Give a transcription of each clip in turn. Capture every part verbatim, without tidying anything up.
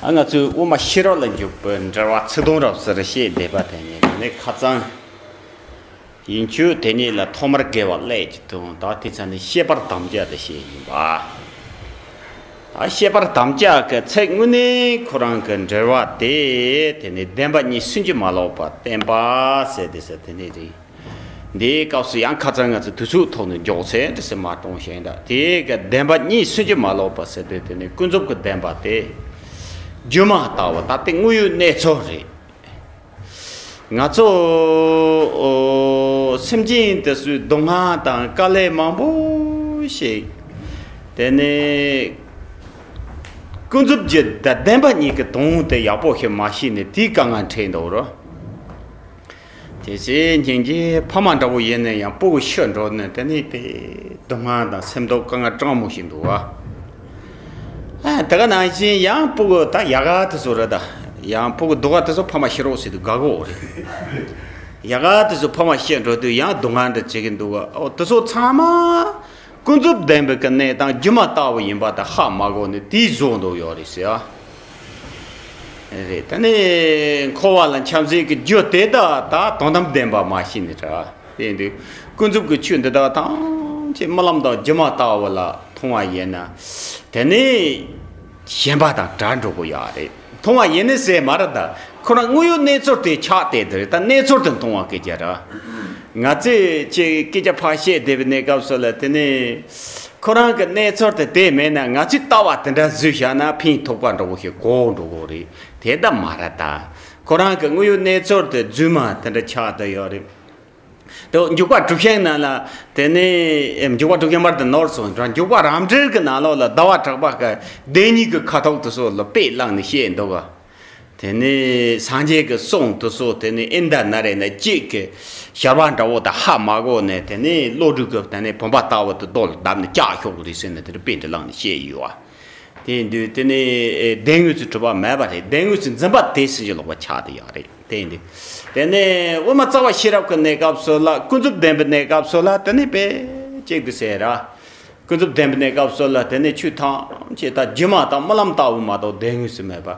ང་ཚོས་དབུ་མ་ཤེས་རབ་ལ་འཇུག་པའི་འགྲེལ་པ་ཚིག་དོན་རབ་གསལ་བཤད་བསྡད་པ་དེ་ཉིད་ནི་ཁ་སང་ཡིན་ཆོས་དེ་ཉིད་ལ་ཐོག་མར་དགེ་བ་ཀླད་ཀྱིས་སྟོན། ད་དེ་ཚ་ནི་བཤད་པར་དམ་བཅའ་དེ་བཤད་ཡིན་པ། ཨ་བཤད་པར་དམ་བཅའ་གི་ཚིག་དངོས་གནས་ཁོ་རང་གི་འགྲེལ་པ་དེ་དེ་ནི་བདེན་པ་གཉིས་སུན་གྱིས་མ་ལོག་པར་བསྟན་པ་ཟེར་དེ་ཟེར་དེ་ནི་རེད། འདིའི་སྐབས་སུ་ཡང་ཁ་སང་ང་ཚོས་དུས་ཚོད་ཐོག་ནས་མགྱོགས་ཚད་འདྲ་ཟེར་མ་གཏོང་ཞེས་འདྲ། དེའི་གི་བདེན་པ་གཉིས་སུན་གྱིས་མ་ལོག་པ་ཟེར་དུས་དེ་ནི་ཀུན་རྫོབ་ཀྱི་བདེན་པ་དེ་སྒྱུ་མ་ལྟ་བུ་ད་ལྟའི་དངོས་ཡོད་གནས་ཚུལ་རེད། ང་ཚོ་ཨོ་སེམས་ཅན་དེ་ཚོའི་སྡུག་བསྔལ་དང་དཀའ་ལས་མང་པོ་ཞིག་དེ་ནི་ཀུན་རྫོབ་ཀྱི་བདེན་པ་གཉིས་ཀྱི་དོན་དེ་ཡག་པོ་ཞིག་མ་ཤེས་ནས་དེའི་དཀའ་ངལ་འཕྲད་འདུག་རོ། དེ་ཚེ་སྙིང་རྗེ་ཕ་མ་འདྲ་བོ་ཡིན་ན་ཡང་སྤུ་གུ་ཤི་འགྲོ་ནས་དེ་ནི་དེ་སྡུག་བསྔལ་དང་སེམས་སྡུག་དཀའ་ངལ་གྲང་མོ་ཞིག་འདུག་བ། ཨ་དེ་ག་ནང་བཞིན་ཡང་སྤུ་གུ་ད་ཡག་ག་དེ་ཚོ་རེད་ད། ཡང་སྤུ་གུ་སྡུག་ག་དེ་ཚོ་ཕ་མ་ཤི་རོགས་ཟེར་དུས་དགའ་གོ་རེད། ཡག་ག་དེ་ཚོ་ཕ་མ་ཤི་འགྲོ་དུས་ཡང་སྡུག་བསྔལ་འདྲ་བྱེད་ཀྱི་འདུག་བ། ཨོ་དེ་ཚོ་ཚང་མ། ཀུན་རྫོབ་བདེན་པའི་གི་གནས་སྟངས་སྒྱུ་མ་ལྟ་བུ་ཡིན་པ་དང་ཧ་མ་གོ་ནས་དེའི་བཟོ་འདུག་ཡོད་རེད་ཟེར་ཨ། རེད། ད་ནི་འཁོར་བ་ལ་འཁྱམས་སའི་གི་རྒྱུ་དེ་དག་ད་དོན་དམ་བདེན་པ་མ་ཤེས་ནས་ར། དེ་ཡིན་དུས་ཀུན་རྫོབ་ཀྱི་ཆོས་འདི་དག་ཐམས་ཅད་རྨི་ལམ་དང་སྒྱུ་མ་ལྟ་བུ་ལ་མཐོང་བ་ཡིན་ན། དེ་ནི་ཞེན་པ་དང་བྲལ་འགྲོ་གི་ཡོད་རེད། མཐོང་བ་ཡིན་ནི་ཟེར་མ་རེད་ད། ཁོ་རང་དངོས་ཡོད་གནས་ཚུལ་དེ་ཆགས་བསྡད་དེ་རེད། ད་གནས་ཚུལ་དེ་མཐོང་བ་སྐད་ཆ་ར། ང་ཚོས་ཅིག་སྐད་ཆ་ཕར་བཤད་བསྡད་པའི་གནས་སྐབས་སུ་ལ་དེ་ནི་ཁོ་རང་གི་གནས་ཚུལ་དེ་དེ་མེད་ན་ང་ཚོས་ལྟ་བ་དེ་འདྲ་བཟོས་བཞག་ན་ཕན་ཐོགས་པ་འདྲ་བོ་ཞིག་གོ་འགྲོ་གི་རེད། དེ་ད་མ་རེད་ད། ཁོ་རང་གི་དངོས་ཡོད་གནས་ཚུལ་དེ་རྫུན་མ་དེ་འདྲ་ཆགས་བསྡད་ཡོད་རེད། དེ་འཇུག་པ་གྲུབ་ཆེན་ནང་ལ་དེ་ནས་འཇུག་པ་གྲུབ་ཆེན་པར་དུ་ནོར་སོང་། འཇུག་པ་རབ་འབྲིང་གི་ནང་ལོགས་ལ་ཟླ་བ་གྲགས་པ་གི་བདེན་གཉིས་ཀྱི་ཁ་དོག་དེ་ཚོ་ལ་དཔེ་བླངས་ནས་བཤད་འདུག་ག། དེ་ནས་སངས་རྒྱས་ཀྱི་གསུང་དེ་ཚོ་དེ་ནས་ཨིན་ད་ན་རེ་ན་གཅིག་གི་ཞར་བ་འདྲ་བོ་དང་ཧ་མ་གོ་ནས་དེ་ནས་བློ་གྲོས་ཀྱི་དེ་ནས་བུམ་པ་ལྟ་བུ་དེ་རྡོ་ལ་བརྡབས་ནས་བཀྱག་ཤོག་གི་རེད་ཟེར་ནས་དེ་འདྲ་དཔེ་འདྲ་བླངས་ནས་བཤད་ཡོད་བ། དེ་ཡིན་དུས་དེ་ནི་བདེན་དངོས་སུ་གྲུབ་པ་མེད་པ་རེད། བདེན་དངོས་སུ་འཛིན་པ་དེ་སུན་གྱིས་ལོག་པ་ཆགས་བསྡད་ཡོད་རེད། དེ་ཡིན་དུས་དེ་ནི་དབུ་མ་རྩ་བ་ཤེས་རབ་ཀྱི་གནས་སྐབས་སུ་ལ་ཀུན་རྫོབ་བདེན་པའི་གནས་སྐབས་སུ་ལ་དེ་ནི་དཔེ་གཅིག་ཏུ་ཟེར་ར། ཀུན་རྫོབ་བདེན་པའི་གནས་སྐབས་སུ་ལ་དེ་ནི་ཆོས་ཐམས་ཅད་ད་སྒྱུ་མ་དང་རྨི་ལམ་ལྟ་བུ་མ་གཏོགས་བདེན་དངོས་སུ་མེད་པ།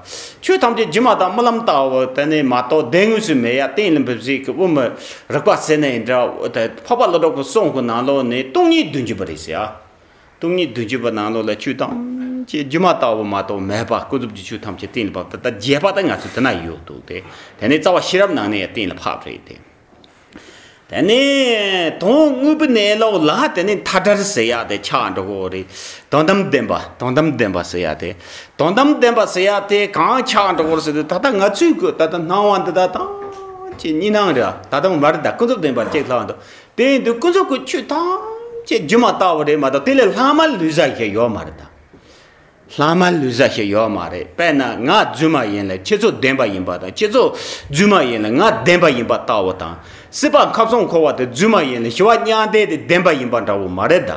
ཆོས་ཐམས་ཅད་སྒྱུ་མ་དང་རྨི་ལམ་ལྟ་བུ་དེ་ནི་མ་གཏོགས་བདེན་དངོས་སུ་མེད་ཡ། གཏན་ལ་འབེབས་བྱེད་ཀྱི་དབུ་མ་རིགས་པ་ཟེར་ན་ཡིན་འདྲ། འཕགས་པ་ཀླུ་སྒྲུབ་ཀྱི་གསུང་གི་ནང་ལོགས་ནས་སྟོང་ཉིད་བདུན་ཅུ་པ་རེད་ཟེར་ཡ། སྟོང་ཉིད་བདུན་ཅུ་པ་ནང་ལོགས་ལ་ཆོས་ཐམས་ཅད་སྒྱུ་མ་ལྟ་བུ་མ་གཏོགས་མེད་པ། ཀུན་རྫོབ་ཀྱི་ཆོས་ཐམས་ཅད་གཏན་ལ་ཕབ། ད་ལྟ་རྒྱས་པ་ད་ང་ཚོ་དེ་ན་ཡོད་འདུག་སྟེ། དེ་ནས་རྩ་བ་ཤེས་རབ་ནང་ནས་ཡང་གཏན་ལ་ཕབ་རེད་དེ། དེ་ནས་དོན་དངོས་པོའི་གནས་ལུགས་ལ་དེ་ནས་མཐའ་བྲལ་ཟེར་ཡ་དེ་ཆགས་འགྲོ་གི་རེད། དོན་དམ་བདེན་པ། དོན་དམ་བདེན་པ་ཟེར་ཡ་དེ། དོན་དམ་བདེན་པ་ཟེར་ཡ་དེ་གང་ཆགས་འགྲོ་གི་རེད་ཟེར་དུས། ད་ལྟ་ང་ཚོའི་གི་ད་ལྟ་སྣང་བ་འདི་དག་ཐམས་ཅད་གཉིས་སྣང་རེད། ད་ལྟ་མ་རེད། ད་ཀུན་རྫོབ་བདེན་པ་གཅིག་ལྷག་འདུག་དེ་ཡིན་དུས་ཀུན་རྫོབ་ཀྱི་ཆོས་ཐམས་ཅད་སྒྱུ་མ་ལྟ་བུ་རེད་མ་གཏོགས་དེ་ལས་ལྷག་མ་ལུས་ས་ཞིག་ཡོད་མ་རེད་ད། ལྷག་མ་ལུས་ས་ཞིག་ཡོད་མ་རེད། དཔེར་ན་ང་རྫུན་མ་ཡིན་ལ་ཁྱེད་ཚོ་བདེན་པ་ཡིན་པ་དང་། ཁྱེད་ཚོ་རྫུན་མ་ཡིན་ལ་ང་བདེན་པ་ཡིན་པ་ལྟ་བུ་དང་། སྲིད་པ་ཁམས་གསུམ་འཁོར་བ་དེ་རྫུན་མ་ཡིན་ལ་ཞི་བ་མྱང་འདས་དེ་བདེན་པ་ཡིན་པ་འདྲ་བོ་མ་རེད་ད།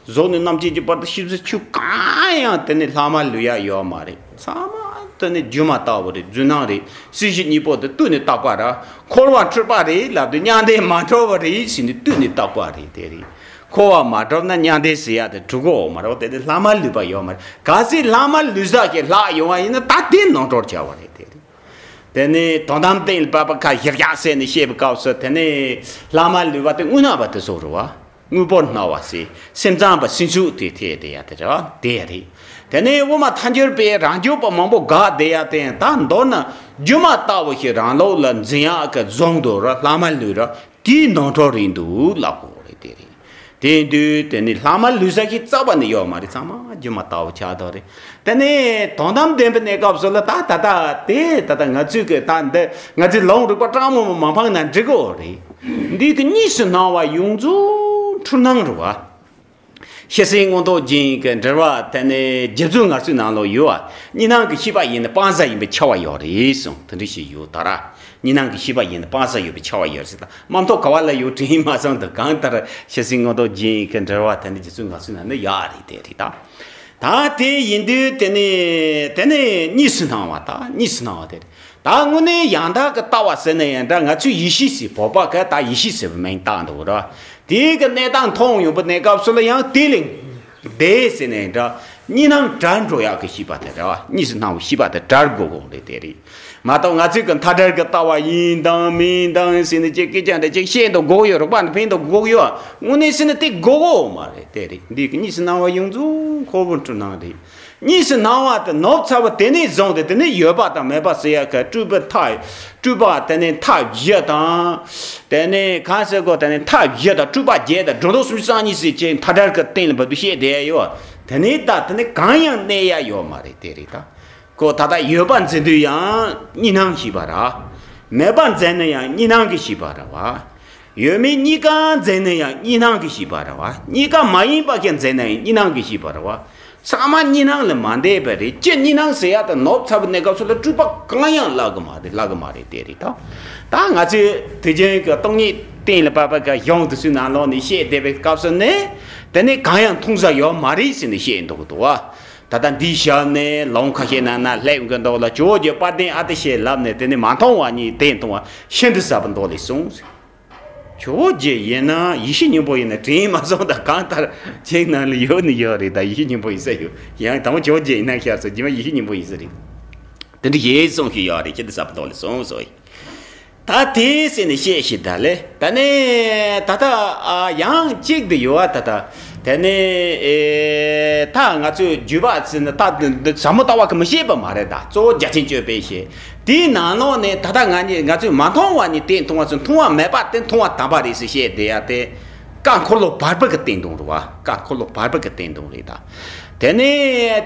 གཟུགས་ནས་རྣམ་མཁྱེན་གྱི་བར་དུ་ཤེས་བྱའི་ཆོས་གང་ཡང་དེ་ནི་ལྷག་མ་ལུས་ཡ་ཡོད་མ་རེད། ཚང་མ་དེ་ནི་སྒྱུ་མ་ལྟ་བུ་རེད། རྫུན་སྣང་རེད། སྲིད་ཞི་གཉིས་པོ་དེ་བཏུས་ནས་བཏགས་པ་ར། འཁོར་བ་འཁྲུལ་པ་རེད་ལབ་དུས་མྱང་འདས་མ་གྲུབ་པ་རེད་ཟེར་ནས་བཏུས་ནས་བཏགས་པ་རེད། དེ་རེད། འཁོར་བ་མ་གྲུབ་ན་མྱང་འདས་ཟེར་ཡ་དེ་གྲུབ་གོ་མ་རེད། དེ་དེ་ལྷག་མ་ལུས་པ་ཡོད་མ་རེད། གལ་སྲིད་ལྷག་མ་ལུས་ས་ཞིག་ལྷག་ཡོང་བ་ཡིན་ན་ད་དེ་ནོར་འགྲོ་བྱ་བ་རེད། དེ་རེད། དེ་ནི་དོན་དམ་གཏན་ལ་ཕབ་པ་ཁ་བཞག་བཞག་ཟེར་ནས་བཤད་པའི་སྐབས་སུ་དེ་ནི་ལྷག་མ་ལུས་པ་དེ་དངོས་སྣང་བ་དེ་ཚོ་རེད་བ། དངོས་པོར་སྣང་བ་ཟེར། སེམས་ཙམ་པ་སེམས་ཚོགས་དེ་ཐད་དེ་ཡ་དེ་རེད་བ། དེ་རེད། དེ་ནས་དབུ་མ་ཐལ་འགྱུར་པས་རང་རྒྱུད་པ་མང་པོ་དགག་བསྡད་ཡ་དེ་ཡང་ད་མདོར་ན་སྒྱུ་མ་ལྟ་བུ་ཞིག་རང་ལུགས་ལ་འཛིན་ཡག་གི་བཟོ་འདུག་ར། ལྷག་མ་ལུས་ར། དེའི་ནོར་འཁྲུལ་རེད་འདུག་ལབ་དགོས་རེད། དེ་རེད། དེ་ཡིན་དུས་དེ་ནི་ལྷག་མ་ལུས་ས་ཞིག་རྩ་བ་ནས་ཡོད་མ་རེད། ཚང་མ་སྒྱུ་མ་ལྟ་བུ་ཆགས་འདུག་རེད། དེ་ནས་དོན་དམ་བདེན་པའི་གནས་སྐབས་སུ་ལ་ད་ད་ལྟ་དེ་ད་ལྟ་ང་ཚོས་གི་ད་འདི་ང་ཚོའི་ལུང་རིགས་པ་སྤྲང་མོ་མ་འཕངས་ན་འགྲིག་གི་རེད། འདི་གི་གཉིས་སུ་སྣང་བ་ཡོངས་རྫོགས་འཁྲུལ་སྣང་རེད་བ། ཤེས་བྱའི་མངོན་རྟོགས་རྒྱན་གྱི་འགྲེལ་པ་དེ་ནི་རྗེ་བཙུན་ངག་བཅུའི་ནང་ལ་ཡོད་བ། གཉིས་སྣང་གི་ཤེས་པ་ཡིན་ན་སྤང་བྱ་ཡིན་པའི་ཁྱབ་པ་ཡོད་རེད་གསུངས། དེ་འདྲ་ཞིག་ཡོད་ད་ར། གཉིས་སྣང་གི་ཤེས་པ་ཡིན་ན་སྤང་བྱ་ཡོད་པའི་ཁྱབ་པ་ཡོད་ཟེར། ད་མ་མཐོ་ག་བ་ལ་ཡོད་དྲན་མ་སོང་འདུག་གང་ལྟར་ཤེས་བྱའི་མངོན་རྟོགས་རྒྱན་གྱི་འགྲེལ་པ་དེ་ནི་རྗེ་བཙུན་ངག་བཅུའི་ནང་ནས་ཡོད་རེད། དེ་རེད་ད། ད་དེ་ཡིན་དུས་དེ་ནི་དེ་ནི་གཉིས་སུ་སྣང་བ། ད་གཉིས་སུ་སྣང་བ་དེ་རེད། ད་དངོས་གནས་ཡང་དག་གི་ལྟ་བ་ཟེར་ན་ཡང་འདྲ། ང་ཚོའི་ཡེ་ཤེས་ཟེར་བོད་པ་ག་ད་ཡེ་ཤེས་ཟེར་བའི་མིང་བཏགས་འདུག་ར། དེའི་གི་གནས་སྟངས་མཐོང་ཡོང་པའི་གནས་སྐབས་སུ་ལ་ཡང་དེ་ལས་འདས་ཟེར་ན་ཡང་འདྲ། གཉིས་སྣང་བྲལ་འགྲོ་ཡག་གི་ཤེས་པ་དེ་རེད་བ། གཉིས་སུ་སྣང་བའི་ཤེས་པ་དེ་བྲལ་དགོས་དགོས་རེད། དེ་རེད། མ་གཏོགས་ང་ཚོས་གི་མཐའ་བྲལ་གི་ལྟ་བ་ཡིན་དང་མིན་དང་ཟེར་ནས་ཅིག་སྐད་ཆ་འདྲ་ཅིག་བཤད་འདུག་དགོས་ཡོད། རོགས་པ་འདི་ཕན་འདུག་དགོས་ཡོད། དངོས་གནས་ཟེར་ན་དེ་དགོས་དགོས་མ་རེད། དེ་རེད། འདི་གི་གཉིས་སུ་སྣང་བ་ཡོངས་རྫོགས་ཁོ་བོ་འཁྲུལ་སྣང་རེད། གཉིས་སུ་སྣང་བ་དེ་ནོར་ཚ་བ་དེ་ནས་བཟུང་སྟེ་དེ་ནས་ཡོད་པ་དང་མེད་པ་ཟེར་ཡག་གི་སྤྲོས་པ་མཐའ་སྤྲོས་པ་དེ་ནས་མཐའ་བཞི་དང་། དེ་ནས་གང་ཟེར་གོ། དེ་ནས་མཐའ་བཞི་དང་སྤྲོས་པ་བརྒྱད་དང་སྒྲོ་འདོགས་སུམ་ཅུ་རྩ་གཉིས་ཟེར་ཅིག་མཐའ་བྲལ་གི་སྟེང་ལ་བབས་ཏེ་བཤད་བསྡད་ཡོད། དེ་ནས་ད་དེ་ནས་གང་ཡང་གནས་ཡ་ཡོད་མ་རེད། དེ་རེད་ད། ཁོ་ད་ལྟ་ཡོད་པ་འཛིན་དུས་ཡང་གཉིས་སྣང་ཤེས་པ་ར། མེད་པ་འཛིན་ན་ཡང་གཉིས་སྣང་གི་ཤེས་པ་ར་བ། ཡོད་མེད་གཉིས་ཀ་འཛིན་ན་ཡང་གཉིས་སྣང་གི་ཤེས་པ་ར་བ། གཉིས་ཀ་མ་ཡིན་པ་ཞིག་འཛིན་ན་ཡང་གཉིས་སྣང་གི་ཤེས་པ་ར་བ། ཚང་མ་གཉིས་སྣང་ལ་མ་འདས་པ་རེད། སྤྱིར་གཉིས་སྣང་ཟེར་ཡ་དང་ནོར་ཚ་བའི་གནས་སྐབས་སུ་ལ་སྤྲོས་པ་གང་ཡང་བརླག་གི་མ་རེད། བརླག་གི་མ་རེད། དེ་རེད་ད། ད་ང་ཚོས་དུས་རྒྱུན་གྱི་སྟོང་ཉིད་གཏན་ལ་ཕབ་པ་གི་གཞུང་དེ་ཚོའི་ནང་ལོགས་ནས་བཤད་བསྡད་པའི་སྐབས་སུ་ནི། དེ་ནི་གང་ཡང་མཐོང་ས་ཡོད་མ་རེད་ཟེར་ནས་བཤད་འདུག་འདུག་བ། ད་ལྟ་འདིའི་ཞབས་ནས་ལུང་ཁ་ཤས་ནང་ན་སླེབས་ཀྱི་འདུག་ལ། ཇོ་བོ་རྗེ་དཔལ་ལྡན་ཨ་ཏི་ཤས་ལབ་ནས་དེ་ནི་མ་མཐོང་བ་ཉིད་དེ་མཐོང་བ་ཤིན་ཏུ་ཟབ་པོ་མདོ་ལས་གསུངས། ཇོ་བོ་རྗེ་ཡིན་ན་ཡེ་ཤེས་སྙིང་པོ་ཡིན་ན་དྲན་མ་སོང་། ད་གང་ལྟར་ཁྱེད་ནང་ལ་ཡོད་ནི་ཡོད་རེད། ད་ཡེ་ཤེས་སྙིང་པོ་ཡིན་ས་ཡོད། ཡང་དང་པོ་ཇོ་བོ་རྗེ་ཡིན་ན་ཤར་སོང་། རྗེས་མ་ཡེ་ཤེས་སྙིང་པོ་ཡིན་ས་རེད། དེ་འདྲ་ཞིག་གསུངས་ཤིག་ཡོད་རེད། ཁྱེད་འདི་ཟབ་པོ་མདོ་ལས་གསུངས་སོ། ད་དེ་ཟེར་ནས་བཤད་ཤིག་ད་ལེ། ད་ནི་ད་ལྟ་ཨ་ཡང་གཅིག་འདི་ཡོད་བ། ད་ལྟ་དེ་ནི་ཨེ་ད་ང་ཚོས་བརྒྱུད་པ་ཟེར་ནས་ད་འདི་ཟབ་མོ་ལྟ་བ་གི་མི་བཤད་པ་མ་རེད། ད་གཙོ་བོ་རྒྱ་ཆེན་སྤྱོད་པའི་བཤད། དེའི་ནང་ལོགས་ནས་ད་ལྟ་ང་གཉིས་ང་ཚོས་མ་མཐོང་བ་ནི་དེ་མཐོང་བ་ཚོ། མཐོང་བ་མེད་པ་དེ་མཐོང་བ་དམ་པ་རེད་ཟེར་བཤད་བསྡད་ཡ་དེ། བཀའ་འཁོར་ལོ་བར་པ་གི་བསྟན་དོན་རེད་བ། བཀའ་འཁོར་ལོ་བར་པ་གི་བསྟན་དོན་རེད་ད། དེ་ནས་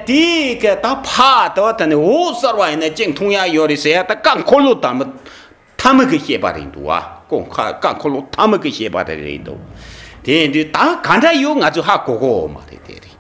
དེའི་གི་ད་ཕ་དེ་བ་དེ་ནས་འོད་གསལ་བ་ཡིན་ན་ཅིག་མཐོང་ཡ་ཡོད་རེད་ཟེར་ཡ་ད་བཀའ་འཁོར་ལོ་དམ་པ་ཐ་མ་གི་བཤད་པ་རེད་འདུག་བ། ཀོང་ཁ་བཀའ་འཁོར་ལོ་ཐ་མ་གི་བཤད་པ་རེད་འདུག། དེ་ཡིན་དུས་ད་ག་འདྲ་ཡོད་ང་ཚོས་ཧ་གོ་གོ་མ་རེད། དེ་རེད།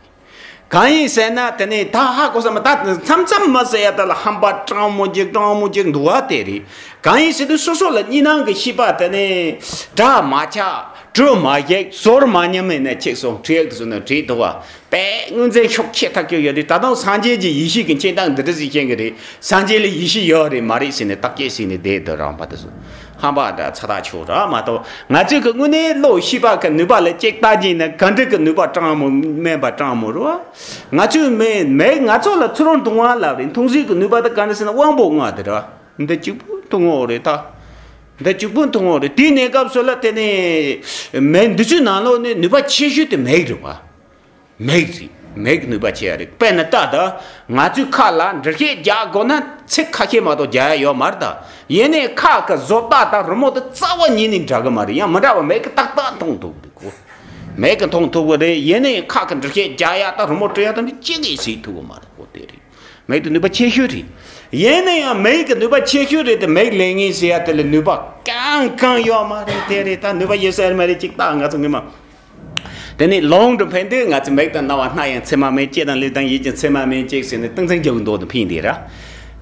གང་ཡིན་ཟེར་ན་དེ་ནས་ད་ཧ་གོ་ས་མ། ད་མཚམས་མཚམས་མ་ཟེར་ཡ་ད་ལ་ཧམ་པ་སྤྲང་མོ་ཅིག་སྤྲང་མོ་ཅིག་འདུག་བ། དེ་རེད། གང་ཡིན་ཟེར་དུས་སོ་སོ་ལ་གཉིས་སྣང་གི་ཤེས་པ་དེ་ནས་འདྲ་མ་ཆགས་གྲོས་མ་བཞག་ཟོར་མ་ཉམས་མེད་ནས་ཆིག་སོང་བྲིས་ཡག་དེ་ཚོ་ནི་བྲིས་འདུག་བ། དཔེ་ངོས་འཛིན་ཤུགས་ཆེ་ཐག་གཅོད་ཡོད་དུས། ད་དུང་སངས་རྒྱས་ཀྱི་ཡེ་ཤེས་ཀྱི་མཁྱེན་སྟངས་འདི་འདྲ་ཞིག་མཁྱེན་གི་རེད། སངས་རྒྱས་ལ་ཡེ་ཤེས་ཡོད་རེད་མ་རེད་ཟེར་ནས་བརྟག་དཔྱད་བྱས་ནས་བསྡད་འདུག་རང་པ་དེ་ཚོ། ཧམ་པ་འདྲ་ཚ་ཐག་ཆོད་ར་མ་གཏོགས། ང་ཚོས་ཀྱི་དངོས་གནས་བློ་ཤེས་པ་གི་ནུས་པ་ལ་ཅིག་བལྟ་གྱིན་ན་ག་འདྲ་གི་ནུས་པ་སྤྲང་མོ་དམན་པ་སྤྲང་མོ་རེད་བ། ང་ཚོས་མེད་མེད་ང་ཚོ་ལ་ཚུར་མཐོང་བ་ལབ་རེད། མཐོང་ཟིན་གྱི་ནུས་པ་དེ་ག་འདྲ་ཟེར་ན་དབང་པོ་ལྔ་དེ་ར། འདི་གཅིག་པུ་མཐོང་ངོ་རེད་ད། འདི་གཅིག་པུ་མཐོང་ངོ་རེད། དེའི་གནས་སྐབས་སུ་ལ་དེ་ནས་མེད་འདི་ཚོའི་ནང་ལོགས་ནས་ནུས་པ་ཆེ་ཤོས་དེ་མེད་རེད་བ། མེད་རེད། མེད་ཀྱི་ནུས་པ་ཆེ་ཡ་རེད། དཔེར་ན་ད་ད་ང་ཚོའི་ཁ་ལ་འགྲེལ་བཤད་རྒྱག་དགོས་ན་ཚིག་ཁ་ཤས་མ་གཏོགས་རྒྱག་ཡ་ཡོད་མ་རེད་ད། ཡིན་ནའི་ཁ་གི་བཟོ་ལྟ་དང་རི་མོ་དེ་རྩ་བ་ཉིད་ནས་འདྲ་གི་མ་རེད། ཡང་མི་འདྲ་བ་མེད་ཀི་ཏག་ཏག་མཐོང་ཐུབ་གི་རེད་གོ། མེད་ཀི་མཐོང་ཐུབ་གི་རེད། ཡིན་ནའི་ཁ་གི་འགྲེལ་བཤད་རྒྱག་ཡ་དང་རི་མོ་བྲི་ཡ་དང་འདི་གཅིག་གིས་བྱེད་ཐུབ་གི་མ་རེད་གོ། དེ་རེད། མེད་དུ་ནུས་པ་ཆེ་ཤོས་རེད། ཡིན་ན་ཡང་མེད་ཀྱི་ནུས་པ་ཆེ་ཤོས་རེད་དེ། མེད་ལས་ངན་ཟེར་ཡ་དེ་ལ་ནུས་པ་གང་གང་ཡོད་མ་རེད། དེ་རེད། ད་ནུས་པ་ཡོད་ས་ཡོད་མ་རེད། ཅིག་ད་ང་ཚོ་ངོ་མ། དེ་ནས་ལུང་དུ་ཕན་དུས་ང་ཚོ་མིག་དང་རྣ་བ་སྣ་ཡང་མཚན་མ་མེད། ལྕེ་དང་ལུས་དང་ཡིད་ཀྱི་མཚན་མ་མེད་ཅིག་ཟེར་ནས་ཏིང་འཛིན་རྒྱག་གི་འདུག་དུ་ཕིང་དེ་ར།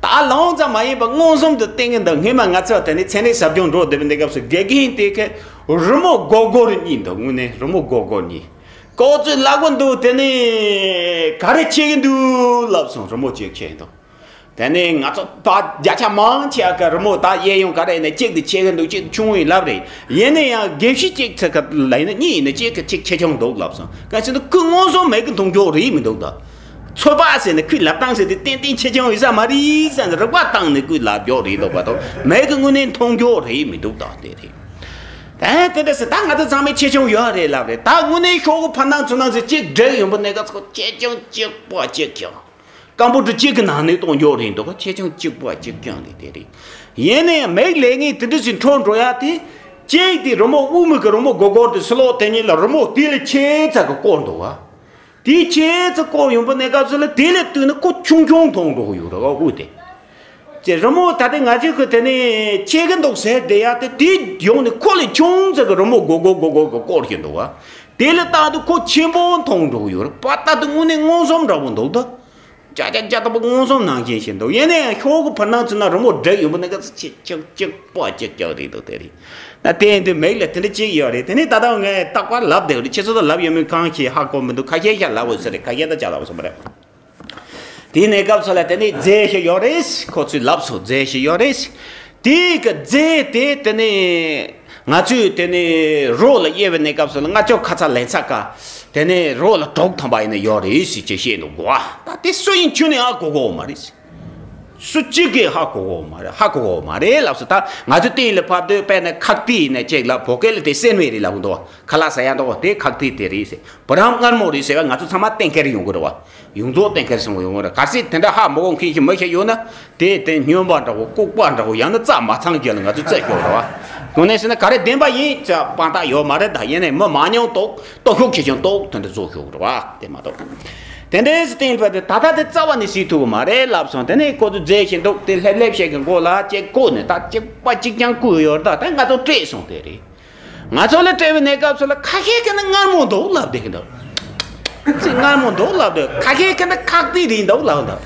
ད་ལུང་ཙམ་མ་ཡིན་པ་མངོན་སུམ་དུ་བསྟན་གི་འདུག། སྔོན་མ་ང་ཚོ་དེ་ནས་ཚན་རིག་ཟབ་སྦྱོང་འགྲོ་བསྡད་པའི་གནས་སྐབས་སུ་དགེ་རྒན་དེ་གི་རི་མོ་སྒོར་སྒོར་གཉིས་འདུག། དངོས་གནས་རི་མོ་སྒོར་སྒོར་གཉིས། ཁོ་ཚོས་ལབ་གི་འདུག། དེ་ནས་ག་རེ་ཆེ་གི་འདུག་ལབ་སོང་། རི་མོ་གཅིག་ཆེ་འདུག། དེ་ནས་ང་ཚོ་ད་བརྒྱ་ཆ་མང་ཆེ་བ་གི་རི་མོ་ད་གཡས་གཡོན་ག་རེ་ཡིན་ན་གཅིག་དེ་ཆེ་གི་འདུག། གཅིག་ཆུང་ངུ་ཡིན་ལབ་རེད། ཡིན་ན་ཡང་དགེ་བཤེས་གཅིག་ཚེ་ག་ལ་ཡིན་ན་གཉིས་ཡིན་ན་གཅིག་གི་གཅིག་ཆེ་ཆུང་འདུག་ལབ་སོང་། ག་ཚོད་འདུག། ཁོས་མངོན་སུམ་མེད་གི་མཐོང་རྒྱུ་རེད་མི་འདུག་ད། ཚོད་དཔག་ཟེར་ནས་ཁོས་ལབ་སྟངས་ཟེར་དེ་ཏན་ཏན་ཆེ་ཆུང་ཡོད་ས་མ་རེད་ཟེར་ནས་རིག་པ་བཏང་ནས་ཁོས་ལབ་རྒྱུ་རེད་འདུག་པ་དང་། མེད་གི་དངོས་གནས་མཐོང་རྒྱུ་རེད་མི་འདུག་ད། དེ་རེད། ད་དེ་འདྲ་ཟེར། ད་ང་ཚོ་ཚང་མས་ཆེ་ཆུང་ཡོད་རེད་ལབ་རེད། ད་དངོས་གནས་ཤོག་གུ་ཕར་ནང་ཚུར་ནང་ཟེར་གཅིག་བསྒྲིགས་ཡོང་པ་ནས་ག་ཚོད་ཆེ་ཆུང་གཅིག་པོ་གཅིག་ཀྱང་། ཀམ་པུ་ཊར་གཅིག་གི་ནང་ནས་གཏོང་རྒྱུ་རེད་འདུག། ཆེ་ཆུང་གཅིག་པོ་གཅིག་ཀྱང་རེད། དེ་རེད། ཡིན་ནའི་མིག་ལས་ངན་དེ་འདྲ་ཞིག་འཕྲོ་འགྲོ་ཡ་དེ། གཅིག་དེ་རི་མོ་དབུ་མེད་ཀྱི་རི་མོ་སྒོར་སྒོར་དེ་ཕྱི་ལོགས་དེ་གཉིས་ལ་རི་མོ་དེ་ལས་ཆེ་ཙག་གི་བསྐོར་འདུག་བ། དེ་ཆེ་ཙག་བསྐོར་ཡོང་པ་ནས་སྐབས་སུ་ལ་དེ་ལས་བཏུས་ན་ཁོ་ཆུང་ཆུང་མཐོང་འགྲོ་གི་ཡོད་རེད་བ། དབུ་དེ། ཅེས་རི་མོ་ད་ལྟ་ང་ཚོས་ཁོ་དེ་ནས་ཆེ་གི་འདུག་ཟེར་བསྡད་ཡ་དེ། དེ་ཡོང་ནས་ཁོ་ལས་ཆུང་ཙག་གི་རི་མོ་སྒོར་སྒོར་སྒོར་སྒོར་གི་བསྐོར་བཞིན་འདུག་བ། དེ་ལས་ལྟ་དུས་ཁོ་ཆེན་པོ་མཐོང་འགྲོ་གི་ཡོད་རེད་པ། ལྟ་དུས་དངོས་གནས་མངོན་སུམ་འདྲ་པོ་འདུག་ད། ཅ་ཅ་ཅ་ལྟ་བུ་མངོན་སུམ་ནང་བཞིན་ཞིག་འདུག། ཡིན་ན་ཡང་ཤོག་གུ་ཕར་ནང་ཚུར་ནང་རི་མོ་བསྒྲིགས་ཡོང་པ་ནི་ག་ཚོད་ཆེ་ཆུང་གཅིག་པོ་གཅིག་ཀྱང་རེད་འདུག། དེ་རེད། ན་དེ་ཡིན་དུས་མིག་ལ་དེ་འདྲ་གཅིག་ཡོད་རེད། དེ་ནས་ད་ལྟ་ངས་རྟག་པར་ལབ་བསྡད་ཡོད་རེད། ཁྱེད་ཚོ་ད་ལབ་ཡོད་མེད་གང་ཤེས་ཧ་གོ་མི་འདུག། ཁ་ཤས་ཤ་ལབ་འོས་ས་རེད། ཁ་ཤས་ད་ཅ་ལབ་འོས་ས་མ་རེད། དེའི་གནས་སྐབས་སུ་ལ་དེ་ནས་རྫས་ཤིག་ཡོད་རེད། ཁོ་ཚོས་ལབ་སོང་། རྫས་ཤིག་ཡོད་རེད། དེའི་གི་རྫས་དེ་དེ་ནས་ང་ཚོས་དེ་ནས་རོ་ལ་དབྱེ་བའི་གནས་སྐབས་སུ་ལ་ལྔ་བཅུ་ཁ་ཚ་ལན་ཚ་ཀ། དེ་ནས་རོགས་ལ་གྲོགས་ཐམ་པ་ཡིན་ན་ཡོད་རེད་ཟེར་ཅེས་བཤད་འདུག་གོ། ད་དེ་སུ་ཡིན་ཁྱོན་ནས་ཧ་གོ་གོ་མ་རེད། སུ་གཅིག་གིས་ཧ་གོ་གོ་མ་རེད། ཧ་གོ་གོ་མ་རེད་ལབ་སོང་། ད་ང་ཚོ་གཏན་ལ་ཕབ་དུས་དཔེར་ན་ཁག་ཏི་ཡིན་ན་ཅིག་ལ་བོད་སྐད་ལ་དེ་སེར་མོ་རེད་ལབ་འདུག་ཁ་ལག་ཟ་ཡ་འདུག་དེ་ཁག་ཏི་དེ་རེད་ཟེར། བུ་རམ་མངར་མོ་རེད་ཟེར་བ་ང་ཚོ་ཚང་མ་གཏན་འཁེལ་ཡོང་གི་རེད་བ། ཡོངས་རྫོགས་གཏན་འཁེལ་སོང་ཡོང་གི་རེད། གལ་སྲིད་དེ་འདྲ་ཧ་མ་གོ་མཁན་ཞིག་མི་ཞིག་ཡོད་ན། དེ་དེ་སྨྱོན་པ་འདྲ་བོ་ལྐུགས་པ་འདྲ་བོ་ཡང་ན་རྩ་མ་ཚང་རྒྱུ་ལ་ང་ཚོ་རྩོད་ཤོག་རེད་བ། དངོས་གནས་ཟེར་ན་ག་རེ་བདེན་པ་ཡིན་ཙང་དཔང་རྟགས་ཡོད་མ་རེད། ད་ཡིན་ནའི་མི་མང་ཉུང་ཏོག་ཏོག་ཤོག་ཁེ་ཞང་ཏོག་དེ་འདྲ་བཟོ་ཤོག་རེད་བ། དེ་མ་གཏོགས་དེ་འདྲའི་སྟེང་ལ་ད་ལྟ་དེ་རྩ་བ་ནས་ཟེར་ཐུབ་ཀྱི་མ་རེད་ལབ་སོང་། དེ་ནས་ཁོ་ཚོ་རྫས་ཤིག་འདུག་དེ་ལྷེབ་ལྷེབ་ཞིག་གི་མགོ་ལ་ཅིག་བཀོད་ནས་ད་ཅིག་པ་གཅིག་རྐྱང་བཀོད་ཡོད་རེད། ད་དེ་ང་ཚོ་སྤྲད་སོང་དེ་རེད། ང་ཚོ་ལ་སྤྲད་པའི་གནས་སྐབས་སུ་ལ་ཁ་ཤས་ཀྱིས་ནི་མངར་མོ་འདུག་ལབ་བསྡད་ཀྱི་འདུག་ཅིག་མངར་མོ་འདུག་ལབ་འདུག་ཁ་ཤས་ཀྱིས་ནི་ཁག་ཏི་རེད་འདུག་ལབ་འདུག་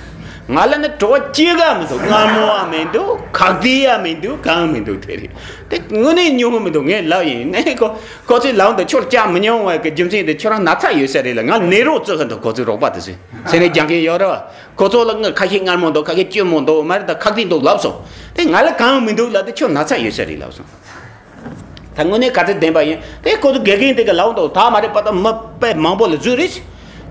ང་ལ་ནི་བྲོ་བ་སྐྱེ་ག་མི་འདུག་མངར་མོ་ཡང་མི་འདུག་ཁག་ཏི་ཡང་མི་འདུག་གང་མི་འདུག་དེ་རེད། དེ་དངོས་གནས་ཉོ་གི་མི་འདུག་ངས་ལབ་ཡིན་ནས་ཁོ་ཁོ་ཚོས་ལབ་འདུག་ཁྱོད་ལྕགས་མི་ཉུང་བ་གི་རྒྱུ་མཚན་དེ་ཁྱོད་རང་ན་ཚ་ཡོད་ས་རེད་ལ། ང་ནད་རོགས་བཙུགས་གི་འདུག་ཁོ་ཚོའི་རོགས་པ་དེ་ཚོས་སེམས་ནས་རྒྱག་མཁན་ཡོད་རེད་བ། ཁོ་ཚོ་ལ་ངས་ཁ་ཤས་མངར་མོ་འདུག་ཁ་ཤས་སྐྱུར་མོ་འདུག་མ་རེད་ད་ཁག་ཏི་འདུག་ལབ་སོང་། དེ་ང་ལ་གང་མི་འདུག་ལབ་དུས་ཁྱོད་ན་ཚ་ཡོད་ས་རེད་ལབ་སོང་། ད་དངོས་གནས་ག་ཚོད་བདེན་པ་ཡིན། དེ་ཁོ་ཚོ་དགེ་རྒན་དེ་ག་ལབ་འདུག་ད་མ་རེད་པ། ད་མི་དཔེ་མང་པོ་ལ་འཛུལ་རེད།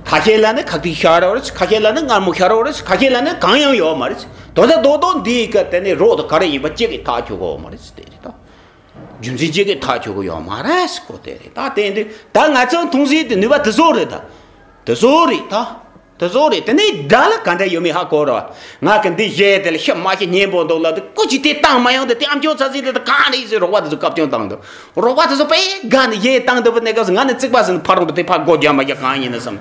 ཁ་ཤས་ལ་ནི་ཁག་ཏི་ཤར་རེད། ཁ་ཤས་ལ་ནི་མངར་མོ་ཤར་རེད། ཁ་ཤས་ལ་ནི་གང་ཡང་ཡོད་མ་རེད། དོན་དག་རྡོག་རྡོག་འདིའི་སྐབས་དེ་ནས་རོགས་དང་ག་རེ་ཡིན་པ་གཅིག་གིས་ཐག་ཆོད་གོ་མ་རེད་དེ་རེད་ད། རྒྱུ་མཚན་གཅིག་གིས་ཐག་ཆོད་གོ་ཡོད་མ་རེད་ཁོ་དེ་རེད་ད། དེ་འདི་ད་ང་ཚོ་མཐོང་སྲིད་དེ་ནུས་པ་དེ་ཚོ་རེད་ད། དེ་ཚོ་རེད་ད། དེ་ཚོ་རེད། དེ་ནས་དགྲ་ལ་ག་འདྲ་ཡོད་མེད་ཧ་གོ་ར། ང་གི་འདི་བཞེས་དེ་ལ་ཤི་མ་ཤི་ཉན་པོ་འདུག་ལ། དེ་སྐུ་ཅི་དེ་བཏང་མ་ཡོང་དེ་དེ་ཨམ་ཅོག་ཚ་ཚིག་དེ་དེ་གང་རེད་ཟེར་རོགས་པ་དེ་ཚོ་བཀའ་བཀྱོན་བཏང་འདུག་རོགས་པ་དེ་ཚོ་དཔེ་དགའ་ནས་བཞེས་བཏང་འདུག་པ་ནས་སྐབས་སུ་ང་ནི་རྩིག་པ་ཟིན་ཕ་རོང་དུ་དེ་ཕ་སྒོ་རྒྱག་མ་རྒྱག་གང་ཡིན་ན་བསམ།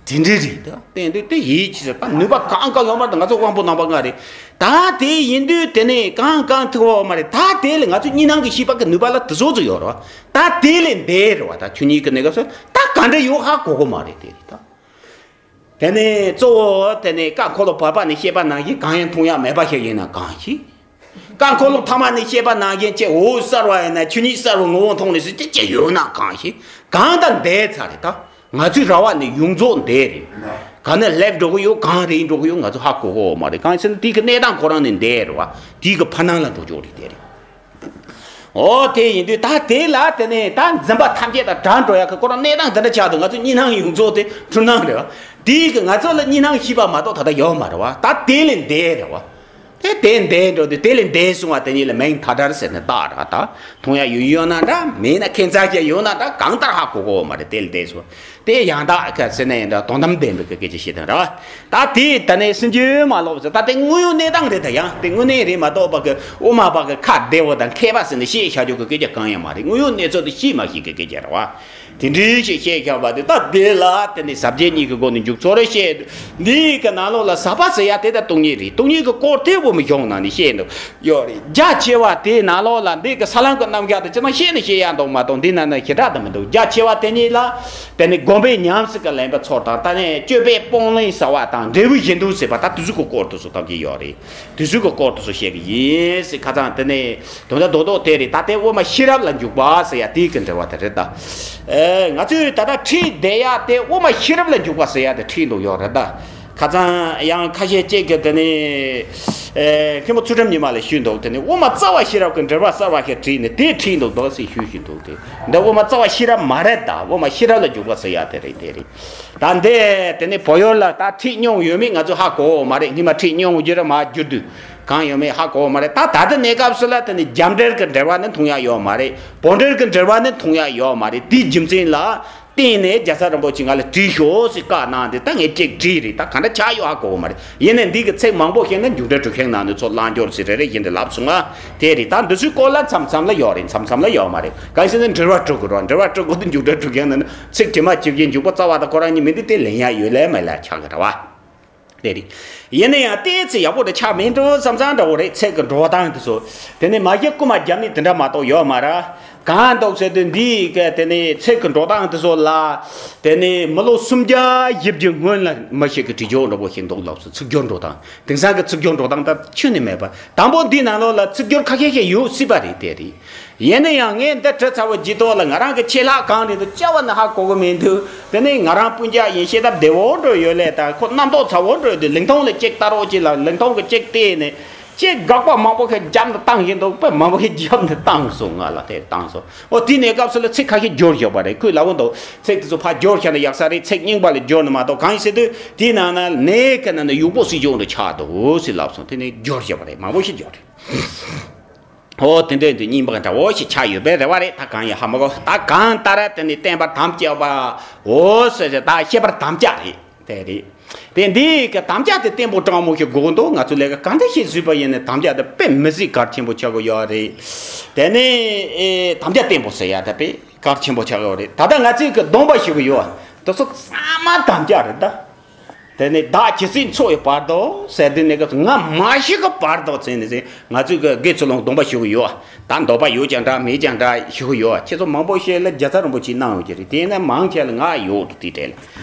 དེ་འདྲ་རེད་ད། དེ་འདི་དེ་ཡིད་ཆེས་ཟེར་ད་ནུས་པ་གང་གང་ཡོད་མ་རེད། ང་ཚོ་དབང་པོ་རྣམ་པ་ལྔ་རེད། ད་དེ་ཡིན་དུས་དེ་ནས་གང་གང་ཐུབ་པ་མ་རེད། ད་དེ་ལས་ང་ཚོ་གཉིས་སྣང་གི་ཤེས་པ་གི་ནུས་པ་ལ་དེ་ཚོ་ཚོ་ཡོད་རེད་བ། ད་དེ་ལས་འདས་རེད་བ། ད་ཆོས་ཉིད་ཀྱི་གནས་སྐབས་སུ་ད་ག་འདྲ་ཡོད་ཧ་གོ་གོ་མ་རེད་དེ་རེད་ད། དེ་ནས་གཙོ་བོ་དེ་ནས་བཀའ་འཁོར་ལོ་བར་པ་ནས་བཤད་པ་ནང་བཞིན་གང་ཡང་མཐོང་ཡ་མེད་པ་ཞིག་ཡིན་ན་གང་ཞིག་བཀའ་འཁོར་ལོ་ཐ་མ་ནས་བཤད་པ་ནང་བཞིན་ཅེ་འོ་གསར་བ་ཡིན་ན་ཆོས་ཉིད་གསར་བའི་ངོ་བོ་མཐོང་ནས་སུ་ཅེ་ཅེ་ཡོད་ན་གང་ཞིག་གང་དང་འདས་ཚར་རེད་ད། ང་ཚོའི་ར་བ་ནས་ཡོངས་རྫོགས་འདས་རེད། གང་ནས་སླེབས་འགྲོ་གི་ཡོད་གང་རེད་འགྲོ་གི་ཡོད་ང་ཚོ་ཧ་གོ་གོ་མ་རེད། གང་ཡིན་ཟེར་ན་དེའི་གི་གནས་སྟངས་ཁོ་རང་ནས་འདས་རེད་བ། དེའི་གི་ཕ་ནང་ལ་འགྲོ་ཆོག་རེད་དེ་རེད། ཨོ་དེ་ཡིན་དུས་ད་དེ་ལ་དེ་ནས་ད་འཛིན་པ་ཐམས་ཅད་དང་བྲལ་འགྲོ་ཡག་གི་ཁོ་རང་གནས་སྟངས་འདི་འདྲ་ཆགས་འདུག་ང་ཚོ་གཉིས་སྣང་ཡོངས་རྫོགས་དེ་འཁྲུལ་སྣང་རེད་བ། དེའི་གི་ང་ཚོ་ལ་གཉིས་སྣང་ཤེས་པ་མ་གཏོགས་ད་ལྟ་ཡོད་མ་རེད་བ། ད་དེ་ལས་འདས་རེད་བ། དེ་དེ་འདས་འགྲོ་དུས་དེ་ལས་འདས་སོང་བ་དེ་ཉིད་ལ་མིང་མཐའ་བྲལ་ཟེར་ནས་བཏགས་ར། ད་མཐོང་ཡག་ཡོད་ཡོད་ན་འདྲ་མེད་ན་ཁྱད་མཚར་ཅན་ཡོད་ན་འདྲ་གང་ལྟར་ཧ་གོ་གོ་མ་རེད། དེ་ལས་འདས་སོང་། དེ་ཡང་དག་ག་ཟེར་ན་ཡང་དག་དོན་དམ་བདེན་པའི་སྐད་ཆ་བཤད་དང་ར། ད་དེ་ད་ནས་སེམས་རྒྱུད་མ་ལོག་ཟེར་ད་དེ་དངོས་ཡོད་གནས་སྟངས་རེད། ད་ཡང་དེ་དངོས་གནས་རེད་མ་གཏོགས་པ་གི་དབུ་མ་པ་གི་ཁ་བདེ་བོ་དང་མཁས་པ་ཟེར་ནས་བཤད་བྱ་རྒྱུ་གི་སྐད་ཆ་གང་ཡང་མ་རེད། དངོས་ཡོད་གནས་ཚུལ་དེ་ཤེས་མ་ཤེས་ཀྱི་སྐད་ཆ་རེད་བ། དེ་འདྲའི་ཞིག་བཤད་བྱ་བ་དེ་ད་དེ་ལ་དེ་ནས་ཟབ་རྒྱས་གཉིས་ཀྱི་སྒོ་ནས་འཇུག་ཚོ་རེ་བཤད་འདུག་འདི་གི་ནང་ལོགས་ལ་ཟབ་པ་ཟེར་ཡ་དེ་ད་སྟོང་ཉིད་རེད། སྟོང་ཉིད་ཀྱི་སྐོར་དེ་དབུ་མའི་གཞུང་ནང་ནས་བཤད་འདུག་ཡོད་རེད། རྒྱ་ཆེ་བ་དེའི་ནང་ལོགས་ལ་འདི་གི་ས་ལམ་གྱི་རྣམ་གཞག་དེ་ཅི་ཙམ་ཤེས་ནས་ཤེས་ཡ་འདུག་མ་གཏོགས་འདི་ནང་ན་ཞེ་དྲག་ཏུ་མི་འདུག་རྒྱ་ཆེ་བ་དེ་ཉིད་ལ་དེ་ནི་སྒོམ་པའི་ཉམས་སུ་ག་ལེན་པ་ཚོ་དང་ད་ནི་སྤྱོད་པའི་སྤོང་ལེན་ཟེར་བ་དང་འབྲས་བུ་གཞི་མཐུན་ཟེར་བ་ད་དེ་ཚོ་གི་སྐོར་དུ་སོ་ཐམས་ཅད་ཡོད་རེད། དེ་ཚོ་གི་སྐོར་དུ་སོ་བཤད་གི་ཡིན་ཟེར། ཁ་སང་དེ་ནི་དོན་དག་རྡོག་རྡོག་དེ་རེད། ད་དེ་དབུ་མ་ཤེས་རབ་ལ་འཇུག་པ་ཟེར་ཡ་དེའི་གི་འབྲེལ་བ་དེ་རེད་ད། ཨེ་ང་ཚོས་ད་ལྟ་ཁྲིད་བསྡད་ཡ་དེ་དབུ་མ་ཤེས་རབ་ལ་འཇུག་པ་ཟེར་ཡ་དེ་ཁྲིད་འདུག་ཡོད་རེད་ད། ཁ་སང་ཡང་ཁ་ཤས་ཅིག་གིས་དེ་ནི་ཨེ་མཁན་པོ་ཚུལ་ཁྲིམས་ཉི་མ་ལ་ཞུས་འདུག་དེ་ནི་དབུ་མ་རྩ་བ་ཤེས་རབ་ཀྱི་འགྲེལ་པ་གསར་བ་ཞིག་བྲིས་ནས་དེ་ཁྲིད་འདུག་འདུག་ཟེར་ཞུས་ཞུས་འདུག་དེ་འདི་དབུ་མ་རྩ་བ་ཤེས་རབ་མ་རེད་ད། དབུ་མ་ཤེས་རབ་ལ་འཇུག་པ་ཟེར་ཡ་དེ་རེད། དེ་རེད་ད། འདི་དེ་ནི་བོད་ཡུལ་ལ་ད་ཁྲིད་མྱོང་ཡོད་མེད་ང་ཚོ་ཧ་གོ་མ་རེད། སྔོན་མ་ཁྲིད་མྱོང་རྒྱུ་ར་མ་རྒྱུ་དུས་གང་ཡོད་མེད་ཧ་གོ་མ་རེད། ད་ད་ལྟ་གནས་སྐབས་སུ་ལ་དེ་ནི་རྒྱ་འགྲེལ་གྱི་འགྲེལ་པ་ནི་མཐོང་ཡ་ཡོད་མ་རེད། བོད་འགྲེལ་གྱི་འགྲེལ་པ་ནི་མཐོང་ཡ་ཡོད་མ་རེད། དེའི་རྒྱུ་མཚན་ལ་བརྟེན་ནས་རྒྱལ་ཚབ་རིན་པོ་ཆེ་ང་ལ་བྲིས་ཤོག་ཟེར་བཀའ་གནང་སྟེ་ད་ངས་ཅིག་བྲིས་རེད། ད་ག་འདྲ་ཆགས་ཡོད་ཧ་གོ་གི་མ་རེད། ཡིན་ནའི་འདི་གི་ཚིག་མང་པོ་བཤད་ན་མཇུག་འབྲས་གྲུབ་ཤིང་ནང་ནས་ཚོ་བླང་སྦྱོར་ཟེར་རེ་རེ་བཞིན་དུ་ལབ་སོང་ང་། དེ་རེད། ད་འདི་ཚོའི་སྐོར་ལ་མཚམས་མཚམས་ལ་ཡོད་རེད། མཚམས་མཚམས་ལ་ཡོད་མ་རེད། གང་ཡིན་ཟེར་ན་འགྲེལ་པ་དཀྲུག་དགོས་རེད། འགྲེལ་པ་དཀྲུག་དགོས་དུས་མཇུག་འབྲས་གྲུབ་ཤིང་ནང་ནས་ཚིག་དྲི་མ་བཅུ་བཞི་འཇུག་པ་རྩ་བ་དང་ཁོ་རང་གཉིས་མི་འདུག་དེ་ལེན་ཡ་ཡོད་ལེ་མེད་ལེ་ཆགས་ཀྱི་རེད་བ། དེ་རེད། ཡིན་ན་ཡང་ཏོག་ཙམ་ཡག་པོ་འདྲ་ཆགས་མི་འགྲོ་བསམ་བསམ་འདྲ་བོ་རེད། ཚིག་གི་འགྲོ་སྟངས་དེ་ཚོ། དེ་ནས་མ་གཞི་རྐུ་མ་རྒྱབ་ནས་དེ་འདྲ་མ་གཏོགས་ཡོད་མ་རེད། གང་འདུག་ཟེར་དུས་འདིའི་གི་དེ་ནས་ཚིག་གི་འགྲོ་སྟངས་དེ་ཚོ་ལ། དེ་ནས་མི་ལོ་སུམ་བརྒྱ་བཞི་བརྒྱ་སྔོན་ལ་མི་ཞིག་གིས་བྲིས་ཆོག་འདྲ་བོ་ཞིག་འདུག་ལབ་སོང་། ཚིག་སྦྱོར་འགྲོ་སྟངས། དེང་སང་གི་ཚིག་སྦྱོར་འགྲོ་སྟངས་ད་ཁྱོན་ནས་མེད་པ། དང་པོ་འདིའི་ནང་ལོགས་ལ་ཚིག་སྦྱོར་ཁ་ཤས་ཤིག་ཡོད་སྲིད་པ་རེད། དེ་རེད། ཡིན་ན་ཡང་ངས་འདི་བྲིས་ཚར་བའི་རྗེས་ཐོག་ལ་ང་རང་གི་ཆད་ལྷག་གང་རེད་འདུག་བཅར་བ་ནི་ཧ་གོ་གི་མི་འདུག་དེ་ནས་ང་རང་སྤུན་ཀྱག་ཡིན། ཤེས་ཐབས་བདེ་བོ་འགྲོ་ཡོད་ལེ། ད་ཁོ་རྣམ་རྟོག་ཚ་བོ་འགྲོ་ཡོད་དུས་ལིང་ཐོང་ལ་ཅིག་ལྟ་རོགས་གྱིས་ལ་ལིང་ཐོང་གི་ཅིག་བལྟས་ནས་ ཅེས་དགག་པ་མང་པོ་ཞིག་རྒྱབ་ཏུ་བཏང་བཞིན་འདུག་དཔེ་མང་པོ་ཞིག་རྒྱབ་ཏུ་བཏང་སོང་། ང་ལ་དེ་བཏང་སོང་། ཨོ་དེའི་གནས་སྐབས་སུ་ལ་ཚིག་ཁ་ཤས་སྦྱོར་བཞག་པ་རེད། ཁོས་ལབ་འདུག་ཚིག་དེ་ཚོ་ཕར་སྦྱོར་བཞག་ན་ཡག་ས་རེད། ཚིག་རྙིང་པ་ལ་སྦྱོར་ན་མ་གཏོགས། གང་ཡིན་ཟེར་དུས་དེའི་ནང་ན་གནས་ཀྱི་ནང་ན་ཡུག་པོ་སྲིད་སྐྱོང་དུ་ཆགས་འདུག་ཟེར་ལབ་སོང་། དེ་ནས་སྦྱོར་བཞག་པ་རེད། མང་པོ་ཞིག་སྦྱོར་རེད། ཨོ་དེ་འདྲ་དེ་རྙིང་པ་འདྲ་བོ་ཞིག་ཆགས་ཡོད་པའི་རེ་བ་རེད། ད་གང་ཡིན་ཧ་མ་གོ། ད་གང་ལྟར་དེ་ནས་བསྟན་པར་དམ་བཅའ་བ། འོ་ཟེར་ཟེར། ད་བཤད་པར་དམ་བཅའ་རེད། དེ་རེད། དེ་འདི་གི་དམ་བཅའ་དེ་བརྟན་པོ་དྲང་མོ་ཞིག་དགོས་འདུག་ང་ཚོ་ལས་ཀ་གང་འདྲ་ཞིག་བཟོས་པ་ཡིན་ན་དམ་བཅའ་དེ་དཔེ་མི་སྲིད་གལ་ཆེན་པོ་ཆགས་ཀྱི་ཡོད་རེད། དེ་ནས་ཨེ་དམ་བཅའ་བརྟན་པོ་ཟེར་ཡ་དེ་དཔེ་གལ་ཆེན་པོ་ཆགས་ཀྱི་ཡོད་རེད། ད་ལྟ་ང་ཚོས་གི་སྡོམ་པ་ཞུ་གི་ཡོད། དེ་ཚོ་ཚང་མ་དམ་བཅའ་རེད་ད། དེ་ནས་བདག་ཇི་སྲིད་འཚོ་བའི་བར་དུ་ཟེར་དུས་ནས་གི་ང་མ་ཤི་གི་བར་དུ་ཟེར་ནས་ཟེར། ང་ཚོས་གི་དགེ་ཚུལ་སློང་སྡོམ་པ་ཞུ་གི་ཡོད། ད་འདོད་པ་ཡོད་ཀྱང་འདྲ་མེད་ཀྱང་འདྲ་ཞུ་གི་ཡོད། ཁྱེད་ཚོ་མང་པོ་ཞིག་ལ་རྒྱལ་ཚབ་རིན་པོ་ཆེས་གནང་ཡོད་ཀྱི་རེད། དེས་ན་མང་ཆེ་ལ་ང་ཡོད་འདུག་དེ་གྲས་ལ།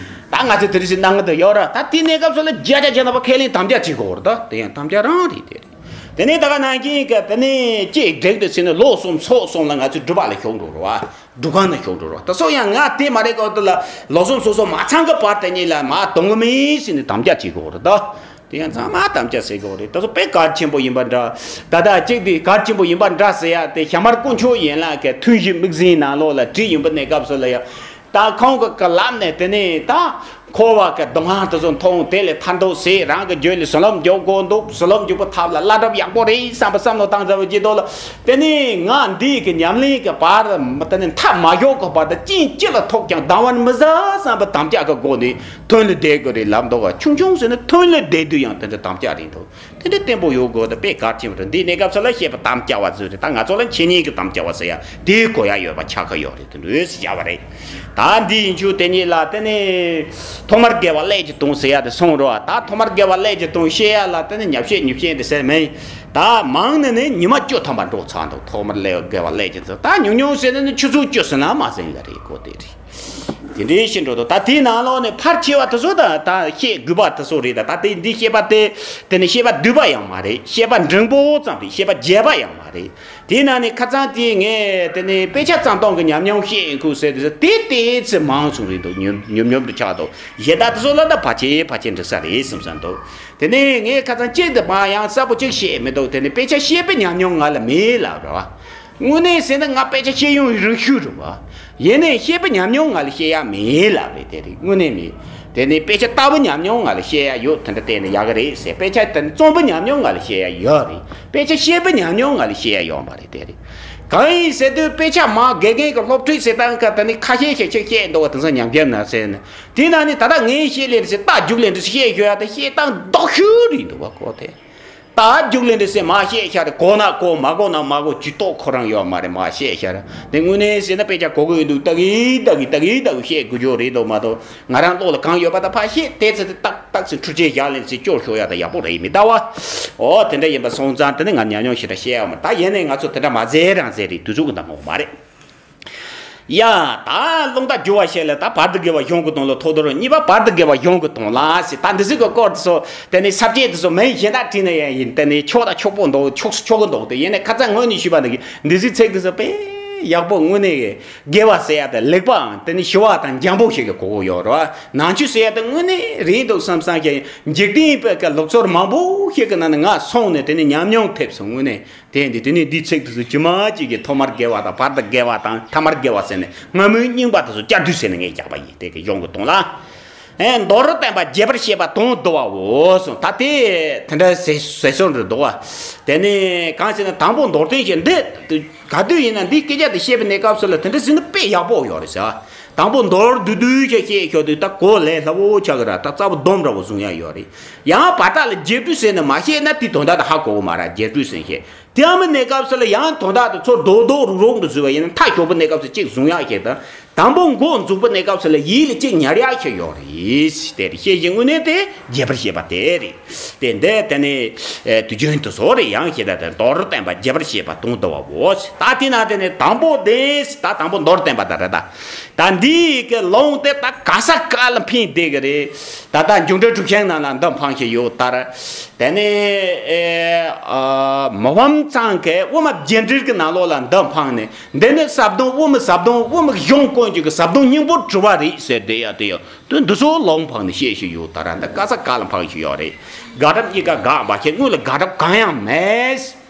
ད་ང་ཚོས་དེ་རིགས་ཞིག་གནང་གི་འདུག་ཡོད་ར། ད་དེའི་གནས་སྐབས་སུ་ལ་བརྒྱ་ཆ་བརྒྱ་ནང་པ་ཁས་ལེན་དམ་བཅའ་བྱེད་དགོས་རེད། ད་དེ་ཡང་དམ་བཅའ་རང་རེད། དེ་རེད། དེ་ནས་ད་ག་ནང་བཞིན་གི་དེ་ནས་ཅིག་འགྲིག་འདུག་ཟེར་ནས་ལོ་གསུམ་ཚོ་གསུམ་ལ་ང་ཚོས་སྒྲུབ་པ་ལ་ཞུགས་འགྲོ་རོགས། སྒྲུབ་ཁང་ནང་ཞུགས་འགྲོ་རོགས། ད་སོ་ཡང་ང་དེ་མ་རེད་གོ། དེ་ལ་ལོ་གསུམ་ཚོ་གསུམ་མ་ཚང་གི་བར་དེ་ཉིད་ལ་མ་གཏོང་གི་མིན་ཟེར་ནས་དམ་བཅའ་བྱེད་དགོས་རེད་ད། དེ་ཡང་ཚང་མ་དམ་བཅའ་ཟེར་དགོས་རེད། ད་སོ་དཔེ་གལ་ཆེན་པོ་ཡིན་པ་འདྲ། ད་ལྟ་གཅིག་དེ་གལ་ཆེན་པོ་ཡིན་པ་འདྲ་ཟེར་ཡ་དེ་ཞྭ་དམར་དཀོན་མཆོག་ཡན་ལག་གི་ཐུན་བཞི་དམིགས་བརྩེའི་ནང་ལོགས་ལ་བྲིས་ཡོང་པའི་གནས་སྐབས་སུ་ལ་ཡང་། ད་ཁོང་གི་གི་ལམ་ནས་དེ་ནས་ད་འཁོར་བ་གི་སྡུག་བསྔལ་དེ་ཚོ་མཐོང་། དེ་ལས་ཐར་འདོད་ཟེར། རང་གི་རྒྱུད་ལ་བསོད་ནམས་འཇུག་དགོས་འདུག་བསོད་ནམས་འཇུག་པའི་ཐབས་ལ་བླ་གྲྭ་ཡག་པོ་རེད་བསམ་པ་བསམ་བློ་བཏང་ཚར་བའི་རྗེས་ཐོག་ལ། དེ་ནས་ང་འདི་གི་ཉམས་ལེན་གྱི་བར་དེ་ནས་མཐའ་མ་ཞུགས་གི་བར་དུ་རྐྱེན་ཅི་ལ་ཐུག་ཀྱང་སྡང་བར་མི་བྱ་བསམ་པའི་དམ་བཅའ་གི་སྒོ་ནས་ཐུན་ལ་བསྡད་དགོས་རེད་ལབ་འདུག་ཆུང་ཆུང་ཟེར་ན་ཐུན་ལ་བསྡད་དུས་ཡང་དེ་འདྲ་དམ་བཅའ་རེད་འདུག་དེ་འདྲ་བརྟན་པོ་ཡོད་དགོས། དེ་དཔེ་གལ་ཆེན་པོ་རེད། འདིའི་གནས་སྐབས་སུ་ལ་བཤད་པ་དམ་བཅའ་བ་ཚོ་རེད། ད་ང་ཚོ་ལ་འཆད་ཉན་གྱི་དམ་བཅའ་བ་ཟེར་ཡ་དེའི་གོ་ཡ་ཡོད་པ་ཆགས་ཀྱི་ཡོད་རེད། དེ་འདྲ་ཟེར་བྱ་བ་རེད། ད་འདི་ཡིན་ཆུ་དེ་ཉིད་ལ་དེ་ནས་ཐོག་མར་དགེ་བ་ཀླད་ཀྱི་དོན་ཟེར་ཡ་དེ་སོང་རོགས། ད་ཐོག་མར་དགེ་བ་ཀླད་ཀྱི་དོན་བཤད་ཡ་ལ་དེ་ནས་ཉབ་བཤད་ཉིབ་བཤད་དེ་ཟེར་མིན། ད་མང་ནས་ནི་ཉི་མ་བཅུ་ཐམ་པ་འགྲོ་ཚར་འདུག་ཐོག་མར་ཀླད་དགེ་བ་ཀླད་ཀྱི་དོན། ད་ཉུང་ཉུང་ཟེར་ན་ནི་ཆུ་ཚོད་བཅུ་ཟིན་ན་མ་ཟིན་ལ་རེད་གོ། དེ་རེད། དེ་འདྲའི་ཤིན་ཏུ་དོ། ད་དེའི་ནང་ལོགས་ནས་ཕལ་ཆེ་བ་དེ་ཚོ་ད་ད་བཤད་དགོས་པ་དེ་ཚོ་རེད། ད་ད་དེ་འདི་བཤད་པ་དེ་དེ་ནི་བཤད་པ་བསྡུས་པ་ཡང་མ་རེད། བཤད་པ་འབྲིང་པོ་ཙམ་རེད། བཤད་པ་རྒྱས་པ་ཡང་མ་རེད། དེའི་ནང་ནས་ཁ་སང་དེ་ངས་དེ་ནི་དཔེ་ཆ་བརྩམས་སྟངས་ཀྱི་ཉམས་མྱོང་བཤད་ཡིན་ཁུལ་ཟེར་དེ་ཚོ་དེ་དེ་ཚོ་མང་སོང་རེད་འདུག་ཉོབ་ཉོབ་ཉོབ་ཏུ་ཆགས་འདུག་གཞན་དག་དེ་ཚོ་ལ་ད་ཕལ་ཆེར་ཕལ་ཆེར་འགྲིག་ས་རེད་བསམ་བསམ་འདུག་དེ་ནས་ངས་ཁ་སང་གཅིག་དེ་མ་ཡང་གསལ་པོ་གཅིག་བཤད་མི་འདུག་དེ་ནི་དཔེ་ཆ་བཤད་པའི་ཉམས་མྱོང་ང་ལ་མེད་ལབ་ར་བ། དངོས་གནས་ཟེར་ན་ང་དཔེ་ཆ་ཤེས་ཡོན་རིང་ཤོས་རེད་བ། ཡིན་ནའི་བཤད་པའི་ཉམས་མྱོང་ང་ལ་བཤད་ཡ་མེད་ལབ་རེད། དེ་རེད། དངོས་གནས་མེད། དེ་ནས་དཔེ་ཆ་ལྟ་བུ་ཉམས་མྱོང་ང་ལ་བཤད་ཡ་ཡོད། དེ་འདྲ་བལྟས་ན་ཡག་གི་རེད་ཟེར། དཔེ་ཆ་དེ་ནི་རྩོམ་པའི་ཉམས་མྱོང་ང་ལ་བཤད་ཡ་ཡོད་རེད། དཔེ་ཆ་བཤད་པའི་ཉམས་མྱོང་ང་ལ་བཤད་ཡ་ཡོད་མ་རེད། དེ་རེད། གང་ཡིན་ཟེར་དུས་དཔེ་ཆ་མ་དགེ་རྒན་གྱི་སློབ་ཁྲིད་བྱེད་སྟངས་ཀ་དེ་ནི་ཁ་ཤས་ཤིག་ཅིག་བཤད་འདུག་བ། དེང་སང་ཉམས་རྒྱབ་ན་ཟེར་ན། དེ་ན་ནི་ད་ལྟ་ངས་བཤད་ལེ་རེད་ཟེར། རྟ་རྒྱུག་ལེ་འདྲ་བཤད་ཤོད་ཡ་དེ་བཤད་སྟངས་ལྡོག་ཤོས་རེད་འདུག་བ་ཁོ་དེ། ད་རྒྱུགས་ལེན་འདྲི་སེ་མ་བཤད་ཤར་གོ་ན་གོ་མ་གོ་ན་མ་གོ་ཇུས་གཏོགས་ཁོ་རང་ཡོད་མ་རེད། མ་བཤད་ཤར་དེ་དངོས་གནས་ཟེར་ན་དཔེ་ཆ་གོ་གི་ཡོད་འདུག་ལྟ་གི་ལྟ་གི་ལྟ་གི་ལྟ་གི་བཤད་དགོས་ཀྱི་རེད་འདུག་མ་གཏོགས་ང་རང་ལོགས་ལ་གང་ཡོད་པ་ད་ཕར་བཤད་དེ་ཚེ་དེ་ཏག་ཏག་ཚེ་འཕྲུལ་ཆས་བཞག་ལེན་ཚེ་སྐྱོར་ཤོག་ཡ་ད་ཡག་པོ་རེད་མི་ལྟ་བ། ཨོ་དེ་འདྲ་ཡིན་པ་སོང་ཙང་དེ་ནི་ང་ཉམས་མྱོང་ཞེ་དྲག་བཤད་ཡ་མ་ད་ཡིན་ནའི་ང་ཚོ་དེ་འདྲ་མ་ཟེར་རང་ཟེར་རེད། དུས་ཚོད་ཀྱི་འདང་ངོ་མ་རེད། ཡ། ད་རླུང་རྟ་རྒྱུ་བ་བཤད་ལ་ད་བར་དུ་དགེ་བ་གཞུང་གི་དོན་ལ་ཐོག་དོར་གཉིས་པ་བར་དུ་དགེ་བ་གཞུང་གི་དོན་ལ་ཟེར། ད་འདི་ཟིག་གི་སྐོར་དུ་སོ་དེ་ནས་ས་བཅད་དུ་སོ་མིན་གཞན་དག་བྲིས་ན་ཡང་ཡིན། དེ་ནས་ཆོག་ད་ཆོག་པོ་འདུག་ཆོག་ཆོག་གི་འདུག་དེ་ཡིན་ནས་ཁ་ཚ་ངོས་ནས་ཞུས་པ་འདི་གི་འདི་ཟིག་ཚིག་དུ་སོ་དཔེ་ཡག་པོ་དངོས་གནས་དགེ་བ་ཟེར་ཡ་དེ་ལེགས་པའང་དེ་ནས་ཞི་བ་དང་འཇམ་པོ་ཞིག་གི་གོ་གོ་ཡོད་རེད་བ། ནང་ཆོས་ཟེར་ཡ་དེ་དངོས་གནས་རེད་འདུག་བསམ་བསམ་ཞིག་འཇིག་རྟེན་པའི་ཀ་ལུགས་སྲོལ་མང་པོ་ཞིག་གི་ནང་ནས་ང་སོང་ནས་དེ་ནས་ཉམས་མྱོང་ཐེབས་སོང་དངོས་གནས། དེ་འདི་དེ་ནས་འདིའི་ཚིག་དེ་ཚོ་ཇི་མ་ཅིག་གི་ཐོག་མར་དགེ་བ་དང་བར་དུ་དགེ་བ་དང་ཐ་མར་དགེ་བ་ཟེར་ནས་སྔ་མོའི་རྙིང་པ་དེ་ཚོ་བསྐྱར་ཟློས་ཟེར་ནས་ངས་རྒྱག་པ་ཡིན། དེ་གི་གཞུང་གི་དོན་ལ། ཨེ་མདོར་བསྟན་པ་རྒྱས་པར་བཤད་པ་དོན་བསྡུ་བའོ་གསུངས། ད་དེ་དེ་འདྲ་ཟེར་ཟེར་སྲོལ་འདི་འདུག་བ། དེ་ནས་གང་ཟེར་ན་དང་པོ་མདོར་བསྟན་བཤད་འདི་ག་དུས་ཡིན་ན་འདིའི་སྐད་ཆ་དེ་བཤད་པའི་གནས་སྐབས་སུ་ལ་དེ་འདྲ་ཟེར་ན་དཔེ་ཡག་པོ་ཡོད་རེད་ཟེར། དང་པོ་མདོར་བསྡུས་བསྡུས་བཤད་བཤད་ཤོག་དུས་ད་གོ་ལས་སླ་བོ་ཆགས་ཀྱི་ར། ད་རྩ་བ་སྡོམ་འདྲ་བོ་བཟུང་ཡ་ཡོད་རེད། ཡང་བར་ཐག་ལ་རྒྱས་བསྡུས་ཟེར་ནས་མ་བཤད་ན་དེ་དོན་དག་དེ་ཧ་གོ་གི་མ་རེད། རྒྱས་བསྡུས་ཟེར་བཤད་དེའམ་གནས་སྐབས་སུ་ལ་ཡང་དོན་དག་དེ་ཚོ་རྡོག་རྡོག་རུག་རུག་ཏུ་བཟོས་པ་ཡིན་ན་མཐའ་འཁྱོག་པོ་གནས་སྐབས་སུ་གཅིག་བཟུང་ཡག་ཞིག་དང་། དང་པོ་འགོ་འཛུགས་པའི་གནས་སྐབས་སུ་ལ་ཡིད་ལ་གཅིག་ཉར་ཡག་ཞིག་ཡོད་རེད། དེ་རེད། བཤད་བཤད་དངོས་གནས་དེ་རྒྱས་པར་བཤད་པ་དེ་རེད། དེ་འདི་དེ་ནི་དུས་རྒྱུན་དུ་བཟོ་རེད། ཡང་ཞེ་ད་དེ་མདོར་བསྟན་པ་རྒྱས་པར་བཤད་པ་དོན་བསྡུ་བའོ། ད་དེ་ན་དེ་ནི་དང་པོ་དེ་ད་དང་པོ་མདོར་བསྟན་པ་ད་རེད། ད་ ཨ་འདི་གི་ལུང་དེ་ད་ག་ས་ག་ལ་འཕེན་བསྡད་གི་རེད། ད་ལྟ་འབྱུང་འགྲོ་གྲུབ་ཆེན་ནང་ལ་འདི་འཕངས་ཤིག་ཡོད་ལྟར། དེ་ནས་ཨེ་ཨ་མི་ཕམ་ཚང་གི་དབུ་མ་རྒྱས་འགྲེལ་གི་ནང་ལོགས་ལ་འདི་འཕངས་ནས། འདི་ནི་ཟབ་དོན་དབུ་མའི་ཟབ་དོན་དབུ་མའི་གཞུང་ཀུན་གྱི་གི་ཟབ་དོན་སྙིང་པོར་གྲུབ་པ་རེད་ཟེར་བསྡད་ཡ་དེ་ཡང་དོན་འདི་ཚོ་ལུང་འཕངས་ནས་བཤད་ཤིག་ཡོད་ལྟར། འདི་ག་ས་ག་ལ་འཕངས་ཤིག་ཡོད་རེད། དགག་སྒྲུབ་གཉིས་ཀ་དགག་པ་ཁྱེད་དངོས་ལ་དགག་སྒྲུབ་གང་ཡང་མེད།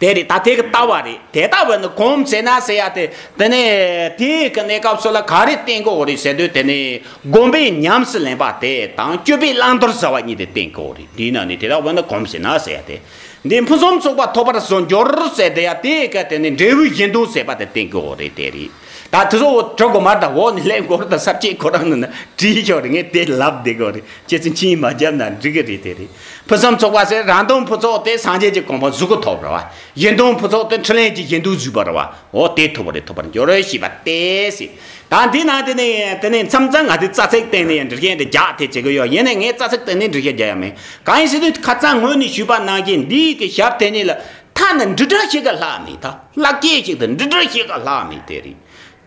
དེ་རེད། ད་དེ་གི་ལྟ་བ་རེད། དེ་ལྟ་བ་ནི་གོམས་ཟེར་ན་ཟེར་ཡ་དེ། དེ་ནས་དེའི་གི་གནས་སྐབས་སུ་ལ་ག་རེ་བསྟན་དགོས་རེད་ཟེར་དུས། དེ་ནས་སྒོམ་པས་ཉམས་སུ་ལེན་པ་དེ་དང་སྤྱོད་པས་བླང་དོར་ཟ་བ་གཉིས་དེ་བསྟན་དགོས་རེད། དེའི་ནང་ནས་དེ་ལྟ་བ་ནི་གོམས་ཟེར་ན་ཟེར་ཡ་དེ། འདི་ཕུན་སུམ་ཚོགས་པ་ཐོབ་པར་བཟོ་འགྱུར་ཟེར་དེ་ཡ་དེ་ག་དེ་ནི་འབྲས་བུའི་གཞན་དོན་ཟེར་བ་དེ་བསྟན་གྱི་ཡོད་རེད། དེ་རེད། ད་དེ་ཚོ་འོ་གྲུབ་དགོས་མ་རེད། ད་འོག་ནས་སླེབས་དགོས་རེད། ད་ས་བཅད་ཁོ་རང་ནང་ན་བྲིས་ཆོག་རེད། ངས་དེ་ལབ་བསྡད་དགོས་རེད། ཁྱེད་ཚོས་མཆན་མ་བརྒྱབ་ན་འགྲིག་གི་རེད། དེ་རེད། ཕུན་སུམ་ཚོགས་པ་ཟེར། རང་དོན་ཕུན་ཚོགས་དེ་སངས་རྒྱས་ཀྱི་གོ་འཕང་གཟུགས་སྐུ་ཐོབ་རེད་བ། གཞན་དོན་ཕུན་ཚོགས་དེ་འཕྲིན་ལས་ཀྱི་གཞན་དོན་གཟིགས་པ་རེད་བ། འོ་དེ་ཐོབ་པ་རེད། ཐོབ་པར་འགྱུར་ཞེས་པ་སྟེ་ཟེར། ད་འདི་ནང་དེ་ནས་དེ་ནས་མཚམས་མཚམས་ང་ཚོས་རྩ་ཚིག་སྟེང་ནས་ཡང་འགྲེལ་བཤད་འདི་རྒྱག་དེ་བྱེད་ཀྱི་ཡོད། ཡིན་ནའི་ངས་རྩ་ཚིག་སྟེང་ནས་འགྲེལ་བཤད་རྒྱག་ཡ་མེད། གང་ཡིན་ཟེར་དུས་ཁ་སང་སྔོན་ནས་ཞུས་པ་ནང་བཞིན་འདིའི་གི་ཞབས་དེ་ཉིད་ལ་མཐའ་ན་འབྲི་སྒྲ་ཞིག་ག་ལྷག་མེད། ད་ལྷག་སྐྱེས་ཤིག་ཏུ་འབྲི་སྒྲ་ཞིག་ག་ལྷག་མེད། དེ་རེད།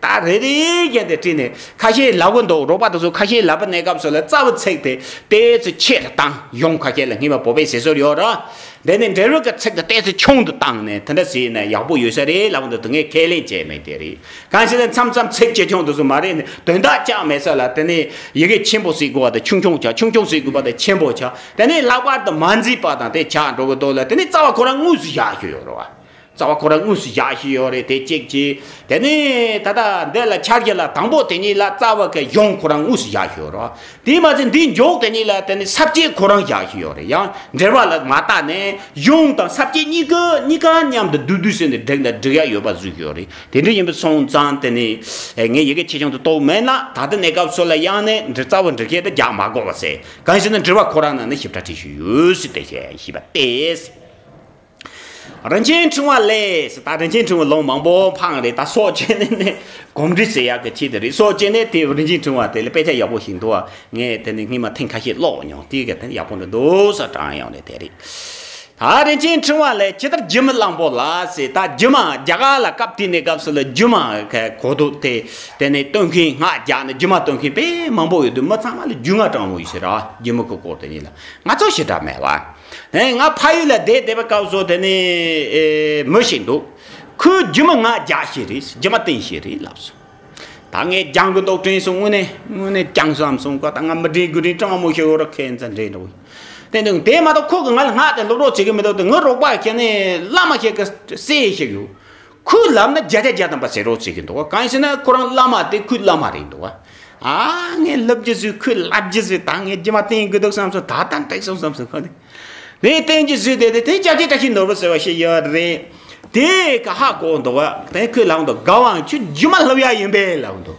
ད་རེ་རེ་བཞིན་དེ་བྲིས་ནས་ཁ་ཤས་ལབ་གི་འདུག་རོགས་པ་དེ་ཚོ་ཁ་ཤས་ལབ་པ་གནས་སྐབས་སུ་ལ་རྩ་བའི་ཚིག་དེ་ཏོག་ཙམ་ཆེ་རུ་བཏང་། གཞུང་ཁ་ཤས་ལ་སྔོན་མ་བོད་པའི་ཟེར་སྲོལ་ཡོད་ར། འདི་ནི་འབྲས་བུ་གི་ཚིག་དེ་ཏོག་ཙམ་ཆུང་དུ་བཏང་ནས་དེ་འདྲ་བྱས་ན་ཡག་པོ་ཡོད་ས་རེད་ལབ་འདུག་དེ་ངས་ཁས་ལེན་བྱས་མེད། དེ་རེད། གང་ཞིག་ནས་མཚམས་མཚམས་ཚིག་ཆེ་ཆུང་དེ་ཚོ་མ་རེད་ནས་དོན་དག་ཅང་མེད་ས་ལ། དེ་ནས་ཡི་གེ་ཆེན་པོ་ཟེར་དགོས་པ་དེ་ཆུང་ཆུང་ཆགས། ཆུང་ཆུང་ཟེར་དགོས་པ་དེ་ཆེན་པོ་ཆགས། དེ་ནས་ལྷག་པར་དུ་མ་མཛེས་པ་དང་དེ་ཆགས་འགྲོ་གི་འདུག་ལ། དེ་ནས་རྩ་བ་ཁོ་རང་དངོས་སུ་བཞག་ཤོས་ཡོད་རེད་བ། རྩ་བ་ཁོ་རང་དངོས་སུ་བཞག་ཤོས་ཡོད་རེད། དེ་གཅིག་བྱས། དེ་ནས་ད་ལྟ་འདི་ལ་ཆ་རྒྱུ་ལ་དང་པོ་དེ་ཉིད་ལ་རྩ་བ་གི་གཞུང་ཁོ་རང་དངོས་སུ་བཞག་ཤོས་ཡོད་རེད་བ། དེས་མ་ཚད་འདིའི་མཇུག་དེ་ཉིད་ལ་དེ་ནི་ས་བཅད་ཁོ་རང་བཞག་ཤོས་ཡོད་རེད། ཡང་འགྲེལ་པ་ལ་མ་བལྟས་ནས་གཞུང་དང་ས་བཅད་གཉིས་ཀ་གཉིས་ཀ་མཉམ་དུ་བསྡུས་བསྡུས་ཟེར་ནས་བསྒྲིགས་ན་འགྲིག་ཡ་ཡོད་པ་བཟོས་ཡོད་རེད། དེ་འདྲ་ཡིན་པ་སོང་ཙང་དེ་ནི་ངས་ཡི་གེ་ཆེ་ཆུང་དུ་གཏོགས་མེད་ན། ད་ལྟ་གནས་སྐབས་སུ་ལ་ཡང་ནས་འབྲི་རྩ་བ་འབྲི་མཁན་དེ་རྒྱག་མ་དགོས་པ་ཟེར། གང་ཞེ་ན་འགྲེལ་པ་ཁོ་རང་ནང་ནས་ཞིབ་ཕྲ་བྲིས་ཤིག་ཡོད་ཟེར་དེ་བཤད་ཞེས་པ་སྟེ། རིན་ཆེན་ཕྲེང་བ་ལས། ད་རིན་ཆེན་ཕྲེང་བའི་ལུང་མང་པོ་འཕངས་རེད། ད་སྲོག་བཅད་ནས་ནས་གོམས་འདྲིས་ཟེར་ཡག་གི་ཆེད་དུ་རེད། སྲོག་བཅད་ནས་དེ་རིན་ཆེན་ཕྲེང་བ་དེ་ལ་དཔེ་ཆ་ཡག་པོ་ཞིག་འདུག་བ། ངས་དེ་ནི་སྔོན་མ་ཐེངས་ཁ་ཤས་ཀློག་མྱོང་། དེ་ག་དེ་ནི་ཡག་པོ་འདུག་འདུག་ས་དྲན་ཡོང་ནས་དེ་རེད། ད་རིན་ཆེན་ཕྲེང་བ་ལས། ཇི་ལྟར་སྒྱུ་མའི་གླང་པོ་ལ་ཟེར། ད་སྒྱུ་མ་རྒྱ་གར་ལ་སྐབས་དེ་ནས་སྐབས་སུ་ལ་སྒྱུ་མ་གོ་ཐོས་དེ། དེ་ནས་སྟོན་མཁན་སྔགས་རྒྱག་ནས་སྒྱུ་མ་སྟོན་མཁན་དཔེ་མང་པོ་ཡོད་དུས་མི་ཚང་མ་ལ་རྒྱུས་མངའ་དྲང་མོ་ཡོད་ཟེར་ར། སྒྱུ་མ་གི་སྐོར་དེ་ཉིད་ལ་ང་ཚོ་ཞེ་དྲག་མེད་བ། ཨེ། ང་ཕ་ཡུལ་ལ་བསྡད་བསྡད་པའི་སྐབས་སུ་དེ་ནས་ཨེ་མི་ཞིག་འདུག་ཁོས་སྒྱུ་མ་སྔགས་རྒྱག་ཤེས་རེད། སྒྱུ་མ་བཏོན་ཤེས་རེད་ལབ་སོང་། ད་ངས་སྦྱང་གི་འདུག་དྲན་སོང་། དངོས་གནས་དངོས་གནས་སྦྱངས་བསམ་སོང་ག་ད་ང་མི་དྲན་དགུ་དྲན་དྲང་མོ་ཞིག་ཡོད་ར། ཁྱེད་ཚོ་འདྲེན་འགྲོ། དེ་འདུག་དེ་མ་གཏོགས་ཁོ་གི་ང་ལ་སྔགས་དེ་སློབ་རོགས་བྱེད་ཀྱི་མི་འདུག་དེ་ངའི་རོགས་པ་ཁྱེད་ནས་བླ་མ་ཞིག་གི་སྲས་ཞིག་ཡོད། ཁོས་ལབ་ན་བརྒྱ་ཆ་བརྒྱ་ཐམ་པ་ཟེར་རོགས་བྱེད་ཀྱི་འདུག་གང་ཡིན་ཟེར་ན་ཁོ་རང་བླ་མ་དེ་ཁོའི་བླ་མ་རེད་འདུག་ཨ། ངས་ལབ་རྒྱུ་བཟོས། ཁོས་ལབ་རྒྱུ་བཟོས། ད་ངས་སྒྱུ་མ་བསྟན་གི་འདུག་བསམ་སོང་། ད་ད་འགྲིག་སོང་བསམ་སོང་། ཁོ་ནི་རེད། བསྟན་རྒྱུ་བཟོས་དེ་དེ་དེ་སྐྱབས་རྗེ་བཀྲ་ཤིས་ནོར་བུ་ཟེར་བ་ཞིག་ཡོད་རེད། དེ་ག་ཧ་གོ་འདུག་བ། དེ་ཁོས་ལབ་འདུག་དགའ་བའང་ཁྱོད་སྒྱུ་མ་ལབ་ཡ་ཡིན་པས་ལབ་འདུག་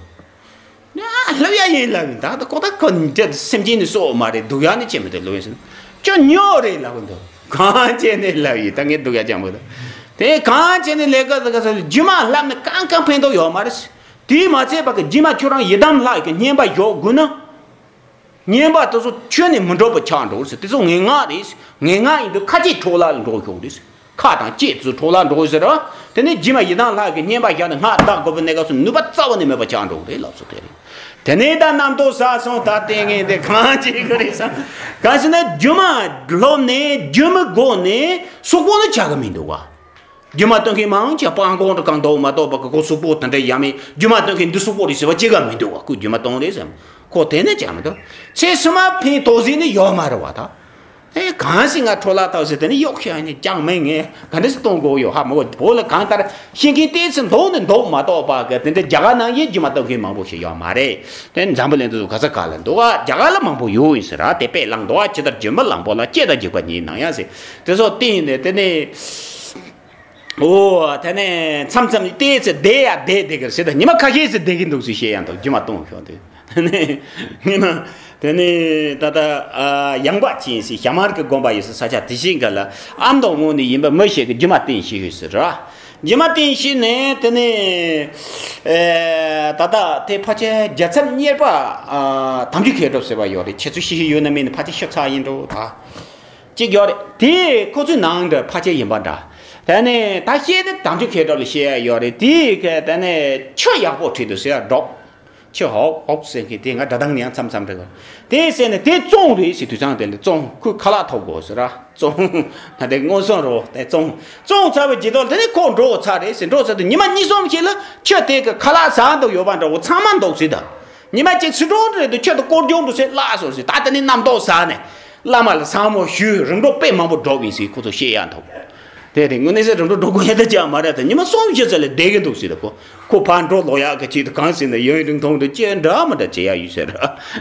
ཨ། ལབ་ཡ་ཡིན་ལབ་ཡིན། ད་ད་ཁོ་ད་ཁོ་འདྲ་སེམས་ཅན་ནི་སོགས་མ་རེད། སྡུག་ཡ་ནི་ཅི་མི་འདུག་ལབ་ཡིན་ཟེར་ན། ཁྱོད་ཉོ་རེད་ལབ་འདུག་གང་བྱས་ནས་ལབ་ཡིན། ད་ངས་སྡུག་ཡ་ཅང་མི་འདུག་དེ་གང་བྱས་ནས་ལས་ཀ་ཟེར་ག་ཟེར་སྒྱུ་མ་ལབ་ནས་གང་གང་ཕན་ཐོགས་ཡོད་མ་རེད། དེས་མ་ཚད་པ་གི་སྒྱུ་མ་ཁྱོད་རང་ཡི་དམ་ལྷ་ཡི་གི་བསྙེན་པ་ཞོག་དགོས་ན། བསྙེན་པ་དེ་ཚོ་ཁྱོན་ནས་མི་འགྲུབ་པ་ཆགས་འགྲོ་ཟེར། དེ་ཚོ་ངན་སྔགས་རེད། ངན་སྔགས་ཡིན་དུས་ཁ་ལྕེ་འཕྲོ་བརླག་ལ་འགྲོ་ཤོག་རེད། ཁ་དང་ལྕེ་ཚོ་འཕྲོ་བརླག་འགྲོ་ཟེར་ར། དེ་ནས་སྒྱུ་མ་ཡི་དམ་ལྷ་གི་བསྙེན་པ་བཞག་ནས་སྔགས་བཟླ་དགོས་པའི་གནས་སྐབས་སུ་ནུས་པ་རྩ་བ་ནས་མེད་པ་ཆགས་འགྲོ་རེད་ལབ་སོང་། དེ་རེད། དེ་ནས་ད་རྣམ་རྟོག་ཟ་སོང་། ད་ལྟས་ངན་དེ་གང་བྱེད་ཀྱི་རེད་བསམ། གང་ཟེར་ན་སྒྱུ་མ་སློབ་ནས་སྒྱུ་མའི་སྒོ་ནས་སོག་པོ་ནི་ཆགས་ཀྱི་མི་འདུག་བ། སྒྱུ་མ་སྟོན་མཁན་མང་ཆེ་སྤང་གོང་དུ་གང་འདུག་མ་གཏོགས་པ་གི་གོ་སོག་པོ་དེ་འདྲ་ཡ་མེད། སྒྱུ་མ་སྟོན་མཁན་འདི་སོག་པོ་རེད་ཟེར་བ་ཅི་ག་མི་འདུག་བ། ཁོས་སྒྱུ་མ་སྟོན་རེད་ཟེར། ཁོ་དེ་ནས་ཅང་མི་འདུག་ཚེ་ཕྱི་མ་ཕན་ཐོགས་ཟིན་ནི་ཡོད་མ་རེད་བ་ད། ཨེ་གང་ཞིག་ང་འཕྲོ་བརླག་ཐག་ཟེར་དེ་ནི་གཡོག་ཤ་ནི་ཅང་མེད། ངས་ག་འདྲ་སེ་གཏོང་དགོས་ཡོད་ཧ་མ་གོ། བོད་ལ་གང་ལྟར་ཤེས་མཁན་ཏོག་ཙམ་འདུག་ནི་འདུག་མ་གཏོགས་པ་གི་དེ་འདྲ་རྒྱ་གར་ནང་བཞིན་སྒྱུ་མ་སྟོན་མཁན་མང་པོ་ཞིག་ཡོད་མ་རེད། དེ་འཛམ་བུ་གླིང་དུ་ག་ས་ག་ལ་འདུག་ཨ། རྒྱ་གར་ལ་མང་པོ་ཡོད་ཡིན་ཟེར་ར། དེ་དཔེ་བླངས་འདུག་ཨ། ཇི་ལྟར་སྒྱུ་མའི་གླང་པོ་ལ། སྐྱེ་དང་འཇིག་པ་ཉིད་ནང་ཡང་ཟེར། དེ་ཚོ་བསྟན་ནས་དེ་ནས། ཨོ་དེ་ནས་མཚམས་མཚམས་ཏོག་ཙམ་བསྡད་ཡ་བསྡད་བསྡད་གི་ཟེར། ད་ཉི་མ་ཁ་ཤས་ཟིག་བསྡད་ཀྱི་འདུག་ཟེར་བཤད་ཡ་འདུག་སྒྱུ་མ་སྟོན་ཤོག་དེ། དེ་ནས་དེ་ནས་ད་ལྟ་ཨ་ཡངས་པ་ཅན་ཟེར་ཤ་མར་གྱི་དགོན་པ་ཡོད་ས་ས་ཆ་དེ་བཞིན་ག་ལ་ཨ་མདོ་ངོས་ནས་ཡིན་པ་མི་ཞིག་གིས་སྒྱུ་མ་བསྟན་ཞིག་ཡོད་ཟེར་ར། སྒྱུ་མ་བསྟན་ཞིག་ནས་དེ་ནས་ཨེ་ད་ལྟ་དེ་ཕལ་ཆེར་རྒྱལ་ཚབ་གཉེར་པ་ཨ་དམ་ཆོས་མཁས་གྲུབ་ཟེར་བ་ཡོད་རེད། ཁྱེད་ཚོ་ཤེས་ཤེས་ཡོད་ན་མིན་ན་ཕལ་ཆེར་ཤི་ཚར་ཡིན་འགྲོ་ད། གཅིག་ཡོད་རེད། དེ་ཁོ་ཚོའི་ནང་འདྲ་ཕལ་ཆེར་ཡིན་པ་འདྲ། དེ་ནས་ད་བཤད་དེ་དམ་ཆོས་མཁས་གྲུབ་ལ་བཤད་ཡ་ཡོད་རེད། དེའི་གི་དེ་ནས་ཆུ་ཡག་པོ་བྲིས་འདུག་ཟེར་ཡ་སྒྲོག་ཆུ་ཧོབ་ཧོབ་ཟེར་མཁན་དེ་ང་སྒྲ་གདངས་ནས་ཡང་མཚམས་མཚམས་འདྲི་གི། དེ་ཟེར་ནས་དེ་བཙོང་རེད་ཟེར། དུད་ཚང་དེ་ལ་བཙོང་། ཁོས་ཁ་ལག་ཐོབ་དགོས་ཟེར་ར། བཙོང་། ད་དེ་མངོན་སུམ་རོ་དེ་བཙོང་། བཙོང་ཚར་བའི་རྗེས་ཐོག་དེ་ནས་ཁོ་འགྲོ་ཚར་རེད་ཟེར། འགྲོ་ཚར་དུས་ཉི་མ་གཉིས་གསུམ་ཞིག་ལ་ཆུ་དེ་གི་ཁ་ལག་ཟ་འདོད་ཡོད་པ་འདྲ་བོ་ཚང་མ་འདུག་ཟེར། ད་ཉི་མ་གཅིག་ཕྱི་དྲོ་རེད་འདུག་ཆུ་དེ་སྐོར་རྒྱུག་འགྲོ་ཟེར་བརླག་སོང་ཟེར། ད་དེ་ནས་རྣམ་རྟོག་ཟ་ནས། བླ་མ་ལ་བཟང་མོ་ཞུས། རིམ་གྲོ་དཔེ་མང་པོ་སྒྲུབ་ཡིན་ཟེར། ཁོ་ཚོ་བཤད་ཡ་འདུག་དེ་རེད། དངོས་གནས་ཟེར་རིམ་གྲོ་འགྲོ་དགོས་ཡ་ད་ཅང་མ་རེད། ད་ཉི་མ་གསུམ་བཞི་ཙམ་ལ་བསྡད་ཀྱི་འདུག་ཟེར། ད་ཁོ་ཁོ་ཕར་འགྲོ་ལོག་ཡག་གི་ཆེད་དུ་གང་ཟེར་ན་ཡུན་རིང་ཐུང་དུ་ཅི་འདྲ་མི་འདྲ་བྱེད་ཡ་ཡོད་ཟེར།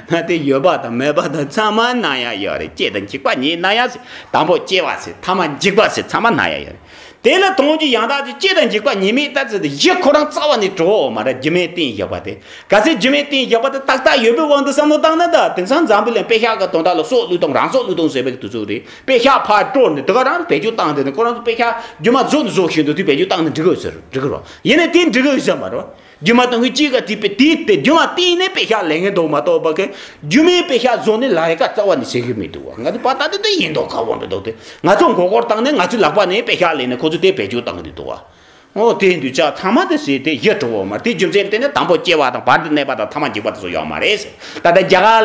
ང་དེ་ཡོད་པ་དང་མེད་པ་དང་ཚང་མ་སྣང་ཡ་ཡོད་རེད། སྐྱེ་དང་འཇིག་པ་གཉིས་སྣང་ཡ་ཟེར། དང་པོ་སྐྱེ་བ་ཟེར། ཐ་མ་འཇིག་པ་ཟེར། ཚང་མ་སྣང་ཡ་ཡོད་རེད། དེ་ལ་དོན་གྱི་ཡང་དག་ཅིག་སྐྱེ་དང་འཇིག་པ་གཉིས་མེད་ལྟ་ཚུལ་དེ་གཞི་ཁོ་རང་རྩ་བ་ནས་གྲུབ་ཡོད་མ་རེད། སྒྱུ་མའི་རྟེན་བཞག་པ་དེ། གལ་སྲིད་སྒྱུ་མའི་རྟེན་བཞག་པ་དེ་ཏག་ཏག་ཡོད་པའི་དབང་དུ་བསམ་བློ་བཏང་ན། ད་དེང་སང་འཛམ་བུ་གླིང་པེ་ཤག་གི་དོན་དག་ལ་སྲོག་བློས་གཏོང་། རང་སྲོག་བློས་གཏོང་ཟེར་བའི་དུས་ཚོད་རེད། པེ་ཤག་ཕར་དཀྲོལ་ནས་དེ་ག་རང་བེད་སྤྱོད་བཏང་དེ་ནས་ཁོ་རང་ཚོ་པེ་ཤག་རྒྱུ་མ་བཟོ་ནས་བཟོ་བཞིན་འདུག་དུས་བེད་སྤྱོད་བཏང་ནས་འགྲིག་གི་ཟེར། འགྲིག་གི་རེད། ཡིན་ནའི་དེ་འགྲིག་གི་ཟེར་མ་རེད། རྒྱུ་མ་བཏང་གི་གཅིག་ག་དེ་པེ་དེ་དེ་རྒྱུ་མ་བཏིང་ནས་པེ་ཤག་ལེན་གི་འདུག་མ་གཏོགས་པ་གི་རྒྱུ་མའི་པེ་ཤག་བཟོ་ནས་ལ་ཡི་ག་རྩ་བ་ནས་ཟེར་གི་མི་འདུག་བ། ང་ཚོ་པ་ད་དེ་དེ་ཡིན་མདོག་ཁ་པོ་འདྲ་འདུག་དེ་ང་ཚོ་མགོ་སྐོར་བཏང་ནས་ང་ཚོའི་ལག་པ་ནས་པེ་ཤག་ལེན་ནས་ཁོ་ཚོ་དེ་བེད་སྤྱོད་བཏང་གི་འདུག་བ། ཨོ་དེ་འདུག་ཅག་ཐ་མ་དེ་ཟེར་དེ་གཞི་གྲུབ་ཡོད་མ་རེད། དེ་རྒྱུ་མཚན་དེ་ནི་དང་པོ་སྐྱེ་བ་དང་བར་དུ་གནས་པ་དང་ཐ་མ་འཇིག་པ་དེ་ཚོ་ཡོད་མ་རེད་ཟེར། ད་ལྟ་རྒྱ་གར་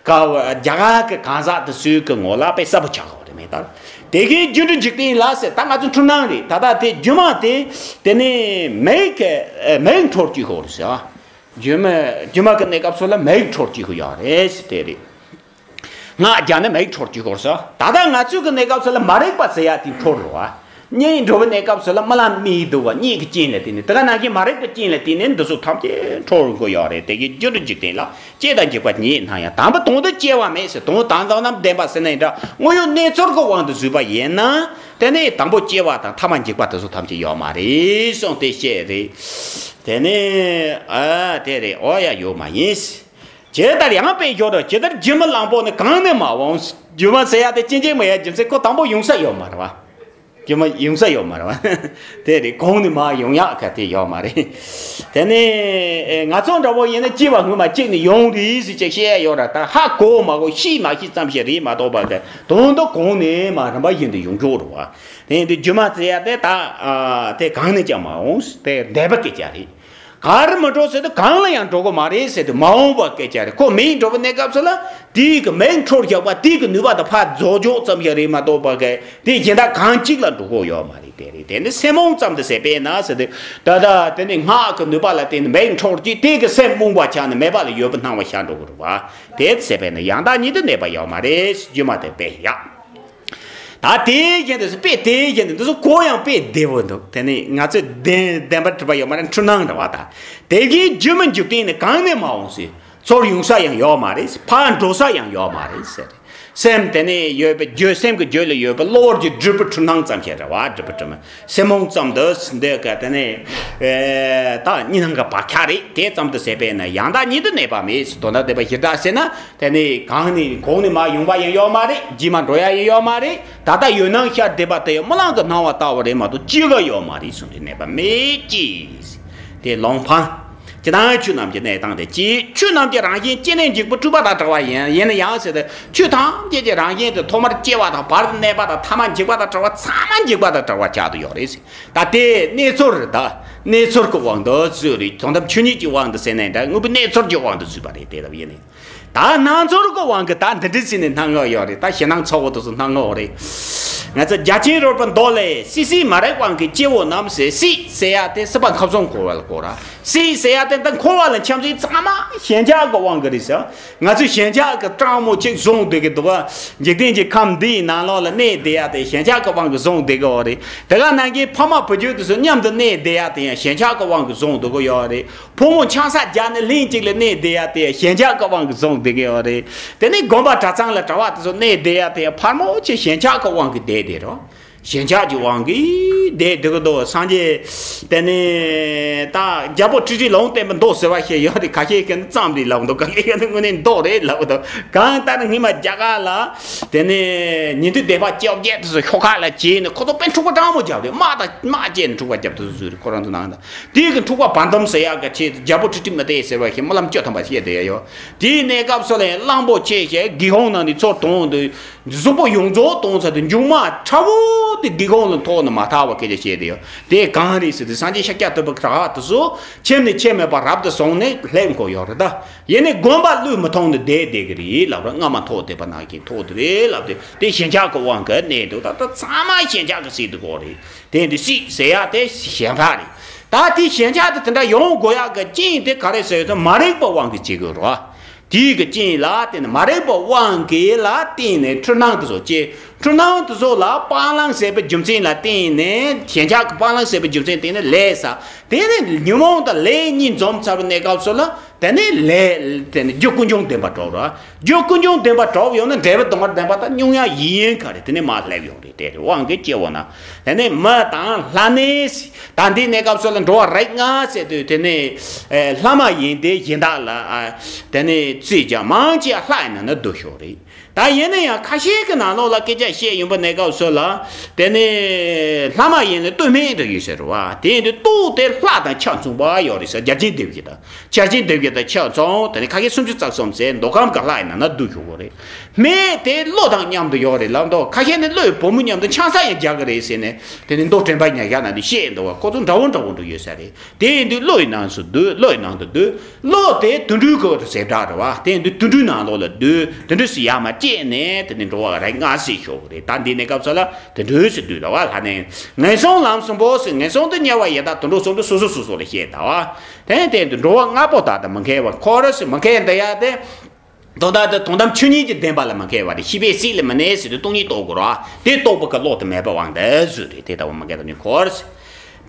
ག་རྒྱ་གར་གི་གང་ཟག་དེ་ཚོའི་གི་ངོ་ལ་དཔེ་གསལ་པོ་ཆགས་ཡོད་རེད། མེད་ད། དེ་གའི་རྒྱུ་འབྲས་འཇིག་རྟེན་ལ་ཟེར། ད་ང་ཚོ་འཁྲུལ་སྣང་རེད། ད་ལྟ་དེ་རྒྱུ་མ་དེ་དེ་ནི་མིག་གི་མིག་འཕྲོར་སྐྱེ་ཡོད་རེད་ཟེར། རྒྱུ་མ་རྒྱུ་མ་གི་གནས་སྐབས་སུ་ལ་མིག་འཕྲོར་སྐྱེ་ཡོད་རེད་ཟེར། དེ་རེད། སྔགས་རྒྱག་ནས་མིག་འཕྲོར་སྐྱེ་ཡོད་ཟེར། ད་ལྟ་ང་ཚོའི་གི་གནས་སྐབས་སུ་ལ་མ་རིག་པ་ཟེར་ཡ་དེ་འཕྲོར་རེད་བ། གཉིད་འགྲོ་བའི་གནས་སྐབས་སུ་ལ་རྨི་ལམ་རྨིས་འདུག་བ། གཉིད་ཀྱི་རྐྱེན་ལ་བརྟེན་ནས། དེ་ག་ནང་བཞིན་མ་རིག་པའི་རྐྱེན་ལ་བརྟེན་ནས་འདི་ཚོ་ཐམས་ཅད་འཕྲོར་དགོས་ཡོད་རེད། དེ་གའི་རྒྱུ་འབྲས་འཇིག་རྟེན་ལ་སྐྱེ་དང་འཇིག་པ་གཉིས་སྣང་ཡང་། དང་པོ་དོན་དུ་སྐྱེ་བ་མེད་ཟེར། དོན་དམ་དང་དམ་བདེན་པ་ཟེར་ན་ཡིན་འདྲ། དངོས་ཡོད་གནས་ཚུལ་གྱི་དབང་དུ་བཟོས་པ་ཡིན་ན། དེ་ནས་དང་པོ་སྐྱེ་བ་དང་ཐ་མ་འཇིག་པ་དེ་ཚོ་ཐམས་ཅད་ཡོད་མ་རེད་གསུངས་ཏེ་བཤད་རེད། དེ་ནས་ཨ་དེ་རེད། འོ་ཡ་ཡོད་མ་ཡིན། ཇི་ལྟར་ཡང་དཔེ་བཞག་ཏོ། ཇི་ལྟར་སྒྱུ་མ་གླང་པོ་ནི་གང་ནས་མ་འོངས། སྒྱུ་མ་ཟེར་ཡ་དེ་ཅི་འཇིག་མ་ཡ་རྒྱུ་མཚན་ཁོ་དང་པོ་ཡོང་ས་ཡོད་མ་རེད་བ། སྒྱུ་མ་ཡོང་ས་ཡོད་མ་རེད་བ། དེ་རེད། གོང་ནས་མར་ཡོང་ཡག་ག་དེ་ཡོད་མ་རེད། དེ་ནས་ང་ཚོ་འདྲ་བོ་ཡིན་ན་སྐྱེ་བ་སྔོན་མ་གཅིག་ནས་ཡོང་རེད་ཟེར་ཅིག་བཤད་ཡ་ཡོད་ར། ད་ཧ་གོ་མ་གོ་ཤེས་མ་ཤེས་ཙམ་ཞིག་རེད་མ་གཏོགས་པ་གི་དོན་དུ་གོང་ནས་མར་རིམ་པ་བཞིན་དུ་ཡོང་ཆོག་རེད་བ། དེ་ཡིན་དུས་སྒྱུ་མ་ཟེར་ཡ་དེ་ད་དེ་གང་ནས་ཀྱང་མ་འོངས། དེ་འདས་པ་སྐད་ཆ་རེད། ག་རེ་མི་འགྲོ་ཟེར་དུས་གང་ལ་ཡང་འགྲོ་གི་མ་རེད་ཟེར་དུས་མ་འོངས་པ་སྐད་ཆ་རེད། ཁོ་མིག་འགྲོ་བའི་གནས་སྐབས་སུ་ལ་དེའི་གི་མིག་འཕྲོར་བཞག་པ་དེའི་གི་ནུས་པ་དང་ཕར་རྫོགས་འཇོག་ཙམ་ཞིག་རེད་མ་གཏོགས་པ་གི་དེ་གཞན་དག་གང་གཅིག་ལ་འགྲོ་གི་ཡོད་མ་རེད། དེ་རེད། དེ་ནི་སེམས་རྨོངས་ཙམ་དུ་ཟད་པས་ན་ཟེར་དུས་ད་ལྟ་དེ་ནི་སྔགས་ཀྱི་ནུས་པ་ལ་བརྟེན་ནས་མིག་འཕྲོར་གྱིས་དེ་གི་སེམས་རྨོངས་པ་ཆགས་ནས་མེད་པ་ལ་ཡོད་པའི་སྣང་བ་ཤར་འགྲོ་གི་རེད་བ། དེ་ཟད་པས་ན་ཡང་དག་ཉིད་དུ་གནས་པ་ཡོད་མ་རེད། སྒྱུ་མ་དེ་དཔེ་ཡག་ད་དེའི་རྒྱན་དེ་ཚོ་དཔེ་དེའི་རྒྱན་དེ་འདི་ཚོ་གོ་ཡང་དཔེ་བདེ་བོ་འདུག་དེ་ནི་ང་ཚོས་བདེན་བདེན་པར་གྲུབ་པ་ཡོད་མ་རེད། འཁྲུལ་སྣང་རེད་བ། ད་དེ་གའི་སྒྱུ་མ་འཇིག་རྟེན་ནི་གང་ནས་མ་འོངས་ཟེར། ཚུར་ཡོང་ས་ཡང་ཡོད་མ་རེད། ཕར་འགྲོ་ས་ཡང་ཡོད་མ་རེད་ཟེར། སེམས་དེ་ནས་ཡོད་པའི་རྒྱུད། སེམས་ཀྱི་རྒྱུད་ལ་ཡོད་པའི་གློ་བུར་གྱི་སྒྲིབ་པའི་འཁྲུལ་སྣང་ཙམ་ཞིག་རེད་བ། སྒྲིབ་པའི་འཁྲུལ་སྣང་། སེམས་རྨོངས་ཙམ་དུ་འདི་ག་དེ་ནས་ད་གཉིས་སྣང་གི་བག་ཆགས་རེད། དེ་ཙམ་དུ་ཟད་པས་ན་ཡང་དག་ཉིད་དུ་གནས་པ་མེད། དོན་དམ་བདེན་པ་ཞེ་དྲག་ཟེར་ན། དེ་ནི་གང་ནས་གོང་ནས་མར་ཡོང་བ་ཡང་ཡོད་མ་རེད། རྗེས་མ་འགྲོ་ཡ་ཡང་ཡོད་མ་རེད། ད་ལྟ་ཡོད་སྣང་ཤར་བསྡད་པ་དེ་ཡང་རྨི་ལམ་གྱི་སྣང་བ་ལྟ་བུ་རེད་མ་གཏོགས་ཅི་ག་ཡོད་མ་རེད་གསུངས་ཏེ་གནས་པ་མེད་ཀྱི། དེ་ལུང་ཕངས། ཇི་ལྟར་ཆོས་རྣམས་ཀྱི་གནས་སྟངས་དེ། ཅེས་ཆོས་རྣམས་ཀྱི་རང་བཞིན་སྐྱེ་གནས་འཇིག་པ་སྤྲོས་པ་དང་བྲལ་བ་ཡིན། ཡིན་ན་ཡང་ཟེར་ཏེ་ཆོས་ཐམས་ཅད་ཀྱི་རང་བཞིན་དེ་ཐོག་མར་སྐྱེ་བ་དང་བར་དུ་གནས་པ་དང་ཐ་མ་འཇིག་པ་དང་བྲལ་བ། ཚང་མ་འཇིག་པ་དང་བྲལ་བ་ཆགས་བསྡད་ཡོད་རེད་ཟེར། ད་དེ་གནས་ཚུལ་རེད། ད་གནས་ཚུལ་གྱི་དབང་དུ་བཟོས་རེད། དོན་དམ་ཆོས་ཉིད་ཀྱི་དབང་དུ་ཟེར་ནའི་འདྲ། དངོས་པོའི་གནས་ཚུལ་གྱི་དབང་དུ་བཟོས་པ་རེད། དེ་ལྟ་བུ་ཡིན་ནའི། ད་སྣང་ཚུལ་གྱི་དབང་གིས་ད་འདི་འདྲ་ཟེར་ནས་སྣང་གི་ཡོད་རེད། ད་ཞེད་སྣང་ཚ་བོ་དེ་ཚོ་སྣང་གི་ཡོད་རེད། ང་ཚོ་རྒྱ་ཆེན་རོལ་པའི་མདོ་ལས། སྲིད་སྲིད་མ་རིག་དབང་གིས་སྐྱེ་བོ་རྣམས་ཟེར། སྲིད་ཟེར་ཡ་དེ་སྲིད་པ་མཁའ་གསུམ་འཁོར་བ་ལ་གོ་ར། སྲིད་ཟེར་ཡ་དེ་འདི་འཁོར་བ་ལ་འཁྱམས་ཚུལ་ཚང་མ་ཞེན་ཆགས་ཀྱི་དབང་གིས་རེད་ཟེར། ང་ཚོས་ཞེན་ཆགས་ཀྱི་སྤྲང་མོ་གཅིག་བཟུང་བསྡད་ཀྱི་འདུག་ག་འཇིག་རྟེན་གྱི་ཁམས་འདིའི་ནང་ལོགས་ལ་གནས་བསྡད་ཡ་དེ་ཞེན་ཆགས་ཀྱི་དབང་གིས་བཟུང་བསྡད་ཀྱི་ཡོད་རེད། དེ་ག་ནང་བཞིན་ཕ་མ་བུ་རྒྱུད་དེ་ཚོ་མཉམ་དུ་གནས་བསྡད་ཡ་དེ་ཡང་ཞེན་ཆགས་ཀྱི་དབང་གིས་བཟུང་བསྡད་ཀྱི་ཡོད་རེད། ཕོ་མོ་ཆང་ས་རྒྱག་ནས་ལྷན་ཅིག་ལ་གནས་བསྡད་ཡ་དེ་ཞེན་ཆགས་ཀྱི་དབང་གིས་བཟུང་བསྡད་ཀྱི་ཡོད་རེད། དེ་ནས་དགོན་པ་གྲྭ་ཚང་ལ་གྲྭ་བ་དེ་ཚོ་གནས་བསྡད་ཡ་དེ་ཕར་མོ་ཆེ་ཞེན་ཆགས་ཀྱི་དབང་གིས་བསྡད་བསྡད་རོ། ཞེན་ཆགས་ཀྱི་དབང་གིས་བསྡད་བསྡད་ཀྱི་འདུག་སངས་རྒྱས་དེ་ནས་ད་རྒྱལ་པོ་ཀྲི་ཀྲི་ལུང་བསྟན་པའི་མདོ་ཟེར་བ་ཞིག་ཡོད་རེད། ཁ་ཤས་ཀྱིས་ནི་རྩོམ་རེད་ལབ་འདུག་ཁ་ཤས་ཀྱིས་ནི་དངོས་གནས་མདོ་རེད་ལབ་འདུག་གང་ལྟར་སྔོན་མ་རྒྱ་གར་ལ་དེ་ནས་ཉན་ཐོས་སྡེ་པ་བཅོ་བརྒྱད་དེ་ཚོ་ཤོག་ཁག་ལ་བྱས་ནས་ཁོ་ཚོ་དཔེ་འཁྲུག་པ་སྤྲང་མོ་བརྒྱབ་རེད། དམག་དང་དམག་བཅས་ནས་འཁྲུག་པ་བརྒྱབ་དུས་སུ་རེད། ཁོ་རང་ཚོ་ནང་ད། དེའི་གི་འཁྲུག་པ་བར་འདུམ་ཟེར་ཡག་གི་ཆེད་དུ་རྒྱལ་པོ་ཀྲི་ཀྲི་མི་ཏྲ་ཟེར་བ་ཞིག་སྨོན་ལམ་བཅུ་ཐམ་པ་བཤད་བསྡད་ཡོད། དེའི་གནས་སྐབས་སུ་ལ་གླང་པོ་ཆེ་ཞིག་སྒེའུ་ཁུང་ནང་ནས་ཚུར་དོང་དུ་ གཟུགས་པོ་ཡོངས་རྫོགས་གཏོང་ཚར་དུས་མཇུག་མ་ཁྲ་བོ་དེ་སྒེའུ་ཁུང་ལ་ཐོགས་ནས་མ་ཐར་བ་སྐད་ཆ་བཤད་དེ་ཡོད། དེ་གང་རེད་ཟེར་དུས་སངས་རྒྱས་ཤཱཀྱ་ཐུབ་པ་གྲགས་དེ་ཚོ་ཁྱིམ་ནས་ཁྱིམ་མེད་པར་རབ་ཏུ་བྱུང་ནས་སླེབས་འགོ་ཡོད་རེད་ད། ཡིན་ནའི་དགོན་པ་བློས་མི་ཐོངས་ནས་བསྡད་བསྡད་ཀྱི་རེད་ལབ་ར། རྔ་མ་ཐོགས་བསྡད་པ་ནང་བཞིན་ཐོགས་བསྡད་རེད་ལབ་དུས་དེ་ཞེན་ཆགས་ཀྱི་དབང་གིས་གནས་འདུག་ད་ལྟ་ཚང་མ་ཞེན་ཆགས་ཀྱི་སྲིད་དུ་གོ་རེད། དེ་འདི་སྲིད་ཟེར་ཡག་དེ་ཞེན་ཆགས་རེད། ད་དེ་ཞེན་ཆགས་དེ་དེ་འདྲ་ཡོང་དགོས་ཡག་གི་རྐྱེན་དེ་ག་རེ་ཟེར་ཡོད་ཚོ་མ་རིག་པའི་དབང་གིས་བྱེད་དགོས་རེད་བ། དེའི་གི་རྐྱེན་ལ་བརྟེན་ནས་མ་རིག་པའི་དབང་གིས་ལ་བརྟེན་ནས་འཁྲུལ་སྣང་དེ་ཚོ་སྐྱེ། འཁྲུལ་སྣང་དེ་ཚོ་ལ་སྤང་བླང་བྱས་པའི་རྒྱུ་མཚན་ལ་བརྟེན་ནས་ཞེན་ཆགས་ཀྱི་སྤང་བླང་བྱས་པའི་རྒྱུ་མཚན་བརྟེན་ནས་ལས་བསགས། དེ་ནས་ཉོན་མོངས་དང་ལས་གཉིས་འཛོམས་ཚར་བའི་གནས་སྐབས་སུ་ལ། དེ་ནས་ལས་དེ་ནས་རྒྱུ་ཀུན་འབྱུང་བདེན་པར་གྲོལ་རོ། རྒྱུ་ཀུན་འབྱུང་བདེན་པར་གྲོལ་ཡོང་ན་འབྲས་བུ་གདོང་པར་ལྡན་པ་དང་མྱོང་ཡག་ཡིན་ཡིན་ག་རེ་དེ་ནས་མར་སླེབས་ཡོང་རེད། དེ་རེད་དབང་གིས་སྐྱེ་བོ་ན། དེ་ནས་མི་དང་ལྷ་ནས་ད་འདི་གནས་སྐབས་སུ་ལ་འགྲོ་བ་རིགས་ལྔ་ཟེར་དུས་དེ་ནས་ལྷ་མ་ཡིན་ཏེ་གཞན་དག་ལ་དེ་ནས་བརྩིས་ཀྱང་མང་ཆེ་ལྷ་ཡི་ནང་ན་འདུ་ཤོག་རེད། ད་ཡིན་ན་ཡང་ཁ་ཤས་ཀྱི་ནང་ལོགས་ལ་སྐད་ཆ་བཤད་ཡོང་པ་གནས་སྐབས་སུ་ལ། དེ་ནས་ལྷ་མ་ཡིན་ལ་ལྟོས་མེད་དུ་ཡོད་ཟེར་བ། དེ་ཡིན་དུས་ལྟོས་དེ་ལྷ་དང་ཆ་མཚུངས་པ་ཡོད་རེད་ཟེར། རྒྱལ་ཆེན་སྡེ་བཞི་དང་། ཆ་ཆེན་སྡེ་བཞི་དང་ཆ་མཚུངས། དེ་ནས་ཁ་ཤས་སུམ་ཅུ་རྩ་གསུམ་ཟེར་མདོ་ཁམས་ཀྱི་ལྷ་ཡི་ནང་ན་འདུ་ཤོག་གོ་རེད། སྨན་དེ་བློ་དང་མཉམ་དུ་ཡོད་རེད་ལབ་འདུག་ཁ་ཤས་ནི་བློས་བུ་མོ་མཉམ་དུ་ཆང་ས་ཡང་རྒྱག་གི་རེད་ཟེར་ནས་དེ་ནས་མདོ་དྲན་པ་ཉག་བཞག་ན་འདི་བཤད་འདུག་བ། ཁོ་ཚོ་འདྲ་བོ་འདྲ་བོ་འགྲོ་ཡོད་ས་རེད། དེ་ཡིན་དུས་བློ་ཡི་ནང་སུ་འདུས། བློ་ཡི་ནང་དུ་འདུས། བློ་དེ་དུད་འགྲོའི་སྐོར་དུ་ཟེར་གྲགས་རེད་བ། དེ་ཡིན་དུས་དུད་འགྲོའི་ནང་ལོགས་ལ་འདུས། དེ་འདྲ་སུ་ཡར་མར་བཅད་ནས་དེ་ནས་འགྲོ་བ་རིགས་ལྔ་ཟེར་ཤོག་རེད། ད་འདི་གནས་སྐབས་སུ་ལ་དུད་འགྲོའི་སུ་འདུས་ལ་བ་ལྷ་ནས་ངན་སོང་ལམ་གསུམ་པོ་ཟེར། ངན་སོང་དུ་དམྱལ་བ་ཡི་དྭགས་དུད་འགྲོ་གསུམ་དུ་སོ་སོ་སོ་སོ་ལ་བཤད་ད་བ། དེ་ནས་དེ་འདུས་འགྲོ་བ་ལྔ་པོ་དག་དང་མི་མཁས་པ་འཁོར་ཟེར། མི་མཁས་འདི་ཡ་དེ། དོན་དག་དེ་དོན་དམ་ཆོས་ཉིད་ཀྱི་བདེན་པ་ལ་མ་མཁས་པ་རེད། ཤེས་པས་སྲིད་ལ་མི་གནས་ཟེར་དུས་སྟོང་ཉིད་རྟོགས་དགོས་ར། དེ་རྟོགས་པ་གི་བློ་དེ་མེད་པའི་དབང་དུ་བཟོས་རེད། དེ་ལྟ་བུ་མ་མཁས་པ་ནི་འཁོར།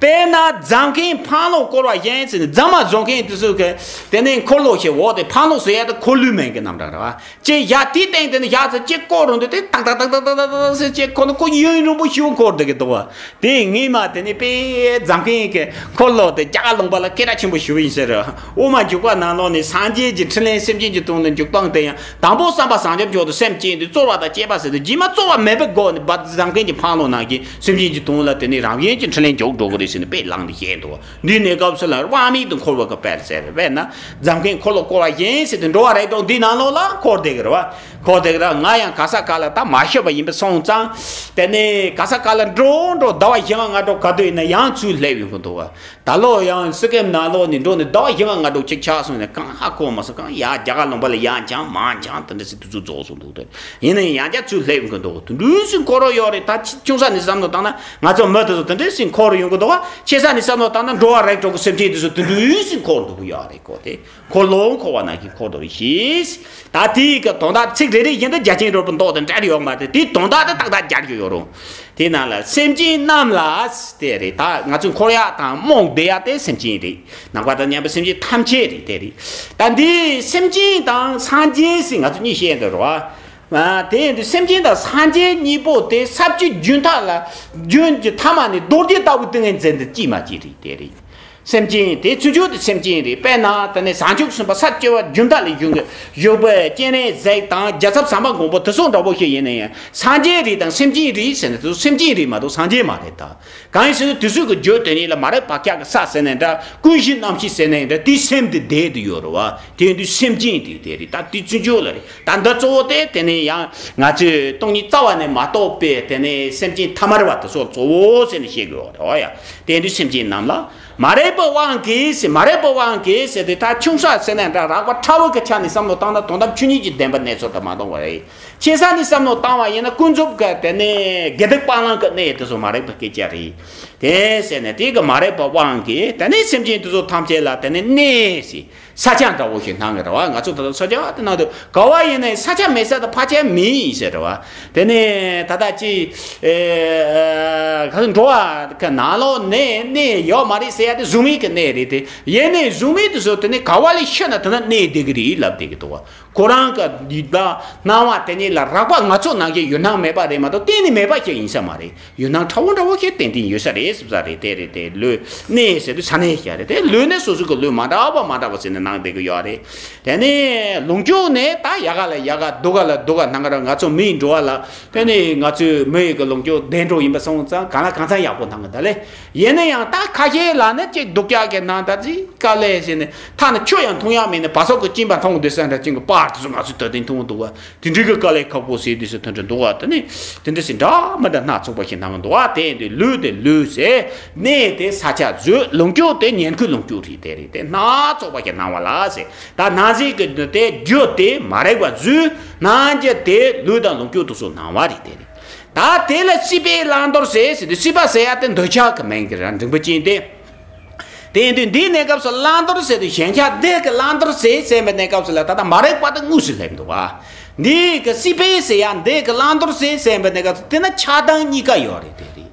དཔེར་ན་རྫ་མཁན་འཕང་ལོ་བསྐོར་བ་བཞིན་ཟེར་ནས་རྫ་མ་བཟོ་མཁན་དེ་ཚོ་གི་དེ་ནས་འཁོར་ལོ་ཞེས་འོག་དེ་འཕང་ལོ་ཟེར་ཡ་དེ་འཁོར་ལོའི་མིང་གི་རྣམ་གྲངས་རེད་བ། ཅེས་ཡ་དེའི་སྟེང་དེ་ནས་ཡ་ཚ་ཅེས་བསྐོར་རུང་དུ་དེ་ཏག་ཏག་ཏག་ཏག་ཟེར་ཅེས་ཁོ་ནི་ཁོ་ཡུན་རིང་པོ་ཞིག་འཁོར་བསྡད་ཀྱི་འདུག་བ། དེ་ངས་མ་དེ་ནས་དཔེ་རྫ་མཁན་གྱི་འཁོར་ལོ་དེ་རྒྱ་གར་ལུང་པ་ལ་སྐད་གྲགས་ཆེན་པོ་ཞིག་ཡིན་ཟེར། དབུ་མ་འཇུག་པ་ནང་ལོགས་ནས་སངས་རྒྱས་ཀྱི་འཕྲིན་ལས་སེམས་ཅན་གྱི་དོན་ལ་འཇུག་སྟངས་དེ་ཡང་དང་པོ་བསམ་པ་བཟང་སྤྱོད་མཆོག་ཏུ་སེམས་བསྐྱེད་དེ་རྩོལ་བ་དང་བཅས་པ་ཟེར་ཏེ་རྗེས་མ་རྩོལ་བ་མེད་པའི་སྒོ་ནས་རྫ་མཁན་གྱི་འཕང་ལོ་ནང་གི་སེམས་ཅན་གྱི་དོན་ལ་དེ་ནས་རང་བཞིན་གྱི་འཕྲིན་ལས་འཇུག་འགྲོ་གི་རེད་ཟེར་ནས་དཔེ་བླངས་ཏེ་བཤད་འདུག་འདིའི་གནས་སྐབས་སུ་ལ་དབང་མེད་དུ་འཁོར་བ་གི་དཔལ་ཟེར། དཔེར་ན་རྫ་མཁན་འཁོར་ལོ་བསྐོར་བ་བཞིན་ཟེར་ཏེ་འགྲོ་བ་རིགས་དྲུག་འདིའི་ནང་ལོགས་ལ་འཁོར་བསྡད་ཀྱི་རེད་བ། ཁོ་དེ་ག་ང་ཡང་ག་ས་ག་ལ་ད་མ་ཤི་བ་ཡིན་པ་སོང་ཙང་། དེ་ནས་ག་ས་ག་ལ་འགྲོ་འགྲོ་ཟླ་བ་བཞི་ལྔ་ལྔ་དྲུག་ག་དུས་ཡིན་ན་ཡང་ཚུར་སླེབས་ཡོང་གི་འདུག་བ། ད་ལོ་ཡང་སི་ཀེམ་ནང་ལོགས་ནས་འགྲོ་ནས་ཟླ་བ་བཞི་ལྔ་ལྔ་དྲུག་ཅིག་ཆགས་སོང་ནས་གང་ཧ་གོ་མ་སོང་། གང་ཡ་རྒྱ་གར་ལུང་པ་ལ་ཡང་བྱང་མང་བྱང་དེ་འདྲ་ཞིག་དུས་ཚོད་རྫོགས་སོང་འདུག་དེ་ཡིན་ན་ཡང་ཡང་བསྐྱར་ཚུར་སླེབས་ཡོང་གི་འདུག་དེ་འདྲ་ཞིག་འཁོར་རོགས་ཡོད་རེད། ད་ཆུང་ས་ནས་བསམ་བློ་བཏང་ན་ང་ཚོ་མི་དེ་ཚོ་དེ་འདྲ་ཞིག་འཁོར་ཡོང་གི་འདུག་བ། ཆེ་ས་ནས་བསམ་བློ་བཏང་ན་འགྲོ་བ་རིགས་དྲུག་གི་སེམས་ཅན་དེ་ཚོ་དེ་འདྲ་ཞིག་འཁོར་འདུག་གི་ཡོད་རེད་ཀོ། དེ། འཁོར་ལོ་འཁོར་བ་ནང་བཞིན་འཁོར་དུ་ཤེས། ད་དེའི་གི་དོན་དག་ཚིག་རེ་རེ་བཞིན་དུ་རྒྱ་ཆེན་རོལ་པའི་མདོ་དང་འབྲེལ་ཡོད་མ་རེད། དེའི་དོན་དག་དེ་ཏག་ཏག་རྒྱག་རྒྱུ་ཡོད་རུང་། དེ་ནང་ལ་སེམས་ཅན་རྣམས་ལ་དེ་རེད། ད་ང་ཚོ་འཁོར་ཡག་དང་རྨོངས་བསྡད་ཡག་དེ་སེམས་ཅན་རེད། ནམ་མཁའ་དང་མཉམ་པའི་སེམས་ཅན་ཐམས་ཅད་རེད། དེ་རེད། ད་འདི་སེམས་ཅན་དང་སངས་རྒྱས་ཟེར་ང་ཚོ་གཉིས་བཤད་འདོད་རེད་བ། དེ་ཡིན་དུས་སེམས་ཅན་དང་སངས་རྒྱས་གཉིས་པོ་དེ་ས་བཅུའི་རྒྱུན་མཐའ་ལ་རྒྱུན་གྱི་ཐ་མ་ནས་རྡོ་རྗེ་ལྟ་བུ་ཏིང་ངེ་འཛིན་དུ་སྐྱེས་མ་སྐྱེས་རེད། དེ་རེད། སེམས་ཅན་དེ་ཚུན་ཆོད་དུ་སེམས་ཅན་རེད། དཔེར་ན་དེ་ནས་བྱང་ཆུབ་སེམས་དཔའ་ས་བཅུ་པ་རྒྱུན་མཐའ་ལས་བཞུགས་པའི་བཞུགས་པའི་སྤྱན་རས་གཟིགས་དང་རྒྱལ་ཚབ་ཟམ་པ་མགོན་པོ་དེ་སོགས་འདྲ་བོ་ཞིག་ཡིན་ན་ཡང་སངས་རྒྱས་རེད་དང་སེམས་ཅན་རེད་ཟེར་ན་དེ་ཚོ་སེམས་ཅན་རེད་མ་གཏོགས་སངས་རྒྱས་མ་རེད་ད། གང་ཡིན་ཟེར་ན་དེ་ཚོའི་གི་རྒྱུ་དེ་ཉིད་ལ་མ་རིག་པ་ཁྱག་གི་ས་ཟེར་ནའི་འདྲ། ཀུན་གཞི་རྣམ་ཤེས་ཟེར་ནའི་འདྲ། དེའི་སེམས་དེ་བསྡད་དུ་ཡོད་རེད་བ། དེ་ཡིན་དུས་སེམས་ཅན་དེ་དེ་རེད། ད་དེ་ཚུན་ཆོད་ལ་རེད། ད་འདི་གཙོ་བོ་དེ་དེ་ནས་ཡང་ང་ཚོས་སྟོང་ཉིད་རྩ་བ་ནས་མ་རྟོགས་པའི་དེ་ནས་སེམས་ཅན་ཐ་མལ་པ་དེ་ཚོ་གཙོ་བོ་ཟེར་ནས་བཤད་དགོས་པ་རེད་བ། ཡ། དེ་དུས་སེམས་ཅན་རྣམས་ལ་མ་རིག་པའི་དབང་གིས་ཟེར། མ་རིག་པའི་དབང་གིས་ཟེར་དེ་ད་ཆུང་ས་ཟེར་ནའི་འདྲ། རགས་པ་ཕྲ་བོ་གི་ཆ་ནས་བསམ་བློ་བཏང་ན་དོན་དམ་ཆོས་ཉིད་ཀྱི་བདེན་པ་གནས་ཚུལ་དེ་མ་མཐོང་བ་རེད། ཆེ་ས་ནས་བསམ་བློ་བཏང་བ་ཡིན་ན་ཀུན་རྫོབ་ཀྱི་དེ་ནས་དགེ་སྡིག་སྤང་བླང་གི་གནས་དེ་ཚོ་མ་རིག་པའི་སྐད་ཆ་རེད། དེ་ཟེར་ནས་དེ་གི་མ་རིག་པའི་དབང་གིས་དེ་ནས་སེམས་ཅན་དེ་ཚོ་ཐམས་ཅད་ལ་དེ་ནས་གནས་ཟེར། ས་ཆ་འདྲ་བོ་ཞིག་སྣང་གི་རེད་བ། ང་ཚོ་ད་ལྟ་ས་ཆ་དེ་ནང་དུ་ག་བ་ཡིན་ནའི་ས་ཆ་མེད་ས་དང་ཕ་ཆ་མེད་ཡིན་ཟེར་རེད་བ། དེ་ནས་ད་ལྟ་ཅི་ཨེ་ག་ཚོད་འགྲོ་བ་གི་ནང་ལོགས་ནས་གནས་ཡོད་མ་རེད་ཟེར་ཡ་དེ་གཟུགས་མེད་ཀྱི་གནས་རེད་དེ། ཡིན་ནའི་གཟུགས་མེད་དེ་ཚོ་དེ་ནས་ག་བ་ལ་ཤི་ན་དེ་ན་གནས་བསྡད་ཀྱི་རེད་ལབ་བསྡད་ཀྱི་འདུག་བ། ཁོ་རང་གི་ཡིད་ལ་སྣང་བ་དེ་ཉིད་ལ་རགས་པ་ང་ཚོ་ནང་བཞིན་ཡུལ་སྣང་མེད་པ་རེད་མ་གཏོགས་གཏན་ནས་མེད་པ་ཞིག་ཡིན་ས་མ་རེད། ཡུལ་སྣང་ཕྲ་བོ་འདྲ་བོ་ཞིག་ཏན་ཏན་ཡོད་ས་རེད་ཟེར་ས་རེད། དེ་རེད་དེ། ལུས་གནས་ཟེར་དུས་ས་གནས་ཞིག་རེད་དེ། ལུས་གནས་སོ་སོ་གི་ལུས་མ་འདྲ་བ་མ་འདྲ་བ་ཟེར་ནས་སྣང་བསྡད་ཀྱི་ཡོད་རེད། དེ་ནས་ལོངས་སྤྱོད་ནས་ད་ཡག་ག་ལ་ཡག་ག་སྡུག་ག་ལ་སྡུག་ག་སྣང་གི་རེད། ང་ཚོ་མིའི་འགྲོ་བ་ལ་དེ་ནས་ང་ཚོའི་མི་ཡི་གི་ལོངས་སྤྱོད་བདེ་འགྲོ་ཡིན་པ་སོང་ཙང་གང་ལ་གང་འཚམ་ཡག་པོ་སྣང་གི་འདུག་ལེ། ཡིན་ན་ཡང་ད་ཁ་ཤས་ལ་ནི་ཅིག་སྡུག་ཅག་གི་ནང་ད་ཅིག་དཀའ་ལས་ཟེར་ནས་ཐ་ན་ཆུ་ཡང་འཐུང་ཡག་མེད་ནས་བ་སོ་གི་གཅིན་པ་འཐུང་འདོད་ས་འདྲ་ཅིག་གི་པར་དེ་ཚོ་ང་ཚོས་ད་དེང་འཐུང་འདུག་བ། དེ་འདྲའི་གི་དཀའ་ ལས་ཁག་པོ་ཟེར་དུས་སུ་དོན་དུ་འདུག་བ། དེ་ནི་དེ་འདྲ་ཞིག་འདྲ་མི་འདྲ་སྣ་ཚོགས་པ་ཞིག་སྣང་གི་འདུག་བ། དེ་ཡིན་དུས་ལུས་དེ་ལུས་ཟེར། གནས་དེ་ས་ཆ་བཟོས། ལོངས་སྤྱོད་དེ་ཉེར་མཁོའི་ལོངས་སྤྱོད་རེད། དེ་རེད། དེ་སྣ་ཚོགས་པ་ཞིག་སྣང་བ་ལ་ཟེར། ད་སྣང་སྲིད་ཀྱི་དེ་རྒྱུ་དེ་མ་རིག་པ་བཟོས། སྣང་རྒྱུ་དེ་ལུས་དང་ལོངས་སྤྱོད་དེ་ཚོ་སྣང་བ་རེད། དེ་རེད། ད་དེ་ལ་སྲིད་པའི་བླང་དོར་ཟེར་ཟེར་དུས། སྲིད་པ་ཟེར་ཡ་དེ་འདོད་ཆགས་ཀྱི་མིང་གི་རང་འབྲིང་པོ་ཅན་དེ། དེ་ཡིན་དུས་འདིའི་གནས་སྐབས་སུ་བླང་དོར་ཟེར་དུས། ཞེན་ཆགས་འདི་གི་བླང་དོར་ཟེར་ཟེར་བའི་གནས་སྐབས་སུ་ལ་ད་ལྟ་མ་རིག་པ་དེ་དངོས་སུ་སླེབས་འདུག་བ། འདི་གི་སྲིད་པའི་ཟེར་ཡ་འདི་གི་བླང་དོར་ཟེར་ཟེར་བའི་གནས་སྐབས་སུ། དེ་ན་ཆགས་སྡང་གཉིས་ཀ་ཡོད་རེད། དེ་རེད།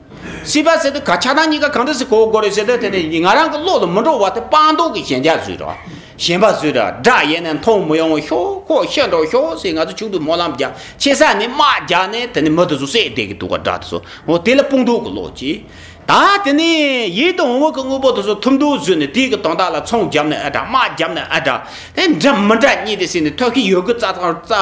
སྲིད་པ་ཟེར་དུས་ག་ཆགས་སྡང་གཉིས་ཀ་གང་འདྲ་ཞིག་གོ་དགོས་རེད་ཟེར་དུས། དེ་ནི་ང་རང་གི་བློ་ལ་མི་འགྲོ་བ་དེ་སྤངས་རྟོགས་ཀྱི་ཞེན་ཆགས་བཟོས་ར། ཞེན་པ་བཟོས་ར། དགྲ་ཡིན་ན་མཐོང་མི་ཡོང་ཤོག་ཁོ་ཤི་འགྲོ་ཤོག་ཟེར། ང་ཚོ་ཆུང་དུས་སྨོན་ལམ་རྒྱག་ཆེ་ས་ནས་དམག་རྒྱག་ནས་དེ་ནི་མི་དེ་ཚོ་བསད་བསྡད་ཀྱི་འདུག་ག་དགྲ་དེ་ཚོ། འོ་དེ་ལ་སྤངས་རྟོགས་ཀྱི་བློ་གྱིས། ད་དེ་ནས་ཡིད་དུ་འོང་བ་གི་དངོས་པོ་དེ་ཚོ་ཐུབ་འདུག་བཟོས་ནས། དེ་གི་དོན་དག་ལ་ཚོང་བརྒྱབ་ནས་ཨ་དྲག་དམག་བརྒྱབ་ནས་ཨ་དྲག་དེ་འདྲ་མི་འདྲ་གཉིས་དེ་ཟེར་ནས། ཐོག་གི་ཡོད་གི་རྩ་ཐང་རྩ་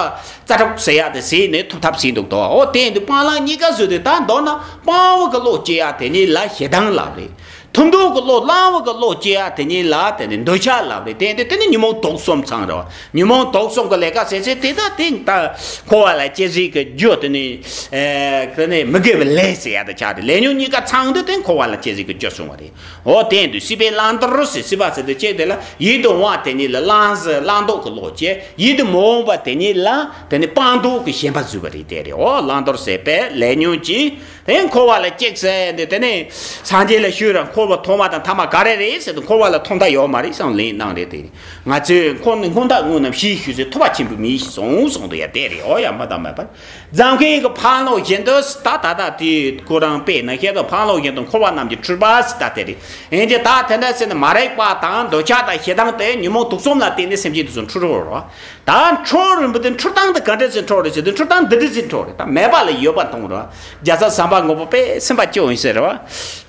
རྩ་གྲོགས་ཟེར་ཡ་དེ་ཟེར་ནས་ཐུབ་ཐབས་ཟེར་འདུག་དོ། འོ་དེ་འདི་སྤང་བླང་གཉིས་ཀ་བཟོས་ཏེ། ད་མདོར་ན་སྤང་བ་གི་བློ་སྐྱེ་ཡ་དེ་ཉིད་ལ་ཞེ་སྡང་ལབ་རེད། ཐུབ་འདུག་གི་བློ་བླང་བ་གི་བློ་སྐྱེ་ཡ་དེ་ཉིད་ལ་དེ་ནི་འདོད་ཆགས་ལབ་རེད། དེ་འདི་དེ་ནི་ཉོན་མོངས་དུག་གསུམ་ཚང་རེད་བ། ཉོན་མོངས་དུག་གསུམ་གི་ལས་ཀ་ཟེར་ཚེ་དེ་ད་དེ་ད་འཁོར་བ་ལ་སྐྱེ་སྲིད་ཀྱི་རྒྱུ་དེ་ནི། ཨེ། དེ་ནི་མི་དགེ་བའི་ལས་ཟེར་ཡ་དེ་ཆགས་ཏེ། ལས་ཉོན་གཉིས་ཀ་ཚང་དུས་དེ་འཁོར་བ་ལ་སྐྱེ་སྲིད་ཀྱི་རྒྱུ་བྱུང་བ་རེད། འོ་དེ་འདི་སྲིད་པའི་བླང་དོར་ཟེར། སྲིད་པ་ཟེར་དེ་ཅིག་དེ་ལ་ཡིད་དུ་འོང་བ་དེ་ཉིད་ལ་བླང་ཟེར། བླང་དོར་གྱི་བློ་སྐྱེ། ཡིད་དུ་མི་འོང་བ་དེ་ཉིད་ལ་དེ་ནི་སྤང་དོར་གྱི་ཞེན་པ་བཟོས་པ་རེད། དེ་རེད། འོ་བླང་དོར་ཟེར་བའི་ལས་ཉོན་གྱིས། དེ་འཁོར་བ་ལ་སྐྱེས་ཟེར་འདི། དེ་ནས་སངས་རྒྱས་ལ་ཞུས་ར། འཁོར་བ་ཐོག་མ་དང་ཐ་མ་ག་རེ་རེད་ཟེར་དུས། འཁོར་བ་ལ་ཐོག་མཐའ་ཡོད་མ་རེད་བསམ་ལན་གནང་རེད། དེ་ང་ཚོས་འཁོར་ནི་སྔོན་མཐའ་དངོས་རྣམས་ཞི་ཞུ་ཚེ། ཐུབ་པ་ཆེན་པོའི་མི་ཡིས་གསུངས་གསུངས་དུ་ཡ་དེ་རེད། འོ་ཡ་མ་དང་མེད་པར་རྫོང་ཁའི་གི་འཕང་ལོག་བཞིན་དུ། ད་ད་ད་དེ་ཁོ་རང་དཔེ་ན་ཤེས་དང་། འཕང་ལོག་བཞིན་དུ་འཁོར་བ་རྣམས་ཀྱི་འཁྲུལ་པ་ཟེར། ད་དེ་རེད། ཡིན་གྱི་ད་དེ་འདྲ་ཟེར་ནས་མ་རིག་པ་དང་འདོད་ཆགས་དང་ཞེ་སྡང་དེ་ཉོན་མོངས་དུག་གསུམ་ལ་བརྟེན་ནས་སེམས་ཅན་དེ་ཚོ་འཁྲུལ་འགྲོ་རོ། ད་འཁྲུལ་རིམ་པ་དེ་འཁྲུལ་སྟངས་དེ་ག་འདྲ་ཞིག་འཁྲུལ་རེད་ཟེར་དུས། འཁྲུལ་སྟངས་འདི་འདྲ་ཞིག་འཁྲུལ་རེད། ད་མེད་པ་ལ་ཡོད་པ་མཐོང་རོ། རྒྱལ་ཚབ་བྱམས་པ་མགོན་པོ་དཔལ་སེམས་དཔའ་སྤྱོད་འོང་ཟེར་བ།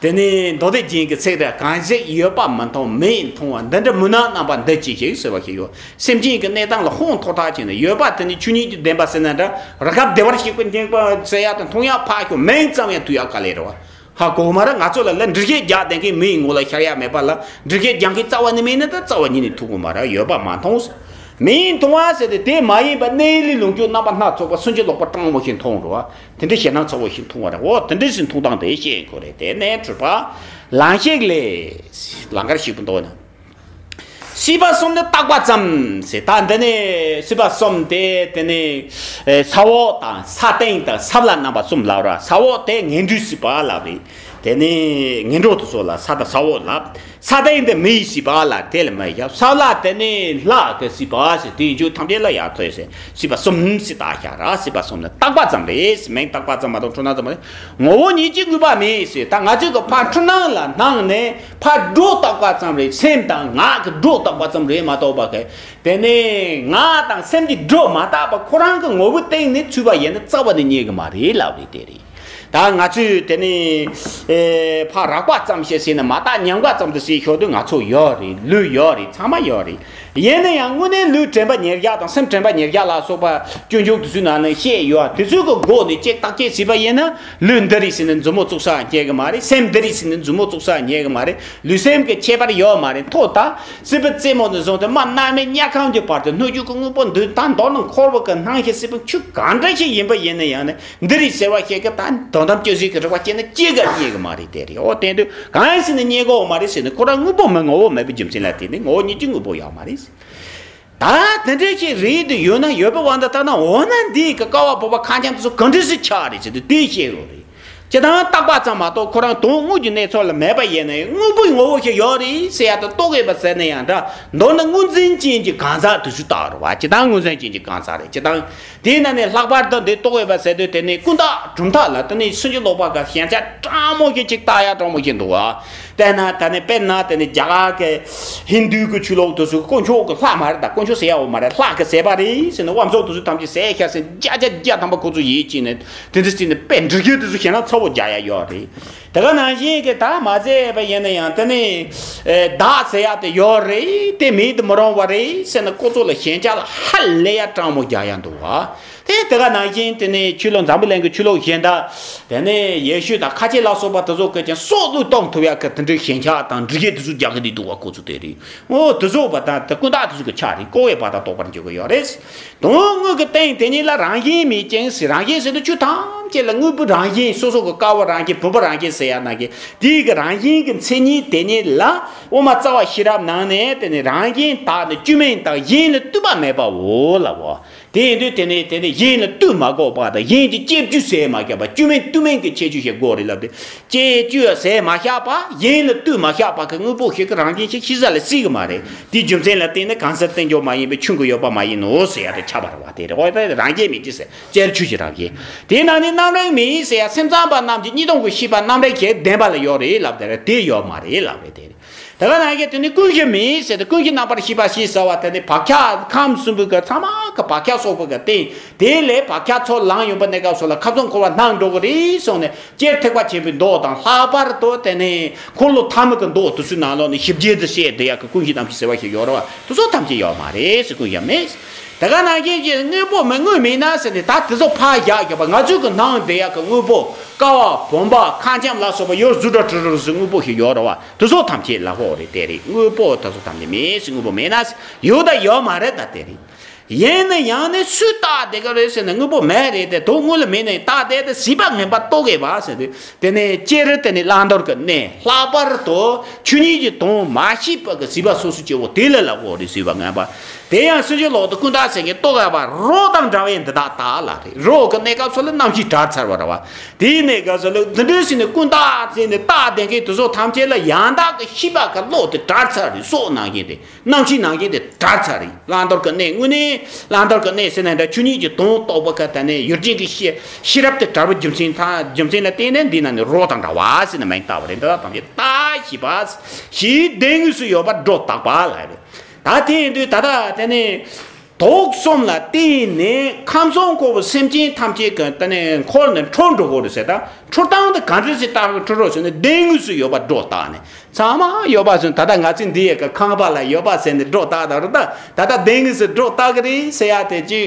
དེ་ནི་མདོ་སྡེ་རྒྱན་གྱི་ཚིག་རེད། གང་ཞིག་ཡོད་པ་མི་མཐོང་མིག་ཡིས་མཐོང་བ། འདི་འདྲ་མུན་ནག་རྣམ་པ་འདི་ཅི་ཞིག་ཟེར་བ་ཞིག་ཡོད། སེམས་ཅན་གྱི་གནས་སྟངས་ལ་ཧོན་ཐོག་ཐག་བྱས་ནས། ཡོད་པ་དེ་ནི་ཆོས་ཉིད་ཀྱི་བདེན་པ་ཟེར་ན་འདྲ། རི་ཁབ་བདེ་བར་གཤེགས་པའི་འཇིགས་པ་ཟེར་ཡ་དེ་མཐོང་ཡ་ཕར་ཞོག་མིང་ཙམ་ཡང་ཐོས་ཡ་དཀའ་ལས་རེད་བ། ཧ་གོ་མ་རེད། ང་ཚོ་ལ་ལ་འགྲེལ་བཤད་རྒྱག་བསྡད་མཁན་མི་ཡི་ངོ་ལ་ཤར་ཡ་མེད་པ་ལ། འགྲེལ་བཤད་རྒྱག་མཁན་རྩ་བ་ནས་མེད་ན་ད་རྩ་བ་ཉིད་ནས་ཐུག་གི་མ་རེད། ཡོད་པ་མ་མཐོང་ཟེར། མིག་ཡིས་མཐོང་བ་ཟེར་དེ་དེ་མ་ཡིན་པ་གནས་ལུས་ལོངས་སྤྱོད་རྣམ་པ་སྣ་ཚོགས་པ་སུན་འབྱིན་ལོག་པ་སྤྲང་མོ་ཞིག་མཐོང་རོ། དེ་འདྲའི་ཞེད་སྣང་ཚ་བོ་ཞིག་མཐོང་བ་རེད། འོ་དེ་འདྲའི་ཞིག་མཐོང་སྟངས་དེ་ཤེས་དགོས་རེད། དེ་ནས་འཁྲུལ་པ་ལང་གཤེགས་ལས། ལང་ཀར་གཤེགས་པ་མདོ་ན། སྲིད་པ་གསུམ་ནི་བརྟག་པ་ཙམ་ཟེར། ད་འདི་ནི་སྲིད་པ་གསུམ་དེ་དེ་ནི་ས་འོག་དང་ས་སྟེང་དང་ས་བླ་རྣམ་པ་གསུམ་ལབ་ར། ས་འོག་དེ་ངན་འགྲོའི་སྲིད་པ་ལབ་རེད། དེ་ནི་ངན་འགྲོ་དེ་ཚོ་ལ་ས་དང་ས་འོག་ལབ། ས་སྟེང་དེ་མི་ཡི་སྲིད་པ་ལ་དེ་ལ་མི་ཡ། ས་བླ་དེ་ནི་ལྷ་གི་སྲིད་པ་ཟེར། དེའི་རྒྱུ་ཐམས་ཅད་ལ་ཡར་ཐོས་ཟེར། སྲིད་པ་གསུམ་ཟེར་བཏགས་བཞག་ར། སྲིད་པ་གསུམ་ནི་བརྟག་པ་ཙམ་རེད། མིང་བརྟག་པ་ཙམ་མ་གཏོགས་འཁྲུལ་སྣང་ཙམ་མ་རེད། ངོ་བོ་ཉིད་ཀྱིས་དངོས་པ་མེད་ཟེར། ད་ང་ཚོས་གི་ཕར་འཁྲུལ་སྣང་ལ་སྣང་ནས་ཕར་སྒྲོ་བཏགས་པ་ཙམ་རེད། སེམས་དང་ངག་གི་སྒྲོ་བཏགས་པ་ཙམ་རེད་མ་གཏོགས་པ་གི། དེ་ནས་ངག་དང་སེམས་ཀྱི་སྒྲོ་མ་བཏགས་པ་ཁོ་རང་གི་ངོ་བོའི་སྟེང་ནས་ཚུད་པ་ཡིན་ན་རྩ་བ་ནས་རྙེད་གི་མ་རེད་ལབ་རེད། དེ་རེད། ད་ང་ཚོས་དེ་ནི། ཨེ། ཕར་རགས་པ་ཙམ་ཞིག་ཟེར་ནས་མ་བརྟགས་ཉམས་དགའ་ཙམ་དུ་ཟེར་ཞོར་དུ་ང་ཚོ་ཡོད་རེད། ལུས་ཡོད་རེད། ཚང་མ་ཡོད་རེད། ཡིན་ན་ཡང་དངོས་གནས་ལུས་དྲན་པ་ཉེར་བཞག་དང་སེམས་དྲན་པ་ཉེར་བཞག་ལ་སོགས་པ་སྤྱོད་འཇུག་དེ་ཚོའི་ནང་ནས་བཤད་ཡོད། དེ་ཚོའི་གི་སྒོ་ནས་ཅིག་བརྟག་དཔྱད་བྱས་པ་ཡིན་ན། ལུས་འདི་རེད་ཟེར་ནས་མཛུབ་མོ་བཙུགས་ས་རྙེད་གི་མ་རེད། སེམས་འདི་རེད་ཟེར་ནས་མཛུབ་མོ་བཙུགས་ས་རྙེད་གི་མ་རེད། ལུས་སེམས་ཀྱི་ཁྱད་པར་ཡོད་མ་རེད། མཐོ་ད་སྲིད་པའི་རྩེ་མོ་ནས་བཟུང་སྟེ་མར་མནར་མེད་དམྱལ་ཁམས་ཀྱི་བར་དུ་སྣོད་བཅུད་ཀྱི་དངོས་པོ་འདི་དག་མདོར་ན་འཁོར་བ་གི་སྣང་ཤས་སྲིད་པའི་ཆོས་གང་འདྲ་ཞིག་ཡིན་པ་ཡིན་ན་ཡང་ནི། འདི་རེད་ཟེར་བ་ཞིག་གི་ད་དོན་དམ་དཔྱོད་བཟོད་ཀྱི་རིག་པ་སྐྱེས་ན་ཅི་ག་རྙེད་གི་མ་རེད། དེ་རེད། འོ་དེ་འདུག་གང་ཡིན་ཟེར་ན་རྙེད་གོ་མ་རེད་ཟེར་ན། ཁོ་རང་དངོས་པོ་མི་ངོ་བོ་མེད་པའི་རྒྱུ་མཚན་ལ་བརྟེན་ནས་ངོ་བོ་ཉིད་ཀྱི་དངོས་པོ་ཡོད་མ་རེད། ད་དེ་འདྲ་ཞིག་རེད་དུ་ཡོད་ན། ཡོད་པའི་དབང་དུ་བཏང་ན། འོ་ན་འདི་གི་ཀ་བ་བུམ་པ་ཁ་འཆམ་དེ་ཚོ་གང་འདྲ་ཞིག་ཆགས་རེད་ཟེར་དུས་དེ་ཤེས་རོགས་རེད། སྤྱིར་བཏང་བརྟག་པ་ཙམ་མ་གཏོགས་ཁོ་རང་དོན་དངོས་ཀྱི་གནས་ཚུལ་ལ་མེད་པ་ཡིན་ན། དངོས་པོའི་ངོ་བོ་ཞིག་ཡོད་རེད་ཟེར་ཡ་དང་རྟོགས་ཡོད་པ་ཟེར་ན་ཡང་འདྲ། མདོར་ན་དངོས་འཛིན་ཅན་གྱི་གང་ཟག་དེ་ཚོ་ལྟ་བུ་རེད་བ། སྤྱིར་བཏང་དངོས་འཛིན་ཅན་གྱི་གང་ཟག་རེད། སྤྱིར་བཏང་། དེའི་ནང་ནས་ལྷག་པར་དུ་འདི་རྟོགས་ཡོད་པ་ཟེར་དུས། དེ་ནི་ཀུན་བརྟགས་གྲུབ་མཐའ་ལ་དེ་ནི་སུན་འབྱིན་ལོག་པ་གི་ཞེན་ཆགས་སྤྲང་མོ་ཞིག་ཅིག་བལྟ་ཡ་སྤྲང་མོ་ཞིག་འདུག་བ། དེ་ན་ད་ནི་དཔེར་ན་དེ་ནི་རྒྱ་གར་གྱི་ཧིན་དུའི་གི་ཆོས་ལུགས་དེ་ཚོའི་དཀོན་མཆོག་གི་ལྷ་མ་རེད། ད་དཀོན་མཆོག་ཟེར་ཡ་འོ་མ་རེད། ལྷ་གི་ཟས་པ་རེད་ཟེར་ནས་དབང་ཕྱུག་དེ་ཚོའི་ཐམས་ཅད་ཟས་ཤ་ཟེར་བརྒྱ་ཆ་བརྒྱ་ཐམ་པ་ཁོ་ཚོ་ཡིད་ཆེས་ནས་དེ་འདྲ་ཟེར་ནས་དཔེ་འདྲི་རྒྱུ་དེ་ཚོ་ཞེད་སྣང་ཚ་བོ་རྒྱག་ཡ་ཡོད་རེད། དེ་ག་ནང་བཞིན་གྱི་ད་མ་ཟད་པ་ཡིན་ན་ཡང་དེ་ནི་ཨེ། བདག་ཟེར་ཡ་དེ་ཡོད་རེད། དེ་མེད་དུ་མི་རུང་བ་རེད་ཟེར་ནས་ཁོ་ཚོ་ལ་ཞེན་ཆགས་ལ་ཧ་ལས་ཡ་སྤྲང་མོ་རྒྱག་ཡ་འདུག་བ། དེ་དེ་ག་ནང་བཞིན་དེ་ནས་ཆོས་ལུགས་འཛམ་བུ་གླིང་གི་ཆོས་ལུགས་གཞན་དག་དེ་ནས་ཡེ་ཤུ་དང་ཁ་ཆེ་ལ་སོགས་པ་དེ་ཚོ་གི་ཀྱང་སྲོག་བློས་གཏོང་ཐུབ་ཡག་གི་དེ་འདྲའི་ཞེན་ཆགས་དང་འདྲི་གཞས་དེ་ཚོ་རྒྱག་གི་འདུག་འདུག་བ། ཁོ་ཚོ་དེ་རེད། འོ་དེ་ཚོ་བ་དང་དེ་ཀུན་བཏགས་དེ་ཚོ་གི་ཆ་རེད། ཀོ་བའི་བ་དང་རྟོགས་པར་འགྱུར་གི་ཡོད་རེད། དོན་དངོས་ཀྱི་སྟེང་དེ་ཉིད་ལ་རང་བཞིན་མེད་ཅིང་ཟེར། རང་བཞིན་ཟེར་དུས་ཆོས་ཐམས་ཅད་ལ་དངོས་པོ་རང་བཞིན། སོ་སོ་གི་ཀ་བ་རང་བཞིན། བུམ་པ་རང་བཞིན་ཟེར་ཡག་ནང་གི་དེའི་གི་རང་བཞིན་གྱི་མཚན་ཉིད་དེ་ཉིད་ལ་དབུ་མ་རྩ་བ་ཤེས་རབ་ནང་ནས་དེ་ནི་རང་བཞིན་དག་ནི་བཅོས་མིན་དང་གཞན་ལ་ལྟོས་པ་མེད་པའོ་ལབ་བོ། དེ་ཡིན་དུས་དེ་ནི་དེ་ནི་གཞན་ལ་ལྟོས་མ་དགོས་པ་དང་། གཞན་གྱི་བཅས་བཅོས་ཟེར་མ་བཞག་པ། བཅོས་མིན་ལྟོས་མིན་གྱི་ཁྱད་ཆོས་ཤིག་དགོས་རེད་ལབ་སྟེ། བཅས་བཅོས་ཟེར་མ་བཞག་པ། གཞན་ལ་ལྟོས་མ་བཞག་པ་གི་དངོས་པོ་ཞིག་གི་རང་བཞིན་ཞིག་ཤེས་ས་ལ་སྲིད་གི་མ་རེད། དེའི་རྒྱུ་མཚན་ལ་བརྟེན་ནས་གང་ཟག་རྟེན་འབྱུང་མ་ཡིན་པའི་ཆོས་ཀྱི་ཡོད་པ་མ་ཡིན་ནོ་ཟེར་ཡ་དེ་ཁྱབ་པ་རེད་བ། དེ་རེད། འོ་དེ་རང་བཞིན་མེད་ཅེས་ཟེར། བཅས་ཆོས་ཀྱི་རང་བཞིན། དེའི་ནང་ནས་རྣམ་རིག་མེད་ཟེར་ཡ། སེམས་ཙམ་པ་རྣམས་ཀྱི་གཉིས་སྟོང་གི་ཤེས་པ་རྣམ་རིག་གི་བདེན་པ་ལ་ཡོད་རེད་ལབ། དེ་རེད། དེ་ཡོད་མ་རེད་ལབ་རེད། དེ་རེད། དེ་ག་ནང་བཞིན་དེ་ནི་ཀུན་གཞི་མེད་ཟེར་ཏེ། ཀུན་གཞི་རྣམ་པར་ཤེས་པ་ཞེས་བྱ་བ་དེ་ནི་བག་ཆགས་ཁམས་གསུམ་པོའི་གི་ཚང་མ་གི་བག་ཆགས་སོགས་པ་གི་རྟེན། དེ་ལས་བག་ཆགས་ཚོགས་ལངས་ཡོང་པ་གནས་སྐབས་སུ་ལ་ཁ་ཚོན་འཁོར་བ་སྣང་འགྲོ་གི་རེད་གསུངས་ནས། སྤྱིར་ཐེག་པ་ཆེན་པོའི་མདོ་དང་། ལྷག་པར་དུ་དེ་ནི་འཁོར་ལོ་ཐ་མ་གི་མདོ་དེ་ཚོའི་ནང་ལོགས་ནས་ཞིབ་རྒྱས་དུ་བཤད་བསྡད་ཡག་གི་ཀུན་གཞི་རྣམ་བཞི་ཟེར་བ་ཞིག་ཡོད་རེད་བ། དེ་ཚོ་ཐམས་ཅད་ཡོད་མ་རེད་ཟེར། ཀུན་གཞི་མེད། དེ་ག་ནང་བཞིན་གྱི་དངོས་པོ་མེད། དངོས་མེད་ན་ཟེར་ནས་ད་དེ་ཚོ་ཕར་བཞག་བཞག་པ། ང་ཚོའི་གི་ནང་བསྡད་ཡག་གི་དངོས་པོ། ཀ་བ། བུམ་པ། ཁ་འཆམ་ལ་སོགས་པ་ཡོད། གཟུགས་སྒྲ་དྲི་རོ་རོ་ཟེར་དངོས་པོ་ཞིག་ཡོད་རེད་བ། དེ་ཚོ་ཐམས་ཅད་ལ་ཧོ་རེད། དེ་རེད། དངོས་པོ་དེ་ཚོ་ཐམས་ཅད་མེད་ཟེར། དངོས་པོ་མེད་ན་ཟེར། ཡོད་དང་ཡོད་མ་རེད། ད་དེ་རེད། ཡིན་ན་ཡང་ནི་སུས་བཏགས་བསྡད་གི་རེད་ཟེར་ན། དངོས་པོ་མེད་རེད་དེ། དོན་དངོས་ལ་མེད་ནས་བཏགས་བསྡད་དེ། བྱིས་པ་ངན་པ་རྟོག་གེ་བ་ཟེར་དུས། དེ་ནས་སྤྱིར་དེ་ནི་བླང་དོར་གྱི་གནས། ལྷག་པར་དུ་ཆོས་ཉིད་ཀྱི་དོན་མ་ཤེས་པ་གི་བྱིས་པ་སོ་སོ་སྐྱེ་བོ་དེ་ལ་ལབ་དགོས་རེད། བྱིས་པ་ངན་པ། དེ་ཡང་སུ་ཞིག་ལོག་ཏུ་ཀུན་བཏགས་ཟེར་མཁན་རྟོག་གེ་བ། རོ་དང་འདྲ་བས་འདི་དག་བཏགས་ལ་རེད། རོ་གི་གནས་སྐབས་སུ་ལ་རྣམ་ཤེས་དྲར་ཚར་བ་རེད་བ། དེའི་གནས་སྐབས་སུ་ལ་འདི་འདྲ་ཟེར་ནས་ཀུན་བཏགས་ཟེར་ནས་བཏགས་བསྡད་མཁན་དེ་ཚོ་ཐམས་ཅད་ལ་ཡང་དག་གི་ཤེས་པ་གི་བློ་དེ་དྲར་ཚར་རེད། སྲོག་ནང་བཞིན་དེ། རྣམ་ཤེས་ནང་བཞིན་དེ་དྲར་ཚར་རེད། བླང་དོར་གྱི་གནས་དངོས་གནས། བླང་དོར་གྱི་གནས་ཟེར་ན་འདྲ། ཆོས་ཉིད་ཀྱི་དོན་རྟོགས་པ་ག་དེ་ནས་ཡུལ་ཅན་གྱི་ཤེས་ཤེས་རབ་དེ་དྲར་བའི་རྒྱུ་མཚན་དང་། རྒྱུ་མཚན་ལ་བརྟེན་ནས་འདི་ན་ནི་རོ་དང་འདྲ་བ་ཟེར་ནས་མིང་བཏགས་པ་རེད། འདི་དག་ཐམས་ཅད་བཏགས་ཞེས་པ། ཞེས་བདེན་དངོས་སུ་ཡོད་པར་སྒྲོ་བཏགས་པ་ལ་རེད། ད་དེ་ཡིན་དུས་ད་ལྟ་དེ་ནས་དུག་གསུམ་ལ་བརྟེན་ནས་ཁམས་གསུམ་འཁོར་བའི་སེམས་ཅན་ཐམས་ཅད་ཀྱི་དེ་ནས་འཁོར་ནས་འཁྲུལ་འགྲོ་གི་རེད་ཟེར། ད་འཁྲུལ་སྟངས་དེ་ག་འདྲ་ཞིག་བཏགས་པའི་འཁྲུལ་རོ་ཟེར་ན། བདེན་དངོས་སུ་ཡོད་པར་སྒྲོ་བཏགས་ནས། ཚང་མ་ཡོད་པ་ཟེར། ད་ལྟ་ང་ཚོས་འདི་ཡི་གི་ཁང་པ་ལ་ཡོད་པ་ཟེར་ནས་སྒྲོ་བཏགས་ད་རུ། ད་ད་ལྟ་བདེན་དངོས་སུ་སྒྲོ་བཏགས་གི་རེད་ཟེར་ཡ་དེ་ཅིག་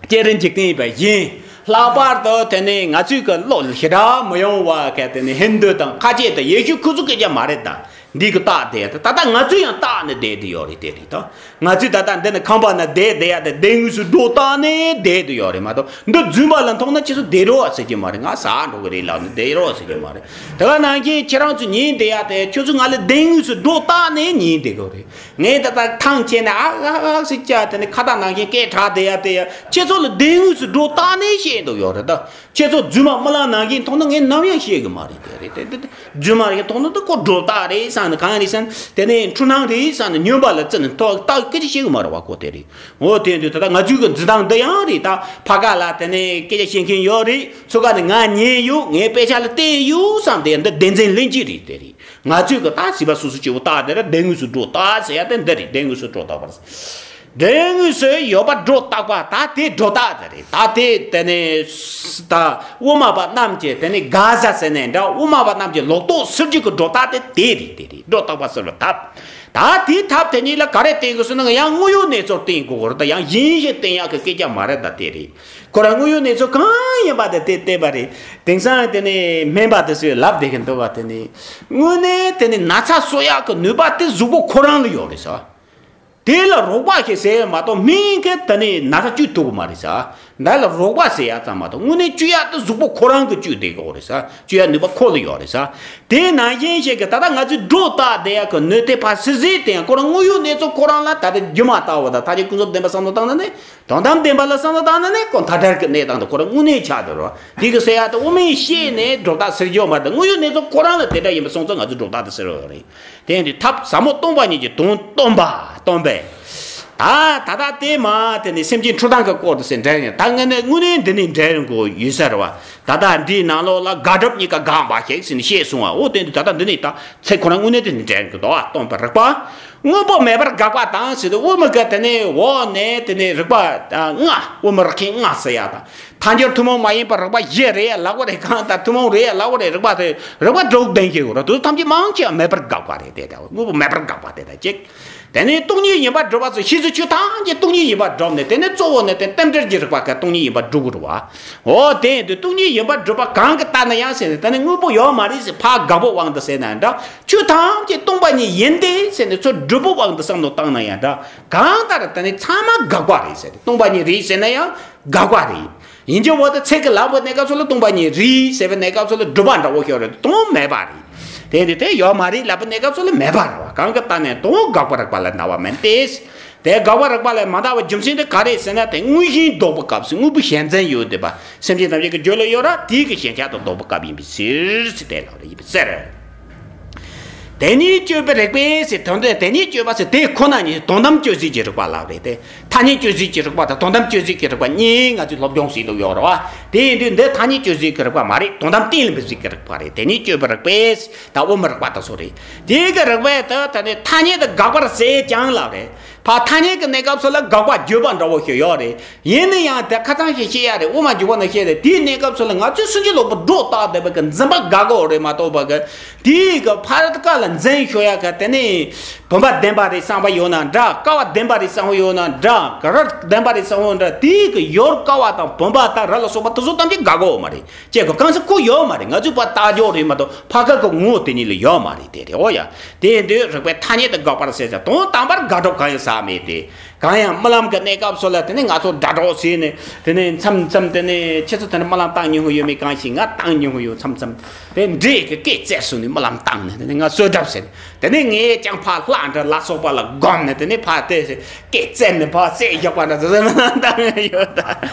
སྤྱིར་འཇིག་རྟེན་པ་ཡིན། ལྷག་པར་དུ་དེ་ནས་ང་ཚོའི་གི་བློ་ཞེ་དྲག་མི་ཡོང་བ་ག་དེ་ནས་ཧིན་དུ་དང་ཁ་ཆེ་དང་ཡེ་ཤུ་ཁོ་ཚོ་སྐད་ཆ་མ་རེད། ད་འདི་གི་བཏགས་བསྡད་ད་ད་ལྟ་ང་ཚོས་ཡང་བཏགས་ནས་བསྡད་དེ་ཡོད་རེད། དེ་རེད། ད་ང་ཚོས་ད་ལྟ་འདི་ནས་ཁང་པ་ན་བསྡད་བསྡད་ཡ་དེ་བདེན་དངོས་སུ་སྒྲོ་བཏགས་ནས་བསྡད་དེ་ཡོད་རེད་མ་གཏོགས། འདི་རྫུན་པ་ལ་མཐོང་ན་ཁྱེད་ཚོ་བསྡད་རོགས་ཟེར་གྱི་མ་རེད། ང་ཟ་འགྲོ་གི་རེད་ལབ་ནས་བསྡད་རོགས་ཟེར་གྱི་མ་རེད། དེ་ག་ནང་བཞིན་ཁྱེད་རང་ཚོ་ཉན་བསྡད་ཡ་དེ་ཁྱོད་ཚོ་ང་ལ་བདེན་དངོས་སུ་སྒྲོ་བཏགས་ནས་ཉན་བསྡད་དགོས་རེད། ངས་ད་ལྟ་ཐང་ཆད་ནས་ཨག་ཨག་ཨག་ཟེར་བྱས་དེ་ནས་ཁ་བཏགས་ནང་བཞིན་སྐད་གྲགས་བསྡད་ཡ་དེ་ཡ་ཁྱེད་ཚོ་ལ་བདེན་དངོས་སུ་སྒྲོ་བཏགས་ནས་བཤད་འདུག་ཡོད་རེད། ད་ཁྱེད་ཚོ་རྫུན་མ་རྨི་ལམ་ནང་བཞིན་མཐོང་ན་ངས་ནམ་ཡང་བཤད་གི་མ་རེད། དེ་རེད། དེ་དེ་རྫུན་མ་རེད་མཐོང་ན། ད་ཁོ་སྒྲོ་བཏགས་རེད་བསམ་ནས། གང་རེད་བསམ་ནས། དེ་ནས་འཁྲུལ་སྣང་རེད་བསམ་ནས་ཉོན་པ་ལ་བརྩི་ནས་ཐོག་ཏག་སྐད་ཆ་བཤད་གི་མ་རེད་བ། ཁོ་དེ་རེད། འོ་དེ་འདུག་ད་ལྟ་ང་ཚོའི་གི་འཛིན་སྟངས་འདི་ཡང་རེད། ད་ཕ་ག་ལ་དེ་ནས་སྐད་ཆ་བཤད་མཁན་ཡོད་རེད། ཚོ་ག་ནས་ང་ཉན་ཡོད། ངའི་དཔེ་ཆ་ལ་བལྟས་ཡོད་བསམ་དེ་འདི་བདེན་འཛིན་ལྷན་སྐྱེས་རེད། དེ་རེད། ང་ཚོས་གི་ད་བྱིས་པ་སོ་སོ་སྐྱེ་བོ་བཏགས་དེ་ར་བདེན་དངོས་སུ་སྒྲོ་བཏགས་ཟེར་ཡ་དེ་འདི་རེད། བདེན་དངོས་སུ་སྒྲོ་བཏགས་པ་རེད། བདེན་དངོས་སུ་ཡོད་པར་སྒྲོ་བཏགས་པ། ད་དེ་སྒྲོ་བཏགས་དེ་རེད། ད་དེ་དེ་ནས་ད་དབུ་མ་པ་རྣམས་ཀྱི་དེ་ནས་དགག་བྱ་ཟེར་ནས་འདྲ། དབུ་མ་པ་རྣམས་ཀྱི་ལོག་རྟོག་སེལ་རྒྱུ་གི་སྒྲོ་བཏགས་དེ་དེ་རེད། དེ་རེད། སྒྲོ་བཏགས་པ་ཟེར་བ་ཐབས། ད་དེའི་ཐབས་དེ་ཉིད་ལ་ག་རེ་བརྟེན་དགོས་ཟེར་ན། ཡང་དངོས་ཡོད་གནས་ཚུལ་བརྟེན་དགོས་རེད། ད་ཡང་གཞན་ཞིག་བརྟེན་ཡག་གི་སྐད་ཆ་མ་རེད། ད་དེ་རེད། ཁོ་རང་དངོས་ཡོད་གནས་ཚུལ་གང་ཡིན་པ་དེ་དེ་བལྟས་པ་རེད། དེང་སང་དེ་ནས་སྨན་པ་དེ་ཚོས་ལབ་བསྡད་ཀྱི་འདུག་བ། དེ་ནས་དངོས་གནས་དེ་ནས་ན་ཚ་གསོ་ཡག་གི་ནུས་པ་དེ་གཟུགས་པོ་ཁོ་རང་ལ་ཡོད་རེད་ཟེར། དེ་ལ་རོགས་པ་ཞིག་ཟེར་མ་གཏོགས་སྨན་གྱིས་དེ་ནས་ན་ཚ་བཅོས་ཐུབ་ཀྱི་མ་རེད་ཟེར། འདི་ལ་རོགས་པ་ཟེར་ཡག་ཙམ་མ་གཏོགས་དངོས་གནས་བཅོས་ཡག་དེ་གཟུགས་པོ་ཁོ་རང་གིས་བཅོས་བསྡད་ཀྱི་ཡོད་རེད་ཟེར། བཅོས་ཡག་ནུས་པ་ཁོ་ལ་ཡོད་རེད་ཟེར། དེ་ནང་བཞིན་ཞིག་གི་ད་ལྟ་ང་ཚོས་སྒྲོ་བཏགས་བསྡད་ཡག་གི་ནུས་དེ་ཕར་སིལ་སིལ་དེ་ཡང་ཁོ་རང་དངོས་ཡོད་གནས་ཚུལ་ཁོ་རང་ལ་ད་ལྟ་སྒྱུ་མ་ལྟ་བུ་དང་ཐ་སྙད་ཀུན་རྫོབ་བདེན་པ་བསམ་བློ་བཏང་ན་ནི། དོན་དམ་བདེན་པ་ལ་བསམ་བློ་བཏང་ན་ནི་ཁོ་མཐའ་བྲལ་གྱི་གནས་སྟངས་དེ་ཁོ་རང་དངོས་གནས་ཆགས་བསྡད་རེད་བ། དེ་གི་ཟེར་ཡག་དེ་དབུ་མའི་ཤེས་ནས་སྒྲོ་བཏགས་སེལ་རྒྱུ་མ་རེད། དངོས་ཡོད་གནས་ཚུལ་ཁོ་རང་ལ་དེ་འདྲ་ཡིན་པ་སོང་ཙང་ང་ཚོས་སྒྲོ་བཏགས་དེ་སེལ་རོགས་རེད། དེ་ཡིན་དུས་ཐབས་ཟབ་མོ་སྟོང་པ་ཉིད་ཀྱི་དོན་སྟོན་པ་སྟོན་པས། ད་ད་ལྟ་དེ་མ་དེ་ནས་སེམས་ཅན་འཁྲུལ་སྟངས་ཀྱི་སྐོར་དུ་ཟེར་འདྲ་ཡིན། ད་ངས་ནི་དངོས་གནས་འདི་ནས་འདྲ་ཡིན་དགོས་ཡོད་ས་རེད་བ། ད་ལྟ་འདིའི་ནང་ལོགས་ལ་དགག་སྒྲུབ་གཉིས་ཀ་དགག་པ་ཞིག་ཟེར་ནས་བཤད་སོང་བ། འོ་དེ་འདི་ད་ལྟ་འདི་ནས་ད་ཚེ་ཁོ་རང་དངོས་གནས་དེ་ནས་འདྲ་ཡིན་དགོས་དོ། སྟོན་པ་རིགས་པ། དངོས་པོ་མེད་པར་དགག་པ་དང་ཟེར་དུས། དབུ་མ་གི་དེ་ནས་འོག་ནས་དེ་ནས་རིགས་པ་ལྔ། དབུ་མ་རིགས་ཁྱད་ལྔ་ཟེར་ཡ་དང་། ཐལ་འགྱུར་ཐུན་མོང་མ་ཡིན་པར་རིགས་པ་བཞི་རེད་ལབ་པ་རེད། གང་ལྟར་ཐུན་མོང་རེད་ལབ་པ་རེད། རིགས་པ་དེ་རིགས་པ་དྲུག་ལྡན་ཞིག་ཡོད་རེད། དེ་ཐམས་ཅད་མང་ཆེ་བ་མེད་པར་དགག་པ་རེད། དེ་ལྟ་བུ་དངོས་པོ་མེད་པར་དགག་པ་དེ་ལྟ་ཅིག་དེ་ནས་སྟོང་ཉིད་ཡིན་པར་སྒྲུབ་པ་ཚོ་ཤེས་ཚུལ་ཆོས་ཐམས་ཅད་སྟོང་ཉིད་ཡིན་པར་སྒྲུབ་ནས། དེ་ནས་གཙོ་བོ་ནི་དེ་རྟེན་འབྲེལ་གྱི་རིགས་པ་ག་སྟོང་ཉིད་ཡིན་པར་སྒྲུབ་དགོས་རེད་བ། འོ་དེ་ཡིན་དུས་སྟོང་ཉིད་ཡིན་པར་སྒྲུབ་པ་གང་གིས་བཏགས་ན་ཡང་ཟེར་ནས། དེ་ནི་དངོས་པོ་ཡོད་མ་རེད་ཟེར། ཕར་དགག་པའི་དབང་དུ་ཟེར་ན་འདྲ། ཆོས་ཐམས་ཅད་སྟོང་པ་ཉིད་ཡིན་ཏེ་ཟེར་ནས་ཚུར་སྒྲུབ་པའི་དབང་དུ་བསམ་བློ་བཏང་ན་ཡང་འདྲ། གང་ལྟར་དེ་ནི་ཚང་མ་དགག་པ་རེད་ཟེར། སྟོང་པ་ཉིད་རེད་ཟེར་ན་ཡང་དགག་པ་རེད། ཡིན་གྱི་འོ་ད་ཚིག་གི་ལབ་པའི་གནས་སྐབས་སུ་ལ་སྟོང་པ་ཉིད་རེད་ཟེར་བའི་གནས་སྐབས་སུ་ལ་སྒྲུབ་པ་འདྲ་བོ་ཤོར་རེད། དོན་མེད་པ་རེད། དེ་འདི་དེ་ཡོད་མ་རེད་ལབ་པའི་གནས་སྐབས་སུ་ལ་མེད་པ་རེད་བ། གང་གིས་བཏགས་ནས་དོན་དགག་པ་རིགས་པ་ལས་འདའ་བ་མིན་ཏེ། དེ་དགག་པ་རིགས་པ་ལས་མ་འདའ་བའི་རྒྱུ་མཚན་དེ་ག་རེ་ཟེར་ན། དེ་དངོས་གཞིའི་ལྡོག་པའི་སྐབས་སུ་དངོས་པོའི་གཞན་མཚན་ཡོད་བསྡད་པ་སེམས་ཅན་ཐམས་ཅད་ཀྱི་རྒྱུད་ལ་ཡོད་ར། དེའི་གི་གཞན་ཆགས་དང་ལྡོག་པའི་སྐབས་ཡིན་པའི་ཕྱིར་ཟེར། དེ་ལབ་རེད་ཡིན་པའི་ཕྱིར། དེ་ཉིད་དཔྱོད་པའི་རིགས་པས་ཟེར། དོན་དེ་དེ་ཉིད་དཔྱོད་པ་ཟེར། དེ་ཁོ་ན་ཉིད་དོན་དམ་དཔྱོད་བྱེད་ཀྱི་རིགས་པ་ལབ་རེད་དེ། ཐ་སྙད་དཔྱོད་བྱེད་ཀྱི་རིགས་པ་དང་དོན་དམ་དཔྱོད་བྱེད་ཀྱི་རིགས་པ་གཉིས་ང་ཚོས་སློབ་སྦྱོང་བྱེད་ཐུབ་ཡོད་རེད་བ། དེ་ཡིན་དུས་འདི་ཐ་སྙད་དཔྱོད་བྱེད་ཀྱི་རིགས་པ་མ་རེད། དོན་དམ་གཏན་ལ་འབེབས་བྱེད་ཀྱི་རིགས་པ་རེད། དེ་ཉིད་དཔྱོད་པའི་རིགས་པས་ད་དབུ་མའི་རིགས་པ་དང་སོགས་རེད། དེའི་གི་རིགས་པས་ད་དེ་ནི་ཐ་སྙད་དུ་དགག་པར་ཟད་ཀྱང་ལབ་རེད། ཕར་ཐ་སྙད་ཀྱི་གནས་སྐབས་སུ་ལ་དགག་པ་བརྗོད་པ་འདྲ་བོ་ཞིག་ཡོད་རེད། ཡིན་ན་ཡང་དེ་ཁ་ཚང་ཞིག་བཤད་ཡ་རེད། དབུ་མ་འཇུག་པ་ནས་བཤད་རེད། དེའི་གནས་སྐབས་སུ་ལ་ང་ཚོས་སུན་འབྱིན་ལོག་པའི་སྒྲོ་བཏགས་བསྡད་པའི་གི་འཛིན་པ་དགག་གི་ཡོད་རེད་མ་གཏོགས་པ་གི། དེའི་གི་ཕར་ཀ་ལ་འཛིན་ཤོར་ཡ་གི་དེ་ནི་བུམ་པ་བདེན་པ་རེད་བསམ་པ་ཡོད་ན་འདྲ། ཀ་བ་བདེན་པ་རེད་བསམ་པ་ཡོད་ན་འདྲ། ག་ར་བདེན་པ་རེད་བསམ་པ་ཡོད་ན་འདྲ། དེའི་གི་ཡོར་ཀ་བ་དང་བུམ་པ་དང་ར་ལ་སོགས་པ་དེ་ཚོ་ཐམས་ཅད་དགག་གི་ཡོད་མ་རེད། ཅེས་གི་གང་ཟག་ཁོ་ཡོད་མ་རེད། ང་ཚོས་ཕར་བཏགས་ཡོད་རེད་མ་གཏོགས་ཕ་ཁ་གི་ངོ་བོ་དེ་ཉིད་ལ་ཡོད་མ་རེད། དེ་རེད། འོ་ཡ། དེ་ཡིན་དུས་རིགས་པས་ཐ་སྙད་དུ་དགག་པར་ཟད་ཀྱང་དོན་དམ་པར་དགག་སྒྲུབ་གང་ཡང་ཟག་མེད་དེ། གང་ཡང་རྨི་ལམ་གྱི་གནས་སྐབས་སུ་ལ་དེ་ནས་ང་ཚོ་སྒྲ་སྒྲོགས་བྱས་ནས། དེ་ནས་མཚམས་མཚམས་དེ་ནས་ཁྱེད་ཚོ་དེ་ནས་རྨི་ལམ་བཏང་མྱོང་གི་ཡོད་མེད། གང་ཞིག་ང་བཏང་མྱོང་གི་ཡོད། མཚམས་མཚམས་དེ་འདྲས་ཀྱི་སྐེ་བཙིར་སོང་ནས་རྨི་ལམ་བཏང་ནས། དེ་ནས་ང་གསོལ་གྲབས་ཟེར། དེ་ནས་ངས་ཀྱང་ཕར་ལྷ་འདྲ་ལ་སོགས་པ་ལ་བསྒོམས་ནས། དེ་ནས་ཕར་དེ་སྐེ་བཙིར་ནས་ཕར་བསད་བཞག་པ་འདྲ་ཟེར། རྨི་ལམ་བཏང་མྱོང་ཡོད་ད།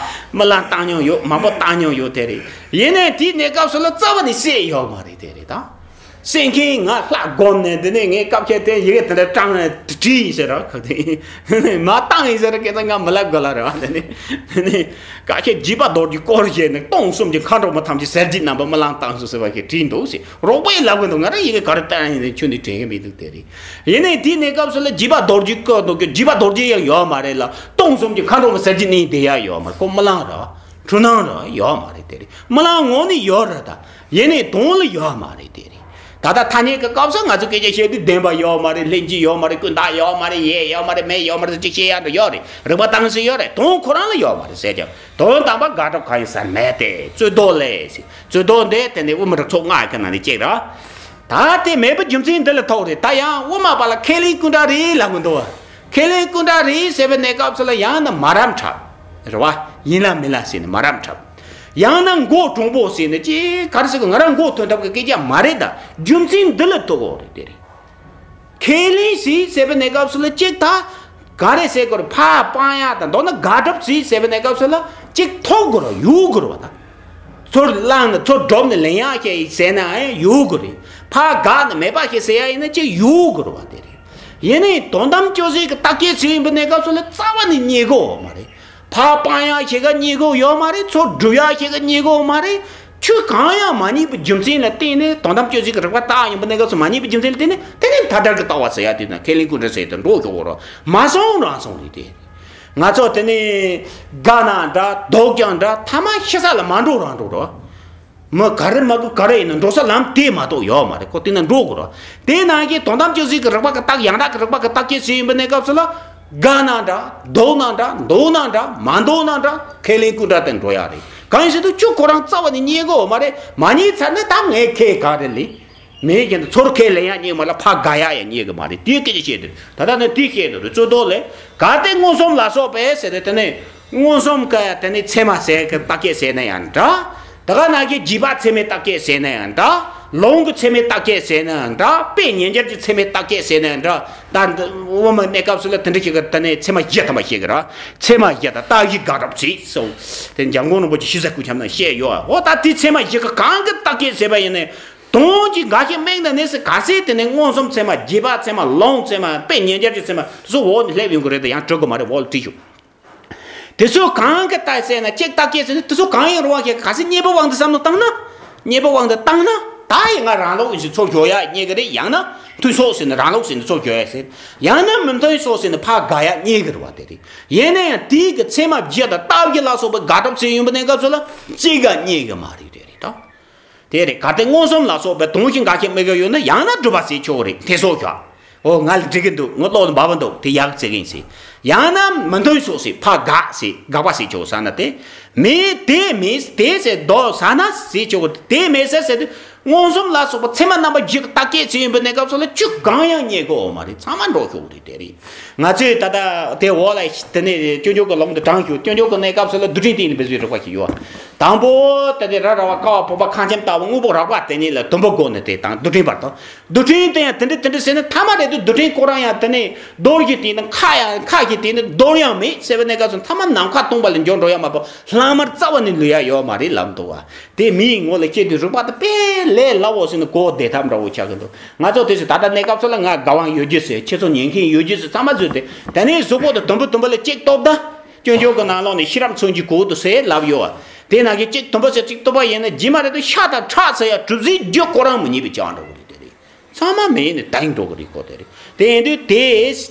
རྨི་ལམ་བཏང་མྱོང་ཡོད། མང་པོ་བཏང་མྱོང་ཡོད། དེ་རེད། ཡིན་ནའི་དེའི་གནས་སྐབས་སུ་ལ་རྩ་བ་ནས་བསད་ཡོད་མ་རེད། དེ་རེད་ད། སེང་གེ་ང་ལྷ་བསྒོམས་ནས། དེ་ནས་ངས་སྐབས་ཁྱེད་དེ་ཡི་གེ་དེ་འདྲ་དྲངས་ནས་བྲིས་ཡིན་ཟེར་ར། ཁ་དེ་མ་བཏང་ཡིན་ཟེར་ར། ཁྱེད་ཚོ་ང་མི་ལབ་དགོས་ལ་རེད་བ། དེ་ནས་དེ་ནས་སྐབས་ཁྱེད་འཇིགས་པ་རྡོ་རྗེ་སྐོར་བྱས་ནས་སྟོང་གསུམ་གྱི་མཁའ་འགྲོ་མ་ཐམས་ཅད་ཟེར་གྱི་རྣམ་པ་རྨི་ལམ་བཏང་སོང་ཟེར་བ་ཞིག་བྲིས་འདུག་ཟེར། རོགས་པས་ལབ་གི་འདུག། ང་རང་ཡི་གེ་ག་རེ་བཏང་ཡིན་ནས་ཁྱོན་ནས་དྲན་གི་མི་འདུག། དེ་རེད། ཡིན་ནའི་དེའི་གནས་སྐབས་སུ་ལ་འཇིགས་པ་རྡོ་རྗེ་སྐོར་འདུག་གི། འཇིགས་པ་རྡོ་རྗེ་ཡང་ཡོད་མ་རེད་ལ། སྟོང་གསུམ་གྱི་མཁའ་འགྲོ་མ་ཟེར་གྱི་གནས་དེ་ཡང་ཡོད་མ་རེད། ཁོ་རྨི་ལམ་རེད་བ། འཁྲུལ་སྣང་རེད་བ། ཡོད་མ་རེད། དེ་རེད། རྨི་ལམ་ངོ་ནས་ཡོད་རེད་ད། ཡིན་ནའི་དོན་ལ་ཡོད་མ་རེད། དེ་རེད། ད་ལྟ་ཐ་སྙད་ཀྱི་སྐབས་སུ་ང་ཚོ་སྐད་ཆ་བཤད་དུས་བདེན་པ་ཡོད་མ་རེད། ལྷན་སྐྱེས་ཡོད་མ་རེད། ཀུན་བརྟགས་ཡོད་མ་རེད། ཡས་ཡོད་མ་རེད། མེད་ཡོད་མ་རེད་ཟེར་ཅིག་བཤད་ཡག་འདྲ་ཡོད་རེད། རིགས་པ་བཏང་ས་ཡོད་རེད། དོན་ཁོ་རང་ལ་ཡོད་མ་རེད་ཟེར་ཀྱང་དོན་དམ་པར་དགག་སྒྲུབ་གང་ཡང་ཟེར་མེད་དེ། རྩོད་ཟློག་ལས་ཟེར། རྩོད་ཟློག་འདི་དེ་ནི་དབུ་མའི་རིགས་ཚོགས་ལྔ་གི་ནང་ནས་གཅིག་རེད། ད་དེ་མེད་པའི་རྒྱུ་མཚན་འདི་ལ་ཐུག་རེད། ད་ཡང་དབུ་མ་པ་ལ་ཁས་ལེན་ཀུན་བཏགས་རེད་ལབ་གི་འདུག། ཁས་ལེན་ཀུན་བཏགས་རེད་ཟེར་བའི་གནས་སྐབས་སུ་ལ་ཡང་ན་མ་རབས་འཁྲབ་རེད་བ། ཡིན་ལ་མིན་ལ་ཟེར་ནས་མ་རབས་འཁྲབ། ཡང་ན་མགོ་དྲང་པོ་ཟེར་ནས་ཅི་ག་རེ་ཟེར་གི། ང་རང་མགོ་ཐོན་ཐབས་ཀྱི་སྐད་ཆ་མ་རེད། ད་རྒྱུ་མཚན་འདི་ལ་ཐུག་གི་རེད། དེ་རེད། ཁས་ལེན་ཟེར་ཟེར་བའི་གནས་སྐབས་སུ་ལ་གཅིག་ད་ག་རེ་ཟེར་དགོས་རེད། ཕར་སྤང་ཡག་དང་མདོར་ན་དགག་སྒྲུབ་ཟེར་ཟེར་བའི་གནས་སྐབས་སུ་ལ་གཅིག་ཐོབ་དགོས་རེད། ཡོད་དགོས་རེད་བ། ད་ཚུར་བླངས་ནས་ཚུར་སྒྲུབ་ནས་ལེན་ཡག་ཞིག་ཟེར་ན་ཡང་ཡོད་དགོས་རེད། ཕར་དགག་ནས་མེད་པ་ཞིག་ཟེར་ཡག་ཡིན་ན་གཅིག་ཡོད་དགོས་རེད་བ། དེ་རེད། ཡིན་ནའི་དོན་དམ་དཔྱོད་བྱེད་ཀྱི་རྟགས་ཁས་ཟེར་ཡིན་པའི་གནས་སྐབས་སུ་ལ་རྩ་བ་ནས་རྙེད་གི་ཡོད་མ་རེད། ཕར་སྤང་ཡག་ཞིག་ག་རྙེད་གི་ཡོད་མ་རེད། ཚུར་སྒྲུབ་ཡག་ཞིག་ག་རྙེད་གི་ཡོད་མ་རེད། ཆོས་གང་ཡང་མ་རྙེད་པའི་རྒྱུ་མཚན་ལ་བརྟེན་ནས། དོན་དམ་དཔྱོད་བྱེད་ཀྱི་རིགས་པ་རྟགས་ཡིན་པའི་གནས་སྐབས་སུ་མ་རྙེད་པའི་རྒྱུ་མཚན་ལ་བརྟེན་ནས། དེ་ནས་མཐའ་བྲལ་གྱི་ལྟ་བ་ཟེར་ཡག་དེ་དང་ཁས་ལེན་ཀུན་བཏགས་ཟེར་དེ་འགྲོ་ཆོག་གི་རེད། མ་སོང་རང་སོང་རེད་དེ། ང་ཚོ་དེ་ནས་དགའ་ན་འདྲ་སྡུག་ཀྱང་འདྲ། ཐ་མ་ཤི་ས་ལ་མ་འགྲོ་རང་འགྲོ་རོགས། མི་ག་རེ་མ་དགོས་ག་རེ་ཡིན་ན་འགྲོ་ས་ལམ་དེ་མ་གཏོགས་ཡོད་མ་རེད། ཁོ་དེ་ན་འགྲོ་དགོས་རོགས། དེ་ནང་གི་དོན་དམ་དཔྱོད་བྱེད་ཀྱི་རིགས་པ་གི་རྟགས། ཡང་དག་གི་རིགས་པ་གི་རྟགས་ཁས་ཟེར་ཡིན་པའི་གནས་སྐབས་སུ་ལ། དགའ་ན་འདྲ་སྡུག་ན་འདྲ། འདོད་ན་འདྲ། མ་འདོད་ན་འདྲ། ཁས་ལེན་ཀུན་བཏགས་དེ་འགྲོ་ཡག་རེད། གང་ཡིན་ཟེར་དུས་ཆོས་ཁོ་རང་རྩ་བ་ནས་རྙེད་གི་ཡོད་མ་རེད། མ་རྙེད་ཚར་ན་ད་ངས་ཁས་ག་རེ་ལེན། མེད་ཀྱང་ཚུར་ཁས་ལེན་ཡག་རྙེད་མ་ལ་ཕར་དགག་ཡག་ཡང་རྙེད་གི་མ་རེད། དེའི་སྐད་ཆ་བཤད་དུས་ད་ལྟ་ནི་དེ་བཤད་དུ་རེད། རྩོད་ཟློག་ལས། གལ་ཏེ་མངོན་སུམ་ལ་སོགས་པས་ཟེར་ཏེ། དེ་ནས་མངོན་སུམ་ག་དེ་ནས་ཚད་མ་ཟེར་གི་རྟགས་ཁས་ཟེར་ན་ཡང་འདྲ། ད་ག་ནང་གི་རྗེས་དཔག་ཚད་མའི་རྟགས་ཁས་ཟེར་ན་ཡང་འདྲ། ལུང་གི་ཚད་མའི་རྟགས་ཁས་ཟེར་ན་ཡང་འདྲ། དཔེ་ཉན་འགྱུར་གྱི་ཚད་མའི་རྟགས་ཁས་ཟེར་ན་ཡང་འདྲ། ད་འདི་དབུ་མའི་གནས་སྐབས་སུ་ལ་དེ་འདྲ་ཞིག་གི་དེ་ནས་ཚད་མ་བཞི་ཐམ་པ་ཞིག་གི་ར། ཚད་མ་བཞི་དང་རྟགས་བཞི་དགག་སྒྲུབ་བྱེད་སོ། དེ་འཇམ་མགོན་རིན་པོ་ཆེ་ཤེས་བྱ་སྐུ་ཁྱབ་ན་བཤད་ཡོད། འོ་ད་དེ་ཚད་མ་བཞི་གི་གང་གི་རྟགས་ཁས་ཟེར་བ་ཡིན་ནའི། དོན་གྱི་འགའ་ཞིག་དམིགས་ནས་ནི་ཟེར། གལ་སྲིད་དེ་ནས་མངོན་སུམ་ཚད་མ། རྗེས་དཔག་ཚད་མ། ལུང་ཚད་མ། དཔེ་ཉན་འགྱུར་གྱི་ཚད་མ་དེ་ཚོ་འོག་ནས་སླེབས་ཡོང་གི་རེད་དེ། ཡང་འགྲིག་གི་མ་རེད། འོག་ལ་བྲིས་ཤོག། དེ་ཚོ་གང་གི་རྟགས་ཟེར་ན། གཅིག་རྟགས་ཁས་ཟེར་ན་དེ་ཚོ་གང་ཡིན་རུང་བ་ཞིག། གལ་སྲིད་རྙེད་པའི་དབང་དུ་བསམ་བློ་བཏང་ན། རྙེད་པའི་དབང་དུ་བཏང་ན་ད་ཡི་ང་རང་ལུགས་ཡིན་ཟེར་ཚུར་སྦྱོར་ཡག་རྙེད་གི་རེད། ཡང་ན་མཐུན་ཕྱོགས་ཟེར་ན་རང་ལུགས་ཟེར་ན་ཚུར་སྦྱོར་ཡག་ཟེར། ཡང་ན་མི་མཐུན་ཕྱོགས་ཟེར་ན་ཕར་དགག་ཡག་རྙེད་གི་རེད་བ། དེ་རེད། ཡིན་ན་ཡང་དེའི་གི་ཚད་མ་བཞི་དང་རྟགས་བཞི་ལ་སོགས་པའི་དགག་སྒྲུབ་བྱེད་ཡོང་པའི་གནས་སྐབས་སུ་ལ་གཅིག་ག་རྙེད་གི་མ་རེད། དེ་རེད་ད། དེ་རེད། གལ་ཏེ་མངོན་སུམ་ལ་སོགས་པའི་དོན་གཞན་འགའ་ཞིག་དམིགས་ཀྱི་ཡོད་ན། ཡང་ན་སྒྲུབ་པ་ཟེར་ཆོག་རེད། དེ་སོགས་ཀྱང་ ཨོ་ང་ལ་འགྲིག་གི་འདུག་ངོ་ལོག་ལ་འབབ་པ་འདུག་དེ་ཡག་བྱེད་ཀྱི་ཡིན་ཟེར། ཡང་ན་མི་མཐུན་ཕྱོགས་ཟེར་ཕ་དགག་ཟེར་དགག་པ་ཟེར་ཆོག་ས་ན་དེ། མི་དེ་མི་དེ་ཟེར་མདོ་ས་ན་ཟེར་ཆོག་དེ་མི་ཟེར་ཟེར་དུས་མངོན་སུམ་ལ་སོགས་པ་ཚད་མ་རྣམ་པ་བཞི་གི་བརྟག་དཔྱད་བྱས་ཡིན་པའི་གནས་སྐབས་སུ་ལ་ཆོས་གང་ཡང་རྙེད་གི་ཡོད་མ་རེད། ཚང་མ་འགྲོ་ཆོག་རེད། དེ་རེད། ང་ཚོས་ད་ལྟ་དེ་འོག་ལ་དེ་ནས་སྐྱོན་བརྗོད་ཀྱི་ལམ་དུ་དྲངས་ཞུ། སྐྱོན་བརྗོད་ཀྱི་གནས་སྐབས་སུ་ལ་རྡུལ་ཕྲན་སྟེང་ནས་འབད་བཟོས་རིག་པ་ཞིག་ཡོད། དང་པོ་དེ་དེ་ར་ར་བ་ཀ་བ་བུམ་པ་ཁ་འཆམ་ལྟ་བུ་དངོས་པོ་རགས་པ་དེ་ཉིད་ལ་དུམ་བུ་བགོ་ནས་དེ་དང་རྡུལ་ཕྲན་བར་དུ། རྡུལ་ཕྲན་དེ་ཡང་དེ་འདྲ་དེ་འདྲ་ཟེར་ན་མཐའ་མ་རེད་དུས་རྡུལ་ཕྲན་ཁོ་རང་ཡང་དེ་ནས་རྡོ་ཞིག་དེ་ནི་མཁའ་ཡང་མཁའ་ཞིག་དེ་ནི་རྡོ་ཡང་མེད་ཟེར་བའི་གནས་སྐབས་སུ་མཐའ་མ་ནམ་མཁའ་སྟོང་པ་ལ་འགྱུར་འགྲོ་ཡ་མ་གཏོགས་ལྷག་མར་རྩ་བ་ནས་ལུས་ཡ་ཡོད་མ་རེད་ལབ་འདུག་བ། དེ་མིའི་ངོ་ལ་སྐྱེས་དུས་རིག་པ་དེ་དཔེ་ལས་སླ་བོ་ཟེར་ནས་གོ་བདེ་ཐབས་འདྲ་བོ་ཆགས་ཀྱི་འདུག་ང་ཚོ་དེ་ཚོ་ད་ལྟ་གནས་སྐབས་སུ་ལ་ང་དགའ་དབང་ཡོད་རྒྱུ་ཟེར། ཁྱེད་ཚོ་ཉན་མཁན་ཡོད་རྒྱུ་ཟེར། ཚང་མ་བཟོས་ཏེ་དེ་ནས་གཟུགས་པོ་དེ་དུམ་བུ་དུམ་བུ་ལ་གཅིག་གཏོབ་ད། སྐྱོན་བརྗོད་ཀྱི་ནང་ལོགས་ནས་ཤེས་རབ་མཚོན་གྱི་གོ་དུ་ཟེར་ལབ་ཡོད། དེ་ནང་གི་གཅིག་དུམ་བུ་ཟེར་གཅིག་གཏོབ་པ་ཡིན་ན་རྗེས་མ་རེད་དུ་ཤ་དང་ཁྲག་ཟེར་ཡ་གྲུབ་ཟིན་རྒྱུ་ཁོ་རང་མི་རྙེད་པའི་ཆགས་འགྲོ་གི་རེད། དེ་རེད། ཚང་མ་མེད་ནས་དེང་འགྲོ་གི་རེད་ཁོ། དེ་རེད། དེ་ཡིན་དུས་དེ་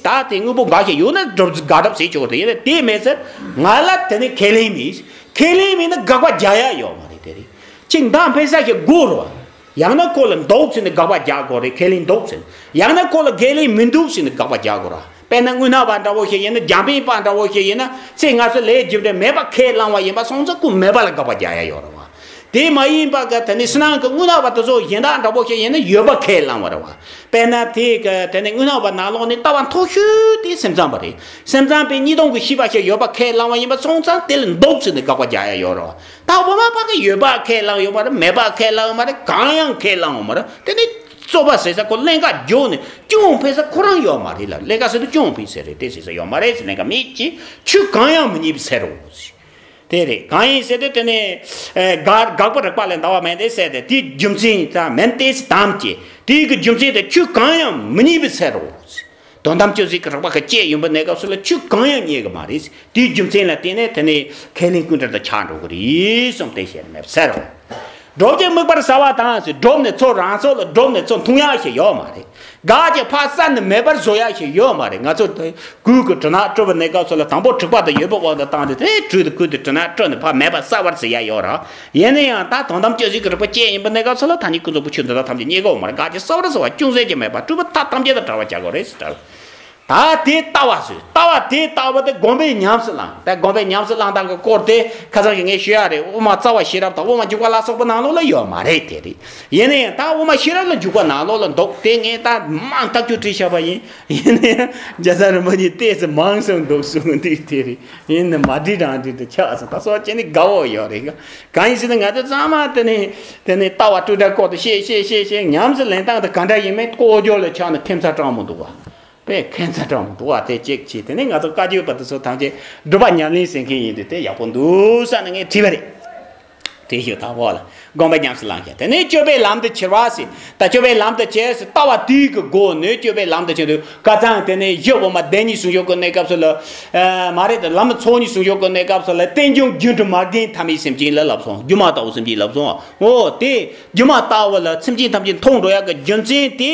ད་དེ་དངོས་པོ་འགའ་ཞིག་ཡོད་ན་སྒྲུབ་དགག་སྒྲུབ་ཟེར་ཆོག་གི་རེད། ཡིན་ན་དེ་མེད་ཟེར། ང་ལ་དེ་ནི་ཁས་ལེན་མེད། ཁས་ལེན་མེད་ན་དགག་པ་རྒྱག་ཡ་ཡོད་མ་རེད། དེ་རེད། གཅིག་མདའ་འཕེན་ས་ཞིག་དགོས་རེད་བ། ཡང་ན་ཁོ་ལ་འདུག་ཟེར་ནས་དགག་པ་རྒྱག་དགོས་རེད། ཁས་ལེན་འདུག་ཟེར། ཡང་ན་ཁོ་ལ་ཁས་ལེན་མི་འདུག་ཟེར་ནས་དགག་པ་རྒྱག་དགོས་རེད། དཔེར་ན་དངོས་སྣང་བ་འདྲ་བོ་ཞིག་ཡིན་ན། རྒྱང་འཕེན་པ་འདྲ་བོ་ཞིག་ཡིན་ན། ཚེ་སྔ་ཕྱི་ལས་རྒྱུ་འབྲས་མེད་པ་ཁས་བླངས་པ་ཡིན་པ་སོང་ཙང་ཁོ་མེད་པ་ལ་དགག་པ་རྒྱག་ཡ་ཡོད་རེད་བ། དེ་མ་ཡིན་པ་གི་དེ་ནི་ཕྱི་ནང་གི་དངོས་སྣང་བ་དེ་ཚོ་གཞན་དག་འདྲ་བོ་ཞིག་ཡིན་ན་ཡོད་པ་ཁས་བླངས་པ་རེད་བ། དཔེར་ན་དེ་གི་དེ་ནི་དངོས་སྣང་བ་ནང་ལོགས་ནས་ལྟ་བ་མཐོ་ཤོས་དེ་སེམས་ཙམ་པ་རེད། སེམས་ཙམ་པས་གཉིས་སྟོང་གི་ཤེས་པ་ཞིག་ཡོད་པ་ཁས་བླངས་པ་ཡིན་པ་སོང་ཙང་དེ་ལ་འདུག་ཟེར་ནས་དགག་པ་རྒྱག་ཡ་ཡོད་རེད་བ། ད་འོ་མ་ཕ་གི་ཡོད་པ་ཁས་བླངས་ཡོད་མ་རེད། མེད་པ་ཁས་བླངས་ཡོད་མ་རེད། གང་ཡང་ཁས་བླངས་ཡོད་མ་རེད། དེ་ནི་རྩོད་པ་ཟེར་ས་ཁོ་ཀླན་ཀ་འཇོག་ནས་སྐྱོན་འཕེན་ས་ཁོ་རང་ཡོད་མ་རེད་ལ། ཀླན་ཀ་ཟེར་དུས་སྐྱོན་འཕེན་ས་རེད། དེ་ཟེར་ས་ཡོད་མ་རེད་ཟེར། ལན་ཀ་མེད་ཅེས་ཆོས་གང་ཡང་མི་རྙེད་པའི་ཚེ་རོ་ཟེར། དེ་རེད། གང་ཡིན་ཟེར་དུས་དེ་ནི་དགག་དགག་པ་རིགས་པ་ལས་འདའ་བ་མེད་དེ་ཟེར་ཏེ། དེའི་རྒྱུ་མཚན་ད་མེད་དེ་དམ་བཅས། དེའི་གི་རྒྱུ་མཚན་དེ་ཆོས་གང་ཡང་མི་རྙེད་པའི་ཚེ་རོ་ཟེར། དོན་དམ་དཔྱོད་བྱེད་ཀྱི་རིགས་པ་གི་དཔྱད་ཡོང་པའི་གནས་སྐབས་སུ་ལ་ཆོས་གང་ཡང་རྙེད་གི་མ་རེད། དེའི་རྒྱུ་མཚན་ལ་བརྟེན་ནས་དེ་ནི་ཁས་ལེན་ཀུན་བྲལ་དུ་ཆགས་འགྲོ་གི་རེད་གསུངས་ཏེ་བཤད་མེད་ཟེར་རོ། སྒྲུབ་ཀྱི་དམིགས་པར་བྱ་བ་དང་ཟེར། སྒྲུབ་ནས་ཚུར་རང་སོ་ལ་སྒྲུབ་ནས་ཚུར་མཐོང་ཡག་ཞིག་ཡོད་མ་རེད། དགག་ཅིང་ཕར་བསལ་ནས་མེད་པར་བཟོ་ཡག་ཞིག་ཡོད་མ་རེད། ང་ཚོ་དེ་གོས་ཀྱི་དྲི་ནག་བཀྲུ་བའི་གནས་སྐབས་སུ་ལ་དང་པོ་དྲེག་པ་དང་ཡོད་པའི་དབང་དུ་བཏང་སྟེ་དེ་གོས་དེ་གོས་དེ་དྲི་ནག་བཀྲུ་ནས་ཕར་མེད་པར་བསལ་བར་བྱེད་ཡག་ཡོད་རེད། ཡིན་ན་ཡང་ད་དོན་དམ་དཔྱོད་བྱེད་ཀྱི་རིགས་པ་ཅན་ཡིན་པའི་གནས་སྐབས་སུ་ལ་ད་ནི་ཀུན་རྫོབ་པའི་ཆོས་འདི་དག་ཐམས་ཅད་རྙེད་དགོས་མ་རེད། དགག་ཅིང་བསལ་བར་བྱ་བ་ཅུང་ཟད་ཀྱང་མེད་པར་སྤྲུལ་པའི་མཐའ་ཐམས་ཅད་དང་བྲལ་བར་བྱ་དགོས་རེད་ཟེར། ད་དེ་ལྟ་བ་ཟེར། ལྟ་བ་དེ་ལྟ་བ་དེ་སྒོམ་པས་ཉམས་སུ་བླངས། ད་སྒོམ་པས་ཉམས་སུ་བླངས་སྟངས་ཀྱི་སྐོར་དེ་ཁ་སང་གི་ངས་ཞུ་ཡ་རེད། དབུ་མ་རྩ་བ་ཤེས་རབ་དང་དབུ་མ་འཇུག་པ་ལ་སོགས་པའི་ནང་ལོགས་ལ་ཡོད་མ་རེད། དེ་རེད། ཡིན་ན་ཡང་ད་དབུ་མ་ཤེས་རབ་ལ་འཇུག་པ་ནང་ལོགས་ལ་འདུག་དེ་ངས་ད་མང་ཐག་ཆོད་བྲིས་བཞག་པ་ཡིན། ཡིན་ན་ཡང་རྒྱལ་སྲས་རིན་པོ་ཆེ་ཏོག་ཙམ་མང་སོང་འདུག་གསུང་གི་འདུག་དེ་རེད། ཡིན་ན་མ་བྲིས་རང་བྲིས་དུ་ཆགས་སོང་། ད་སོ་ཅི་ནི་དགའ་བོ་ཡོད་རེད། གང་ཡིན་ཟེར་ན་ང་ཚོ་ཚང་མ་དེ་ནས་དེ་ནས་ལྟ་བ་སྤྲོས་བྲལ་སྐོར་དུ་བཤད་བཤད་བཤད་བཤད། ཉམས་སུ་ལེན་སྟངས་དེ་ག་འདྲ་ཡིན་མིན་ལྐོག་ཇོ་ལ་ཆགས་ནས་ཐེམ་ཚ་དྲང་མོ་འདུག་བ། དཔེ་ཁྱད་མཚར་དྲང་མོ་འདུག་བ། དེ་གཅིག་བྱས། དེ་ནས་ང་ཚོ་བཀའ་བརྒྱུད་པ་དེ་ཚོ་ཐམས་ཅད་སྒྲུབ་པ་ཉམས་ལེན་ཟེར་མཁན་ཡིན་དུས་དེ་ཡག་པོ་འདུག་བསམ་ནས་ངས་བྲིས་པ་རེད། བྲིས་ཞུ་དང་པོ་ལ་སྒོམ་པས་ཉམས་སུ་བླང་བྱ། དེ་ནས་སྤྱོད་པས་ལམ་དུ་ཁྱེར་བ་ཟེར། ད་སྤྱོད་པས་ལམ་དུ་ཁྱེར་ཟེར། ལྟ་བ་དེའི་གི་སྒོ་ནས་སྤྱོད་པས་ལམ་དུ་ཁྱེར་དུས་ཁ་སང་དེ་ནས་གཞི་འོག་མ་བདེན་གཉིས་ཟུང་འཇུག་གི་གནས་སྐབས་སུ་ལ། མ་རེད་དེ། ལམ་ཚོགས་གཉིས་ཟུང་འཇུག་གི་གནས་སྐབས་སུ་ལ་རྟེན་འབྱུང་རྒྱུ་འབྲས་མ་བརྟེན་ཐ་མའི་སེམས་ཅན་ལ་ལབ་སོང་། སྒྱུ་མ་ལྟ་བུ་སེམས་ཅན་ལབ་སོང་། འོ་དེ་སྒྱུ་མ་ལྟ་བུ་ལ་སེམས་ཅན་ཐམས་ཅད་མཐོང་འགྲོ་ཡག་གི་རྒྱུ་མཚན་དེ།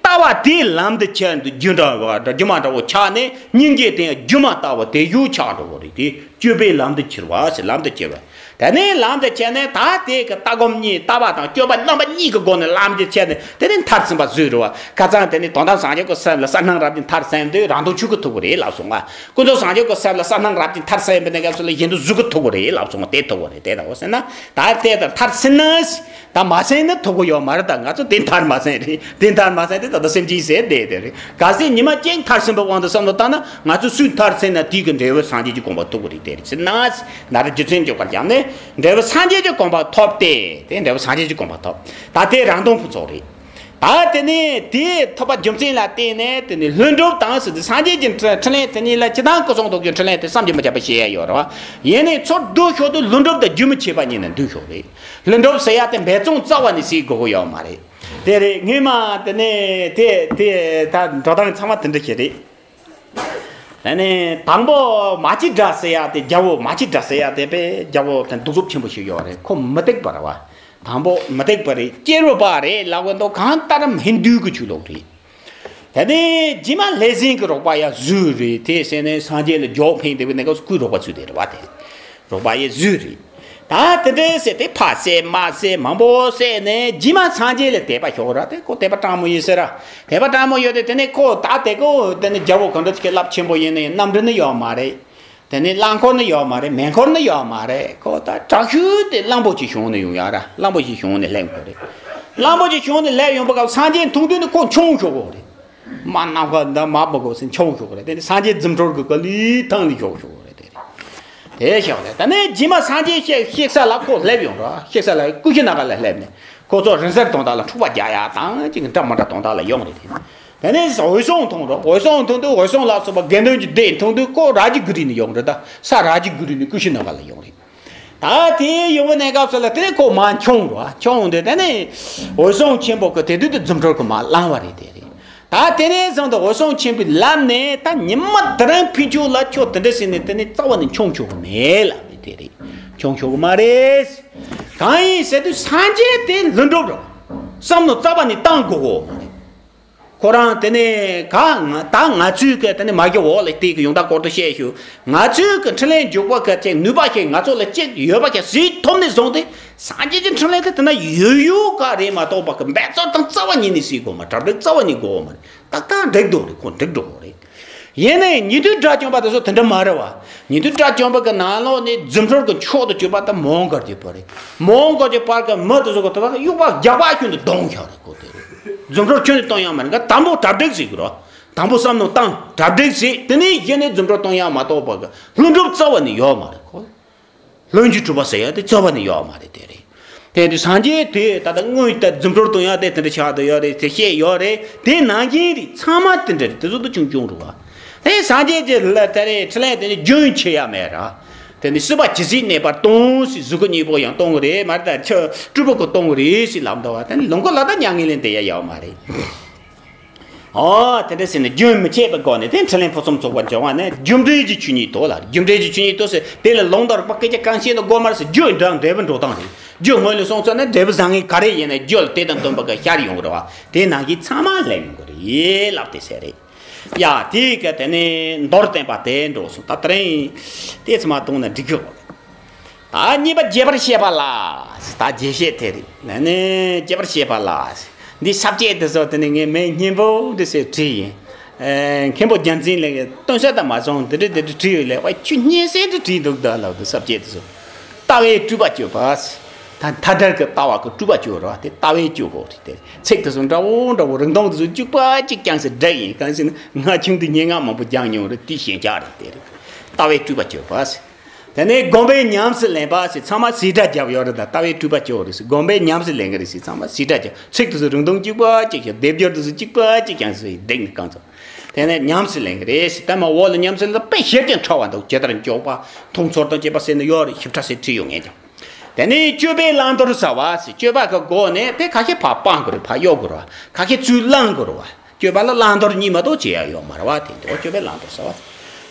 ལྟ་བ་དེས་ལམ་དུ་ཁྱེར་འདུག་རྒྱུ་འདྲ་བ་སྒྱུ་མ་འདྲ་བོ་ཆགས་ནས་སྙིང་རྗེ་དེ་སྒྱུ་མ་ལྟ་བུ་དེ་བཞུགས་ཆགས་འགྲོ་བ་རེད་དེ། སྤྱོད་པས་ལམ་དུ་ཁྱེར་བ་ཟེར། ལམ་དུ་ཁྱེར་བ། དེ་ནས་ལམ་དུ་ཁྱེར་ནས་ད་དེ་གི་ལྟ་སྒོམ་གཉིས། ལྟ་བ་དང་སྤྱོད་པ་རྣམ་པ་གཉིས་ཀྱི་སྒོ་ནས་ལམ་དུ་ཁྱེར་ནས་དེ་ནས་མཐར་ཕྱིན་པ་བཟོས་རེད་བ། ཁ་སང་དེ་ནས་དོན་དམ་སངས་རྒྱས་ཀྱི་སེམས་ལ་གསལ་སྣང་རབ་ཀྱིས་མཐར་ཕྱིན་དུས་རང་དོན་ཆོས་སྐུ་ཐོབ་པ་རེད་ལབ་སོང་ང་། ཀུན་རྫོབ་སངས་རྒྱས་ཀྱི་སེམས་ལ་གསལ་སྣང་རབ་ཀྱིས་མཐར་ཕྱིན་པའི་གནས་སྐབས་སུ་ལ་གཞན་དོན་གཟུགས་སྐུ་ཐོབ་པ་རེད་ལབ་སོང་ང་། དེ་ཐོབ་པ་རེད། དེ་ལྟ་བུ་ཟེར་ན་ད་དེ་ལྟར་མཐར་ཕྱིན་ན། ད་མ་ཟིན་ན་ཐོབ་གི་ཡོད་མ་རེད། ད་ང་ཚོ་དེ་མཐར་མ་ཟིན་རེད། དེ་མཐར་མ་ཟིན་དེ་ད་ལྟ་སེམས་ཅན་ཟེར་བསྡད་དེ་རེད། གལ་སྲིད་ཉི་མ་གཅིག་མཐར་ཕྱིན་པའི་དབང་དུ་བསམ་བློ་བཏང་ན། ང་ཚོ་སུས་མཐར་ཕྱིན་ན་དེའི་གི་འབྲས་བུ་སངས་རྒྱས་ཀྱི་གོ་འཕང་ཐོབ་གི་རེད། དེ་རེད་ཟེར་ན། ན་རེ་རྒྱུ་མཚན་འཇོག་པར་བྱས་ནས་འབྲས་བུ་སངས་རྒྱས་ཀྱི་གོ་འཕང་ཐོབ་སྟེ། དེ་འབྲས་བུ་སངས་རྒྱས་ཀྱི་གོ་འཕང་ཐོབ། ད་དེ་རང་དོན་ཕུན་ཚོགས་རེད། ད་དེ་ནས་དེ་ཐོབ་པ་རྒྱུ་མཚན་ལ་བརྟེན་ནས་དེ་ནས་ལྷུན་གྲུབ་དང་ཟེར་དུས་སངས་རྒྱས་ཀྱི་འཕྲིན་ལས་དེ་ཉིད་ལ་ཇི་ལྟར་སྐུ་གསུང་ཐུགས་ཀྱི་འཕྲིན་ལས་དེ་བསམ་གྱིས་མི་ཁྱབ་པ་བཤད་ཡ་ཡོད་རེད་བ། ཡིན་ནའི་ཚུར་བསྡུ་ཞོར་དུ་ལྷུན་གྲུབ་དང་རྒྱུན་མི་འཆད་པ་གཉིས་ནི་འདུས་ཞོག་རེད། ལྷུན་གྲུབ་ཟེར་ཡ་དེ་འབད་བརྩོན་རྩ་བ་ནས་བྱེད་དགོས་ཀྱི་ཡོད་མ་རེད། དེ་རེད། ངས་མ་དེ་ནས་དེ་དེ་ད་འགྲོ་སྟངས་ཚང་མ་དེ་འདྲ་ཞིག་རེད། དེ་ནས་དང་པོ་མ་སྐྱེས་དགྲ་ཟེར་ཡ་དེ། རྒྱལ་པོ་མ་སྐྱེས་དགྲ་ཟེར་ཡ་དེ་དཔེ་རྒྱལ་པོ་དེ་གདུག་རྩུབ་ཆེན་པོ་ཞིག་ཡོད་རེད། ཁོ་མུ་སྟེགས་པ་རེད་བ། དང་པོ་མུ་སྟེགས་པ་རེད། སྐྱེས་རབས་པ་རེད་ལབ་གི་འདུག་གང་ལྟར་ཧིན་རྡུའི་གི་ཆོས་ལུགས་རེད། དེ་ནས་རྗེས་མ་ལྷ་སྲིན་གྱི་རོགས་པ་ཡ་བཟོས་རེད། དེ་ཟེར་ནས་སངས་རྒྱས་ལ་རྒྱུགས་འཕེན་བསྡད་པའི་གནས་སྐབས་སུ་སྐུའི་རོགས་པ་བཟོས་བསྡད་རེད་བ། དེ་རོགས་པ་ཡ་བཟོས་རེད། ད་དེ་འདྲའི་ཟེར་ཏེ་ཕར་བསད་མར་བསད་མང་པོ་བསད་ནས་རྗེས་མ་སངས་རྒྱས་ལ་དད་པ་ཞོག་ར། དེ་ཁོ་དད་པ་དྲང་མོ་ཡིན་ཟེར་ར། དད་པ་དྲང་མོ་ཡོད་དེ། དེ་ནས་ཁོ་ད་དེ་ཁོ་དེ་ནས་རྒྱལ་པོ་གང་འདྲ་ཅིག་གི་རླབས་ཆེན་པོ་ཡིན་ནའི་གནམ་གྲུ་ནི་ཡོད་མ་རེད། དེ་ནས་རླངས་འཁོར་ནི་ཡོད་མ་རེད། མེ་འཁོར་ནི་ཡོད་མ་རེད། ཁོ་ད་དྲག་ཤོས་དེ་གླང་པོ་ཆེ་གཞུང་ནས་ཡོང་ཡ་ར། གླང་པོ་ཆེ་གཞུང་ནས་སླེབས་དགོས་རེད། གླང་པོ་ཆེ་གཞུང་ནས་སླེབས་ཡོང་པ་ག་སངས་རྒྱས་མཐོང་དུས་ནི་ཁོ་མཆོང་ཞོག་གོ་རེད། མ་ནམ་མཁའ་འདི་མ་བུ་གོ་ཟིན་མཆོང་ཞོག་གོ་རེད། དེ་ནས་སངས་རྒྱས་རྫུ་འཕྲུལ་གི་ག་ལི་ཐང་ལི་ཞོག་ཞོག་གོ་རེད། དེ་རེད། དེ་ཞོག་རེད། དེ་ནས་རྗེས་མ་སངས་རྒྱས་གཤེགས་གཤེགས་ས་ལ་ཁོ་སླེབས་ཡོང་ར། གཤེགས་ས་ལ་ཀུ་ཤི་ན་ག་ལ་སླེབས་ནས་ཁོ་ཚོ་རིང་བསྲེལ་དོན་དག་ལ་འཁྲུག་པ་རྒྱག་ཡ་དང་ཅིག་འདྲ་མི་འདྲ་དོན་དག་ལ་ཡོང་རེད། དེ་ནས་འོད་སྲུང་མཐོང་ར། འོད་སྲུང་མཐོང་དུས་འོད་སྲུང་ལ་སོགས་པ་དགེ་འདུན་གྱི་སྡེ་མཐོང་དུས་ཁོ་ར་ཇི་གུ་རི་ནས་ཡོང་རེད། ད་ས་ར་ཇི་གུ་རི་ནས་ཀུ་ཤི་ན་ག་ལ་ཡོང་རེད། ད་དེ་ཡོང་བའི་གནས་སྐབས་སུ་ལ་དེ་ནས་ཁོ་མར་མཆོང་རོ། མཆོང་དེ་དེ་ནས་འོད་སྲུང་ཆེན་པོ་གི་དེ་དུས་དུ་རྫུ་འཕྲུལ་གི་མར་བླང་བ་རེད། དེ་རེད། ད་དེ་ནས་བཟུང་དུ་འོད་སྲུང་ཆེན་པོའི་ལམ་ནས་ད་ཉི་མ་དེ་རིང་ཕན་ཆོད་ལ་ཁྱོད་དེ་འདྲ་ཟེར་ནས་དེ་ནས་རྩ་བ་ནས་མཆོང་ཆོག་གི་མེད་ལབ་ནས། དེ་རེད། མཆོང་ཆོག་གི་མ་རེད། གང་ཡིན་ཟེར་དུས་སངས་རྒྱས་དེ་ལྷུན་གྲུབ་རོ། བསམ་བློ་རྩ་བ་ནས་བཏང་དགོས་གོ་མ་རེད། ཁོ་རང་དེ་ནས་ག་ང་ད་ང་ཚོའི་གི་དེ་ནས་མ་གི་འོག་ལ་དེ་གི་ཡོང་ད་སྐོར་དུ་བཤད་ཞུ། ང་ཚོའི་གི་འཕྲིན་ལས་འཇུག་པ་གི་ཅིག་ནུས་པ་ཞིག་ང་ཚོ་ལ་ཅིག་ཡོད་པ་ཞིག་ཟིག་ཐོབ་ནས་བཟུང་སྟེ་སངས་རྒྱས་ཀྱི་འཕྲིན་ལས་དེ་དེ་ན་ཡོད་ཡོད་ག་རེད་མ་གཏོགས་པ་གི་འབད་རྩོལ་དང་རྩ་བ་ཉིད་ནས་སྲིད་དགོས་མ། གྲ་སྒྲིག་རྩ་བ་ཉིད་དགོས་མ་རེད། ཏག་ཏག་འགྲིག་འགྲོ་རེད། ཁོ་འགྲིག་འགྲོ་རེད། ཡིན་ནའི་ཉན་ཐོས་དགྲ་བཅོམ་པ་དེ་ཚོ་དེ་འདྲ་མ་རེད་བ། ཉན་ཐོས་དགྲ་བཅོམ་པ་གི་ནང་ལོགས་ནས་རྫུ་འཕྲུལ་གི་མཆོག་ཏུ་གྱུར་པ་དང་མོའུ་འགལ་གྱི་བར་རེད། མོའུ་འགལ་གྱི་བར་གི་མི་དེ་ཚོ་གི་དེ་བ་གི་གཡུག་པ་རྒྱག་པ་ཁྱོན་དུ་གདོང་ཤར་རེད། ཁོ་དེ་རེད། རྫུ་འཕྲུལ་ཁྱོན་ནས་གཏོང་ཡ་མ་རེད། ག་དང་པོ་གྲ་སྒྲིག་ཟེར་གི་རོ། དང་པོ་བསམ་བློ་བཏང་གྲ་སྒྲིག་བྱེད། དེ་ནས་གཞི་ནས་རྫུ་འཕྲུལ་གཏོང་ཡ་མ་གཏོགས་པ་གི་ལྷུན་གྲུབ་རྩ་བ་ནས་ཡོད་མ་རེད། ཁོ་ལྷུན་གྱིས་གྲུབ་པ་ཟེར་ཡ་དེ་རྩ་བ་ནས་ཡོད་མ་རེད། དེ་རེད། དེ་དུས་སངས་རྒྱས་དེ་ད་ལྟ་དངོས་ད་རྫུ་འཕྲུལ་གཏོང་ཡ་དེ་དེ་འདྲ་ཆགས་བསྡད་ཡོད་རེད། དེ་བཤད་ཡོད་རེད། དེ་ནང་བཞིན་རེད། ཚང་མ་དེ་འདྲ་རེད། དེ་ཚོ་དུ་ཆུང་ཆུང་རུ་བ། དེ་སངས་རྒྱས་ཀྱི་ལ་དེ་རེད། ཕྲིན་ལས་དེ་ནི་རྒྱུན་ཆད་ཡ་མེད་ར། དེ་ནི་སྲིད་པ་ཇི་སྲིད་གནས་པར་ལྟུང་ཟེར། གཟུགས་སྐུ་གཉིས་པོ་ཡང་གཏོང་གི་རེད་མ་རེད། ད་ཆ་སྤྲུལ་པ་གི་གཏོང་གི་རེད་ཟེར་ལབ་འདུག་བ། དེ་ནི་ལོངས་སྐུ་ལ་ད་མྱ་ངན་ལས་འདས་ཡ་ཡོད་མ་རེད། ཨོ་དེ་འདྲ་ཟེར་ནས་རྒྱུན་མི་ཆད་པའི་སྒོ་ནས་དེ་འཕྲིན་ལས་ཕུན་སུམ་ཚོགས་པ་འབྱུང་བ་ནི་རྒྱུ་འབྲས་ཀྱི་ཆོས་ཉིད་དོ་ལ། རྒྱུ་འབྲས་ཀྱི་ཆོས་ཉིད་དོ་ཟེར། དེ་ལ་ལུང་དང་རིགས་པ་སྐད་ཆ་གང་བཤད་ན་དགོས་མ་རེད་ཟེར། རྒྱུ་འབྲས་འབྲས་བུ་འགྲོ་སྟངས་རེད། རྒྱུ་སྔོན་ལ་སོང་ཚར་ན་འབྲས་བུ་བཟང་ངན་ག་རེ་ཡིན་ན་རྒྱུ་ལ་དེ་དང་བསྟུན་པ་ག་ཤར་ཡོང་གི་རེད་བ། དེ་ནང་གི་ཚང་མ་ལེན་ཡོང་གི་རེད་ལབ་དེ་ཟེར་རེད། ཡ་དེ་ག་དེ་ནས་མདོར་བསྟན་པ་དེ་འགྲོ་སོང་། ད་དེ་རིང་དེ་ཚང་མ་གཏོང་ན་འགྲིག་གི་རེད། ད་གཉིས་པ་རྒྱས་པར་བཤད་པ་ལ། ད་རྒྱས་བཤད་དེ་རེད། ལ་ནི་རྒྱས་པར་བཤད་པ་ལ། འདི་ས་བཅད་དེ་ཚོ་དེ་ནི་ངས་མི་སྙན་པོ་འདི་ཟེར་བྲིས་ཡིན། ཨེ་མཁན་པོ་རྒྱལ་མཚན་ལགས་སྟོན་ས་དང་མ་སོང་། འདི་འདྲ་འདི་འདྲ་བྲིས་ཡོད་ལས་བ་ཁྱོད་སྙན་སེང་འདྲ་བྲིས་འདུག་ད་ལབ་འདུག་ས་བཅད་དེ་ཚོ། ལྟ་བའི་སྤྲུལ་པ་གཅོད་པ། ད་མཐའ་བྲལ་གྱི་ལྟ་བ་གི་སྤྲུལ་པ་གཅོད་ར། དེ་ལྟ་བའི་གཅོད་དགོས་རེད། དེ་ཚིག་དེ་ཚོ་འདྲ་བོ་འདྲ་བོ་རིང་ཐུང་དེ་ཚོ་གཅིག་པ་གཅིག་རྐྱང་ཟེར་བསྒྲིགས་ཡིན། གང་ཟེར་ན་ང་ཆུང་དུས་སྙན་ངག་མང་པོ་སྦྱངས་མྱོང་རེད། དེ་ཞན་ཆགས་རེད། དེ་རེད། ལྟ་བའི་སྤྲུལ་པ་གཅོད་པ། དེ་ནས་སྒོམ་པས་ཉམས་སུ་ལེན་པ་ཟེར། ཚང་མ་ཟེར་སྒྲ་བརྒྱབ་ཡོད་རེད། ད་ལྟ་བའི་སྤྲུལ་པ་གཅོད་རེད་ཟེར། སྒོམ་པས་ཉམས་སུ་ལེན་གི་རེད་ཟེར། ཚང་མ་ཟེར་སྒྲ་བརྒྱབ། ཚིག་དེ་ཚོ་རིང་ཐུང་གཅིག་པ་གཅིག་བྱས། སྡེབ་སྦྱོར་དེ་ཚོ་གཅིག་པ་གཅིག་ཀྱང་ཟེར་བསྒྲིགས་ནས་གང་ཚོ། དེ་ནས་ཉམས་སུ་ལེན་གི་རེད་ཟེར། ད་མ་འོག་ལ་ཉམས་སུ་ལེན་ད་དཔེ་ཞིབ་ཅིང་ཕྲ་བ་འདུག་ཇི་ལྟར་འཇོག་པ། མཐོང་ཚོར་དང་བཅས་པ་ཟེར་ནས་ཡོད་རེད། ཞིབ་ཕྲ་ཟེར་བྲིས་ཡོད་ངེས་ཀྱང་། དེ་ནས་སྤྱོད་པའི་བླང་དོར་ཟེར་བ་ཟེར། སྤྱོད་པ་གི་སྒོ་ནས་དེ་ཁ་ཤས་ཕར་སྤང་དགོས་རེད། ཕར་གཡོག་དགོས་རེད། ཁ་ཤས་ཚུར་བླང་དགོས་རེད་བ། སྤྱོད་པ་ལ་བླང་དོར་གཉིས་མ་གཏོགས་བྱེད་ཡ་ཡོད་མ་རེད་བ། དེ་འདྲ་སྤྱོད་པའི་བླང་དོར་ཟེར་བ།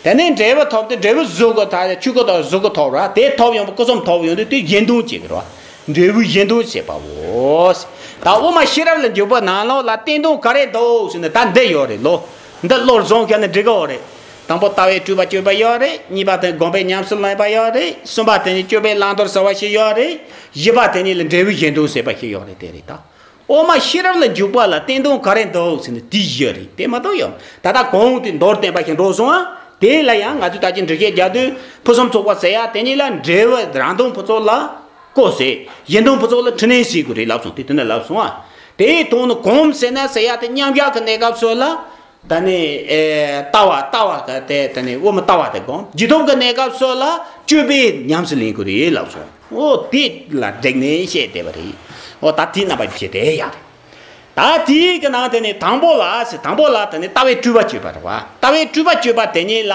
དེ་ནས་འབྲས་བུ་ཐོབ་སྟེ་འབྲས་བུ་གཟུགས་ཀྱི་ཐོབ། ཆོས་སྐུ་དང་གཟུགས་ཀྱི་ཐོབ་ར། དེ་ཐོབ་ཡོང་བ་སྐུ་གསུམ་ཐོབ་ཡོང་དུས་དེ་གཞན་དོན་བྱེད་ཀྱི་རེད་བ། འབྲས་བུ་གཞན་དོན་བྱེད་པའོ། ད་དབུ་མ་ཤེས་རབ་ལ་འཇུག་པ་ནང་ལོགས་ལ་བསྟན་དོན་ག་རེ་འདུག་ཟེར་ན་ད་འདི་ཡོད་རེད་ལོ། འདི་བློར་བཟུང་བྱས་ན་འགྲིག་གི་ཡོད་རེད། དང་པོ་ལྟ་བའི་སྤྲུལ་པ་གཅོད་པ་ཡོད་རེད། གཉིས་པ་དེ་སྒོམ་པས་ཉམས་སུ་ལེན་པ་ཡོད་རེད། གསུམ་པ་དེ་ནི་སྤྱོད་པའི་བླང་དོར་ཟེར་བ་ཞིག་ཡོད་རེད། བཞི་པ་དེ་ནི་ལ་འབྲས་བུ་གཞན་དོན་ཟེར་བ་ཞིག་ཡོད་རེད། དེ་རེད་ད། དབུ་མ་ཤེས་རབ་ལ་འཇུག་པ་ལ་བསྟན་དོན་ག་རེ་འདུག་ཟེར་ན་དེ་བཞི་རེད། དེ་མ་གཏོགས་ཡང་ད་ལྟ་གོང་དེ་མདོར་བསྟན་པ་ཞིག་འགྲོ་སོང་ཨ། དེ་ལ་ཡང་ང་ཚོས་ད་ཅི་འགྲེལ་བཤད་རྒྱག་དུས་ཕུན་སུམ་ཚོགས་པ་ཟེར་ཡ་དེ་གཉིས་ལ་འབྲས་བུ་རང་དོན་ཕུན་ཚོགས་ལ་བཀོད་ཟེར། གཞན་དོན་ཕུན་ཚོགས་ལ་འཕྲིན་ལས་ཟེར་དགོས་རེད་ལབ་སོང་། དེ་དེ་ནས་ལབ་སོང་ཨ། དེའི་ཐོག་ནས་གོམས་ཟེར་ན་ཟེར་ཡ་དེ་མཉམ་བཞག་གི་གནས་སྐབས་སུ་ལ། ད་ནི་ཨེ་ལྟ་བ་ལྟ་བ་ག་དེ་ད་ནི་དབུ་མ་ལྟ་བ་དེ་སྒོམ། རྗེས་ཐོབ་ཀྱི་གནས་སྐབས་སུ་ལ་སྤྱོད་པས་ཉམས་སུ་ལེན་དགོས་རེད་ལབ་སོང་། ཨོ་དེ་ལ་འགྲིག་ནས་བཤད་བསྡད་པ་རེད། ཨོ་ད་དེ་རྣམ་པ་བཞི་དེ་ཡག་རེད། ད་དེའི་གི་ནང་དེ་ནི་དང་པོ་ལ་ཟེར། དང་པོ་ལ་དེ་ནི་ལྟ་བའི་སྤྲུལ་པ་གཅོད་པ་རེད་བ། ལྟ་བའི་སྤྲུལ་པ་གཅོད་པ་དེ་ཉིད་ལ་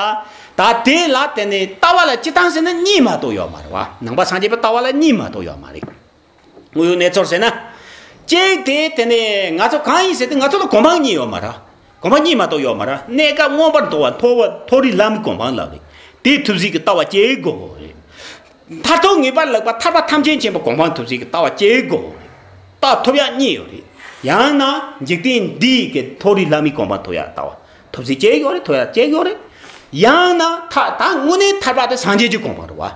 ད་དེ་ལ་དེ་ནི་ལྟ་བ་ལ་སྤྱིར་བཏང་ཟེར་ན་གཉིས་མ་གཏོགས་ཡོད་མ་རེད་བ། ནང་པ་སངས་རྒྱས་པའི་ལྟ་བ་ལ་གཉིས་མ་གཏོགས་ཡོད་མ་རེད། དངོས་ཡོད་གནས་ཚུལ་ཟེར་ན། གཅིག་དེ་དེ་ནས་ང་ཚོ་གང་ཡིན་ཟེར་དུས་ང་ཚོ་ལ་གོ་འཕང་གཉིས་ཡོད་མ་རེད། གོ་འཕང་གཉིས་མ་གཏོགས་ཡོད་མ་རེད། གནས་སྐབས་མངོན་པར་མཐོ་བ་མཐོ་བ་མཐོ་རིས་ལྷ་མིའི་གོ་འཕང་ལབ་རེད། དེ་ཐུབ་ཚད་ཀྱི་ལྟ་བ་སྐྱེ་དགོས་རེད། མཐར་ཐུག་ངེས་པར་ལེགས་པ་ཐར་པ་ཐམས་ཅད་མཁྱེན་པའི་གོ་འཕང་ཐུབ་ཚད་ཀྱི་ལྟ་བ་སྐྱེ་དགོས་རེད། ལྟ་ཐུབ་ཡག་གཉིས་ཡོད་རེད། ཡང་ན་འཇིག་རྟེན་འདིའི་གི་མཐོ་རིས་ལྷ་མིའི་གོ་འཕང་ཐོབ་ཡག་ལྟ་བ་ཐུབ་ཚད་སྐྱེ་ཡོད་རེད། ཐོབ་ཡག་སྐྱེ་ཡོད་རེད། ཡང་ན་ཐ་ད་དངོས་གནས་ཐར་པ་དེ་སངས་རྒྱས་ཀྱི་གོ་འཕང་རེད་བ།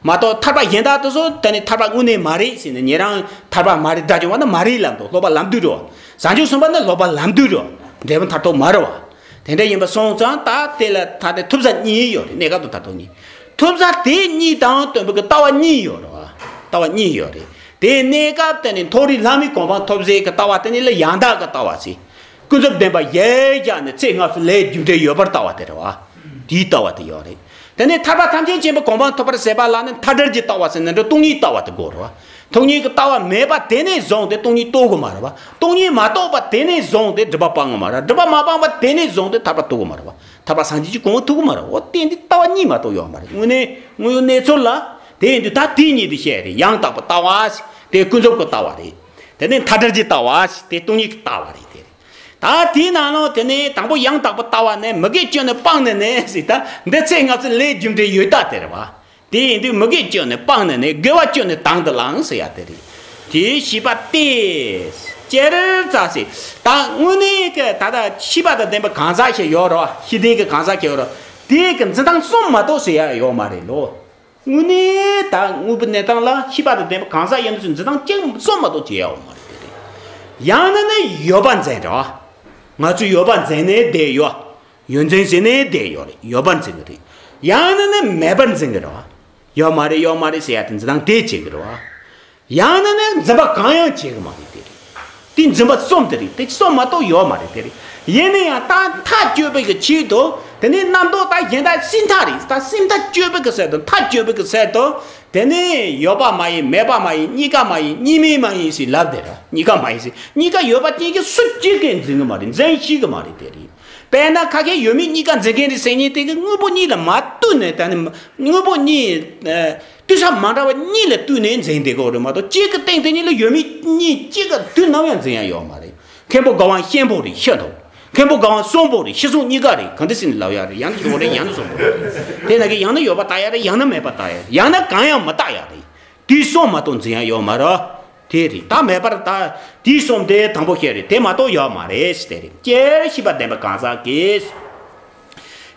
མ་གཏོགས་ཐར་པ་གཞན་དག་དེ་ཚོ་དེ་ནི་ཐར་པ་དངོས་གནས་མ་རེད་ཟེར་ནས། ཉན་རང་ཐར་པ་མ་རེད་དགྲ་བཅོམ་པ་ནི་མ་རེད་ལབ་འདུག་སློབ་པ་ལམ་དུས་རེད་བ། བྱང་ཆུབ་སེམས་དཔའ་ནི་སློབ་པ་ལམ་དུས་རེད་བ། འབྲས་བུ་མཐར་ཐུག་མ་རེད་བ། དེ་འདྲ་ཡིན་པ་སོང་ཙང་ད་དེ་ལ་ད་དེ་ཐུབ་ས་གཉིས་ཡོད་རེད། གནས་སྐབས་དང་མཐར་ཐུག་གཉིས། ཐུབ་ས་དེ་གཉིས་དང་སྟོན་པའི་གི་ལྟ་བ་གཉིས་ཡོད་རེད་བ། ལྟ་བ་གཉིས་ཡོད་རེད། དེ་གནས་སྐབས་དེ་ནི་མཐོ་རིས་ལྷ་མིའི་གོ་འཕང་ཐོབ་སའི་གི་ལྟ་བ་དེ་ནི་ལ་ཡང་དག་གི་ལྟ་བ་ཟེར། ཀུན་རྫོབ་བདེན་པ་ཡལ་བཞག་ནས་ཚེ་སྔ་ཕྱི་ལས་རྒྱུ་འབྲས་ཡོད་པར་ལྟ་བ་དེ་རེད་བ། དེའི་ལྟ་བ་དེ་ཡོད་རེད། དེ་ནས་ཐར་པ་ཐམས་ཅད་མཁྱེན་པའི་གོ་འཕང་ཐོབ་པར་ཟད་པ་ལ་ནི་མཐའ་བྲལ་གྱི་ལྟ་བ་ཟེར་ནས་འདྲ་སྟོང་ཉིད་ལྟ་བ་དེ་དགོས་རེད་བ། སྟོང་ཉིད་ཀྱི་ལྟ་བ་མེད་པ་དེ་ནས་བཟུང་སྟེ་སྟོང་ཉིད་རྟོགས་དགོས་མ་རེད་བ། སྟོང་ཉིད་མ་རྟོགས་པ་དེ་ནས་བཟུང་སྟེ་སྒྲིབ་པ་སྤང་དགོས་མ་རེད། སྒྲིབ་པ་མ་སྤངས་པ་དེ་ནས་བཟུང་སྟེ་ཐར་པ་རྟོགས་དགོས་མ་རེད་བ། ཐར་པ་སངས་རྒྱས་ཀྱི་གོ་འཕང་ཐོབ་དགོས་མ་རེད། འོ་དེ་འདི་ལྟ་བ་གཉིས་མ་གཏོགས་ཡོད་མ་རེད། དངོས་གནས་དངོས་ཡོད་གནས་ཚུལ་ལ། དེ་ཡིན་དུས་ད་དེ་གཉིས་དེ་བཤད་རེད། ཡང་དག་པའི་ལྟ་བ་ཟེར་དེ་ཀུན་རྫོབ་ཀྱི་ལྟ་བ་རེད། དེ་ནས་མཐའ་བྲལ་གྱི་ལྟ་བ་ཟེར་དེ་སྟོང་ཉིད་ཀྱི་ལྟ་བ་རེད། དེ་རེད། ད་དེའི་ནང་ལོགས་དེ་ནས་དང་པོ་ཡང་དག་པའི་ལྟ་བ་ནི་མི་དགེ་བཅུ་ནི་སྤངས་ནས་ནི་ཟེར། ད་འདི་ཚེ་སྔ་ཕྱི་ལས་རྒྱུ་འབྲས་ཡོད་ལྟ་དེ་རེད་བ། དེ་ཡིན་དུས་མི་དགེ་བཅུ་ནི་སྤངས་ནས་ནི་དགེ་བ་བཅུ་ནི་དང་དུ་བླངས་ཟེར་ཡ་དེ་རེད། དེའི་བྱིས་པ་སྟེ། སྤྱིར་ཙ་ཟེར། ད་དངོས་གནས་ཀྱི་ད་ལྟ་ཤེས་པ་དང་ལྡན་པའི་གང་ཟག་ཞིག་ཡོད་རོགས། ཤེས་ལྡན་གྱི་གང་ཟག་ཞིག་ཡོད་རོགས། དེའི་གི་འཛིན་སྟངས་གསུམ་མ་གཏོགས་ཟེར་ཡ་ཡོད་མ་རེད་ལོ། དངོས་གནས་ད་དངོས་པོའི་གནས་སྟངས་ལ་ཤེས་པ་དང་ལྡན་པའི་གང་ཟག་ཡིན་ན་ཚོས་འཛིན་སྟངས་གཅིག་གསུམ་མ་གཏོགས་བྱེད་ཡ་ཡོད་མ་རེད་དེ་རེད། ཡང་ན་ནི་ཡོད་པ་འཛིན་རོགས། ང་ཚོས་ཡོད་པ་འཛིན་ནས་བསྡད་ཡོད། ཡོད་འཛིན་བྱས་ནས་བསྡད་ཡོད་རེད། ཡོད་པར་འཛིན་གྱི་རེད། ཡང་ན་ནི་མེད་པར་འཛིན་གྱི་རེད་བ། ཡོད་མ་རེད་ཡོད་མ་རེད་ཟེར་ཡ་དེ་འཛིན་སྟངས་དེ་བྱེད་ཀྱི་རེད་བ། ཡང་ན་ནི་འཛིན་པ་གང་ཡང་བྱེད་ཀྱི་མ་རེད་དེ་རེད། དེ་འཛིན་པ་གསུམ་དེ་རེད། དེ་གསུམ་མ་གཏོགས་ཡོད་མ་རེད་དེ་རེད། ཡིན་ན་ཡང་ད་མཐའ་གཅོད་པའི་གི་ཆེད་དུ་དེ་ནི་རྣམ་རྟོག་ད་གཞན་དག་སྲིད་མཐའ་རེད། ད་སྲིད་མཐའ་གཅོད་པའི་གི་ཚད་དུ་མཐའ་གཅོད་པའི་གི་ཚད་དུ། དེ་ནས་ཡོད་པ་མ་ཡིན་མེད་པ་མ་ཡིན་གཉིས་ཀ་མ་ཡིན་གཉིས་མེད་མ་ཡིན་ཞེས་ལབ་དེ་ར། གཉིས་ཀ་མ་ཡིན་ཞེས་གཉིས་ཀ་ཡོད་པ་གཅིག་གིས་སུ་གཅིག་གིས་འཛིན་གི་མ་རེད། འཛིན་ཤེས་གི་མ་རེད་དེ་རེད། དཔེར་ན་ཁ་ཁའི་ཡོད་མེད་གཉིས་ཀ་འཛིན་མཁན་རེད་ཟེར་མཁན་དེ་གི་དངོས་པོ་གཉིས་ལ་མ་ལྟོས་ནས། ད་ནི་དངོས་པོ་གཉིས་ལྟོས་ས་མ་འདྲ་བ་གཉིས་ལ་ལྟོས་ནས་འཛིན་བསྡད་གི་རེད་མ་གཏོགས་གཅིག་གི་སྟེང་དེ་གཉིས་ལ་ཡོད་མེད་གཉིས་གཅིག་ག་དུས་ནམ་ཡང་འཛིན་ཡ་ཡོད་མ་རེད། མཁན་པོ་དགའ་དབང་གཤེན་པོ་རེད་ཤི་འདུག་མཁན་པོ་དགའ་དབང་གསོན་པོ་རེད་ཤི་སོང་གཉིས་ཀ་རེད། ག་འདྲ་ཟེར་ནས་ལབ་ཡ་རེད། ཡང་ན་གཤེན་པོ་རེད་ཡང་ན་གསོན་པོ་རེད། དེ་ན་གི་ཡང་ན་ཡོད་པ་ལྟ་ཡ་རེད་ཡང་ན་མེད་པ་ལྟ་ཡ་རེད་ཡང་ན་གང་ཡང་མི་ལྟ་ཡ་རེད། དུས་གསུམ་མ་གཏོགས་འཛིན་ཡ་ཡོད་མ་རེད། དེ་རེད། ད་མེད་པར་ལྟ། དུས་གསུམ་དེ་དང་པོ་བཤད་རེད། དེ་མ་གཏོགས་ཡོད་མ་རེད་ཟེར་དེ་རེད། སྤྱིར་ཤེས་པ་ལྡན་པའི་གང་ཟག་གིས།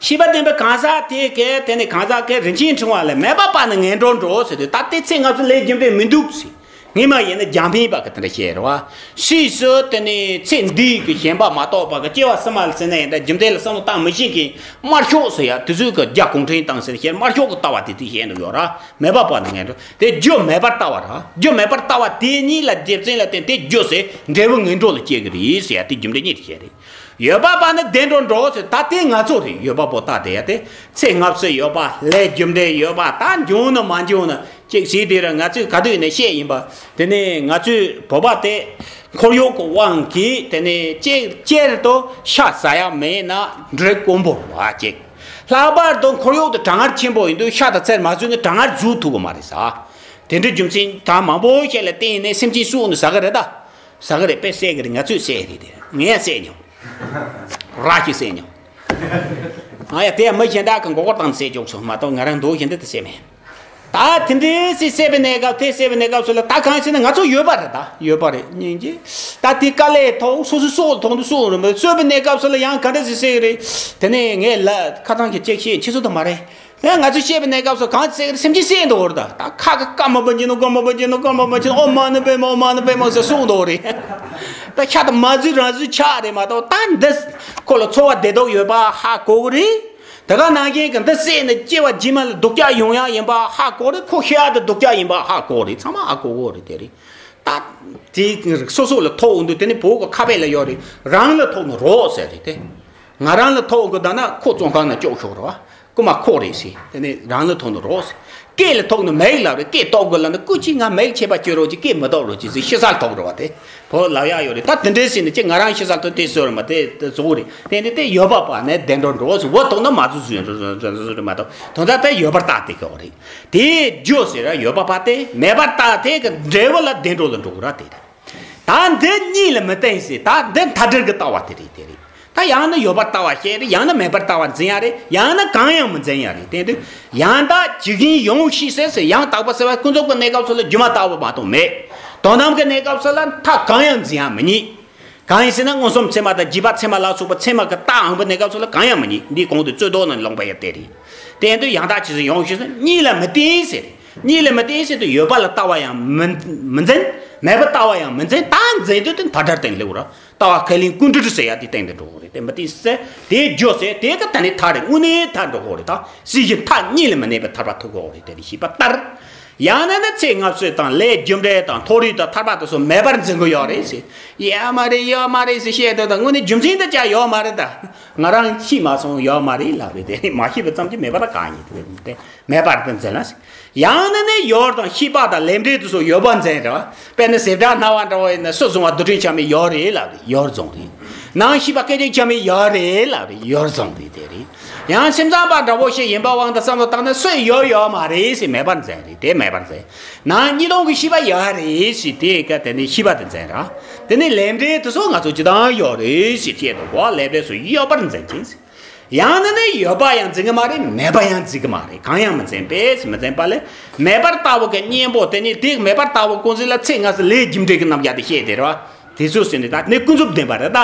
ཤེས་པ་ལྡན་པའི་གང་ཟག་དེ་གས་དེ་ནི་གང་ཟག་གི་རིན་ཆེན་ཕྲེང་བ་ལས། མེད་པ་པ་ནི་ངན་འགྲོར་འགྲོ་ཟེར་དུས་ད་ལྟའི་ཚེ་སྔ་ཕྱི་ལས་རྒྱུ་འབྲས་མི་འདུག་ཟེར། ངེས་མ་ཡིན་ན་རྒྱང་འཕེན་པ་གི་དེ་འདྲ་བཤད་རེད་བ། ཕྱིས་སུ་དེ་ནི་ཚེ་འདིའི་གི་ཞེན་པ་མ་གཏོགས་པ་གི་སྐྱེ་བ་ཕྱི་མ་ལ་ཟེར་ན་ཡིན་ད་རྒྱུ་འབྲས་ལ་བསམ་བློ་བཏང་མི་ཤེས་མཁན་དམར་ཤོག་ཟེར་ཡ་དེ་ཚོའི་གི་རྒྱ་གུང་ཁྲན་ཏང་ཟེར་བཤད་དམར་ཤོག་གི་ལྟ་བ་དེ་དེ་བཤད་འདུག་ཡོད་ར། མེད་པ་པ་ནི་ངན་འགྲོ་དེ་རྒྱུ་མེད་པར་ལྟ་བ་ར། རྒྱུ་མེད་པར་ལྟ་བ་དེ་གཉིས་ལ་རྒྱུ་མཚན་ལ་བརྟེན་ཏེ་རྒྱུ་ཟེར་འབྲས་བུ་ངན་འགྲོ་ལ་སྐྱེ་གི་རེད་ཟེར་ཡ་དེ་རྒྱུ་འབྲས་གཉིས་དེ་བཤད་རེད། ཡོད་པ་པ་ནི་བདེ་འགྲོར་འགྲོ་ཟེར། ད་དེ་ང་ཚོ་རེད། ཡོད་པ་པོ་ལྟ་དེ་ཡ་དེ་ཚེ་སྔ་ཕྱི་ཡོད་པ་ལས་རྒྱུ་འབྲས་ཡོད་པ་ད་འབྱུང་ན་མ་འབྱུང་ན་ཅིག་ཟེར་དེ་ར་ང་ཚོས་ག་དུས་ནས་བཤད་ཡིན་པ། དེ་ནས་ང་ཚོས་བོད་པ་དེ་འཁོར་གཡོག་གི་དབང་གིས་དེ་ནས་ཅིག་སྤྱིར་དུ་ཤ་ཟ་ཡ་མེད་ན་འགྲིག་དཀོན་པོ་རེད་བ་ཅིག་ལྷག་པར་དུ་འཁོར་གཡོག་དེ་གྲང་ངར་ཆེན་པོ་ཡིན་དུས་ཤ་དང་ཚལ་མ་ཟོས་ན་གྲང་ངར་རྫོགས་ཐུབ་ཀྱི་མ་རེད་ཟ། དེ་འདྲའི་རྒྱུ་མཚན་གང་མང་པོ་ཞིག་ལ་བརྟེན་ནས་སེམས་ཅན་སུ་ནི་ཟ་གི་རེད་ད། ཟ་གི་རེད། དཔེ་བསད་གི་རེད། ང་ཚོས་བསད་རེད་དེ། ངས་བསད་མྱོང་། ར་ཞིག་བསད་མྱོང་། ང་ཡ་དེ་ཡ་མི་གཞན་དག་གི་མགོ་སྐོར་བཏང་ནས་བསད་ཆོག་སོང་མ་གཏོགས་ང་རང་འདུག་བཞིན་དུ་དེ་བསད་མེད། ད་དེ་འདྲའི་སེ་བསད་པའི་གནས་སྐབས་དེ་བསད་པའི་གནས་སྐབས་སུ་ལ་ད་གང་ཡིན་ཟེར་ན་ང་ཚོ་ཡོད་པ་རེད། ད་ཡོད་པ་རེད་སྙིང་རྗེ། ད་དེ་དཀའ་ལས་ཐོག་སོ་སོའི་སྲོག་ཐོག་ཏུ་སྲོག་རུམ་པ་གསོད་པའི་གནས་སྐབས་སུ་ལ་ཡང་ག་འདྲ་ཞིག་བསད་གི་རེད། དེ་ནས་ངས་ལ་ཁ་ཚང་གི་ཅེག་ཤེས་ཁྱེད་ཚོ་དང་མ་རེད། ཡང་ང་ཚོས་བཤད་པའི་གནས་སྐབས་སུ་གང་བྱས་སེམས་ཅན་བསད་འདུག་རེད། ད་ཁ་གི་ཀ་མ་པ་ཅི་ནོ་ཀ་མ་པ་ཅི་ནོ་ཀ་མ་པ་ཅི་ནོ་ཨོ་མ་ནི་པེ་མ་ཨོ་མ་ནི་པེ་མ་ཟེར་གསུངས་འདུག་རེད། ད་ཤ་དང་མ་ཟོས་རང་ཟོས་ཆགས་རེད་མ་གཏོགས་ད་འདི་ཁོ་ལ་འཚོ་བ་བདེ་སྡུག་ཡོད་པ་ཧ་གོ་གི་རེད། དེ་ག་ནང་བཞིན་གྱི་འདི་བསད་ནས་སྐྱེ་བ་རྗེས་མ་ལ་སྡུག་ཅག་ཡོང་ཡ་ཡིན་པ་ཧ་གོ་རེད། ཁོ་ཤི་ཡ་དེ་སྡུག་ཅག་ཡིན་པ་ཧ་གོ་རེད། ཚང་མ་ཧ་གོ་གི་རེད། དེ་རེད། ད་དེ་སོ་སོ་ལ་ཐོགས་འདུག་དེ་ནི་བོད་ཀྱི་ཁ་དཔེ་ལ་ཡོད་རེད། རང་ལ་ཐོགས་ན་རོགས་ཟེར་རེད་དེ། ང་རང་ལ་ཐོགས་དགོས་ད་ན་ཁོ་བཙོན་ཁང་ནང་བཅུག་ཤོག་རོགས། རྐུ་མ་ཁོ་རེད་ཟེར། དེ་ནས་རང་ལ་ཐོགས་ན་རོགས་ཟེར། སྐེ་ལ་ཐོགས་ན་མིག་ལ་རེད། སྐེ་བཏོག་དགོས་ལབ་ན་སྐུ་མཁྱེན་ང་མིག་ཆད་པ་གཅོད་རོགས་གྱིས། སྐེ་མི་བཏོག་རོགས་གྱིས་ཟེར་ཤི་ས་ལ་ཐོགས་རོགས་བ་དེ། བོད་ལབ་ཡག་ཡོད་རེད། ད་དེ་འདྲའི་ཟེར་ནས་ཅི་ང་རང་ཤི་ས་ལ་ཐོགས་དེ་བཟོ་རེད་མ་དེ་བཟོ་རེད། དེ་ནས་དེ་ཡོད་པ་པ་ནས་བདེ་འགྲོ་འགྲོ་ཟེར། འོ་ཐོགས་ན་མ་བཟོ་བཟོ་རེད་མ་གཏོགས་དོན་དག་དེ་ཡོད་པར་ལྟ་དེ་གོ་རེད། དེའི་རྒྱུ་ཟེར་ར་ཡོད་པ་པ་དེ་མེད་པར་ལྟ་དེ་གི་འབྲས་བུ་ལ་བདེ་འགྲོ་ལ་འགྲོ་གི་ར་དེ་རེད། ད་འདི་གཉིས་ལ་མི་བརྟེན་ཟེར། ད་འདི་མཐའ་བྲལ་གྱི་ལྟ་བ་དེ་རེད་དེ་རེད། ད་ཡང་ན་ཡོད་པར་ལྟ་བ་བཤད་རེད། ཡང་ན་མེད་པར་ལྟ་བ་འཛིན་ཡ་རེད། ཡང་ན་གང་ཡང་མི་འཛིན་ཡ་རེད། དེ་འདི་ཡང་དག་ཇི་བཞིན་ཡོངས་ཤེས་ཟེར་ཟེར། ཡང་དག་པ་ཟེར་བ་ཀུན་རྫོབ་ཀྱི་གནས་སྐབས་སུ་ལ་སྒྱུ་མ་ལྟ་བུ་མ་གཏོགས་མེད། དོན་དམ་གྱི་གནས་སྐབས་སུ་ལ་མཐའ་གང་ཡང་འཛིན་ཡ་མི་རྙེད། གང་ཡིན་ཟེར་ན་མངོན་སུམ་ཚད་མ་དང་རྗེས་དཔག་ཚད་མ་ལ་སོགས་པ་ཚད་མ་གི་རྟགས་འམ་པའི་གནས་སྐབས་སུ་ལ་གང་ཡང་མི་རྙེད། འདིའི་གོང་དུ་རྩོད་ཟློག་ནང་ལོངས་པ་ཡང་དེ་རེད། དེ་འདི་ཡང་དག་ཇི་བཞིན་ཡོངས་ཤེས་ཟེར་གཉིས་ལ་མི་བརྟེན་ཟེར། གཉིད་ལས་མི་བརྟེན་ཟེར་དུས་ཡོད་པ་ལ་ལྟ་བ་ཡང་མི་མི་འཛིན། མེད་པར་ལྟ་བ་ཡང་མི་འཛིན། ད་འཛིན་དུས་དེ་མཐའ་བྲལ་སྟེང་སླེབས་ར། ལྟ་བ་ཁས་ལེན་ཀུན་བྲལ་ཟེར་ཡ་དེ་སྟེང་དུ་འགྲོ་གི་རེད། དེ་མི་བརྟེན་ཟེར་དེ་བརྗོད་ཟེར་དེ་ག་ད་ནི་མཐའ་རེད། དངོས་གནས་མཐའ་འགྲོ་གི་རེད། ད་སྲིད་ཞིའི་མཐའ་གཉིད་ལས་མི་གནས་པའི་ཐར་པ་ཐོབ་གི་རེད། དེ་རེད་ཞེས་པ་ལྟར། ཡང་ན་ནི་ཚེ་སྔ་ཕྱི་དང་ལས་རྒྱུ་འབྲས་དང་མཐོ་རིས་དང་ཐར་པ་དེ་ཚོ་མེད་པར་འཛིན་གི་ཡོད་རེད་ཟེར། ཡོད་མ་རེད། ཡོད་མ་རེད་ཟེར་བཤད་དུས་ད་དངོས་གནས་རྒྱུ་མཚན་དེ་ཅང་ཡོད་མ་རེད། ད་ང་རང་ཤི་མ་སོང་། ཡོད་མ་རེད་ལབ་རེད། དེ་མ་ཤི་བ་ཙམ་གྱིས་མེད་པ་ད་གང་ཡིན། དེ་མེད་པར་དེ་འཛིན་ལ་ཟེར། ཡང་ན་ནི་ཡོད་དང་ཤེས་པ་དང་ལས་འབྲས་དེ་ཚོ་ཡོད་པར་འཛིན་རེད་བ། དཔེར་ན་ཟེ་བྲག་སྣ་བ་འདྲ་བོ་ཡིན་ན་སུ་བཟུང་བ་རྡུལ་ཕྲན་ཆ་མེད་ཡོད་རེད་ལབ་རེད། ཡོད་བཟུང་རེད། ནང་ཤེས་པ་སྐད་ཅིག་ཆ་མེད་ཡོད་རེད་ལབ་རེད། ཡོད་བཟུང་རེད། དེ་རེད། ཡང་སེམས་ཙམ་པ་འདྲ་བོ་ཞིག་ཡིན་པ་དབང་དུ་བསམ་བློ་བཏང་ན་སུ་ཡོད་ཡོད་མ་རེད་ཟེར་མེད་པར་འཛིན་རེད། དེ་མེད་པར་འཛིན། ནང་གཉིས་སྟོང་གི་ཤེས་པ་ཡོད་རེད་ཟེར་དེ་ག་དེ་ནི་ཤེས་པ་དེ་འཛིན་ར། དེ་ནི་ལས་འབྲས་དེ་ཚོ་ང་ཚོ་ཇི་ལྟར་ཡོད་རེད་ཟེར་བཤད་དུས་གོ། ལས་འབྲས་སུ་ཡོད་པར་འཛིན་ཅིང་ཟེར། ཡང་ན་ནི་ཡོད་པ་ཡང་འཛིན་གི་མ་རེད། མེད་པ་ཡང་འཛིན་གི་མ་རེད། གང་ཡང་མི་འཛིན་པས་མི་འཛིན་པ་ལས། མེད་པར་ལྟ་བ་གི་གཉེན་པོ་དེ་ནི་དེ་མེད་པར་ལྟ་བ་ཀུན་གཟིགས་ལ་ཚེ་སྔ་ཕྱི་ལས་རྒྱུ་འབྲས་ཀྱི་རྣམ་གཞག་དེ་བཤད་དེ་རེད་བ། དེ་ཚོ་ཟེར་ནས་ད་ནི་ཀུན་རྫོབ་བདེན་པ་རེད་ད།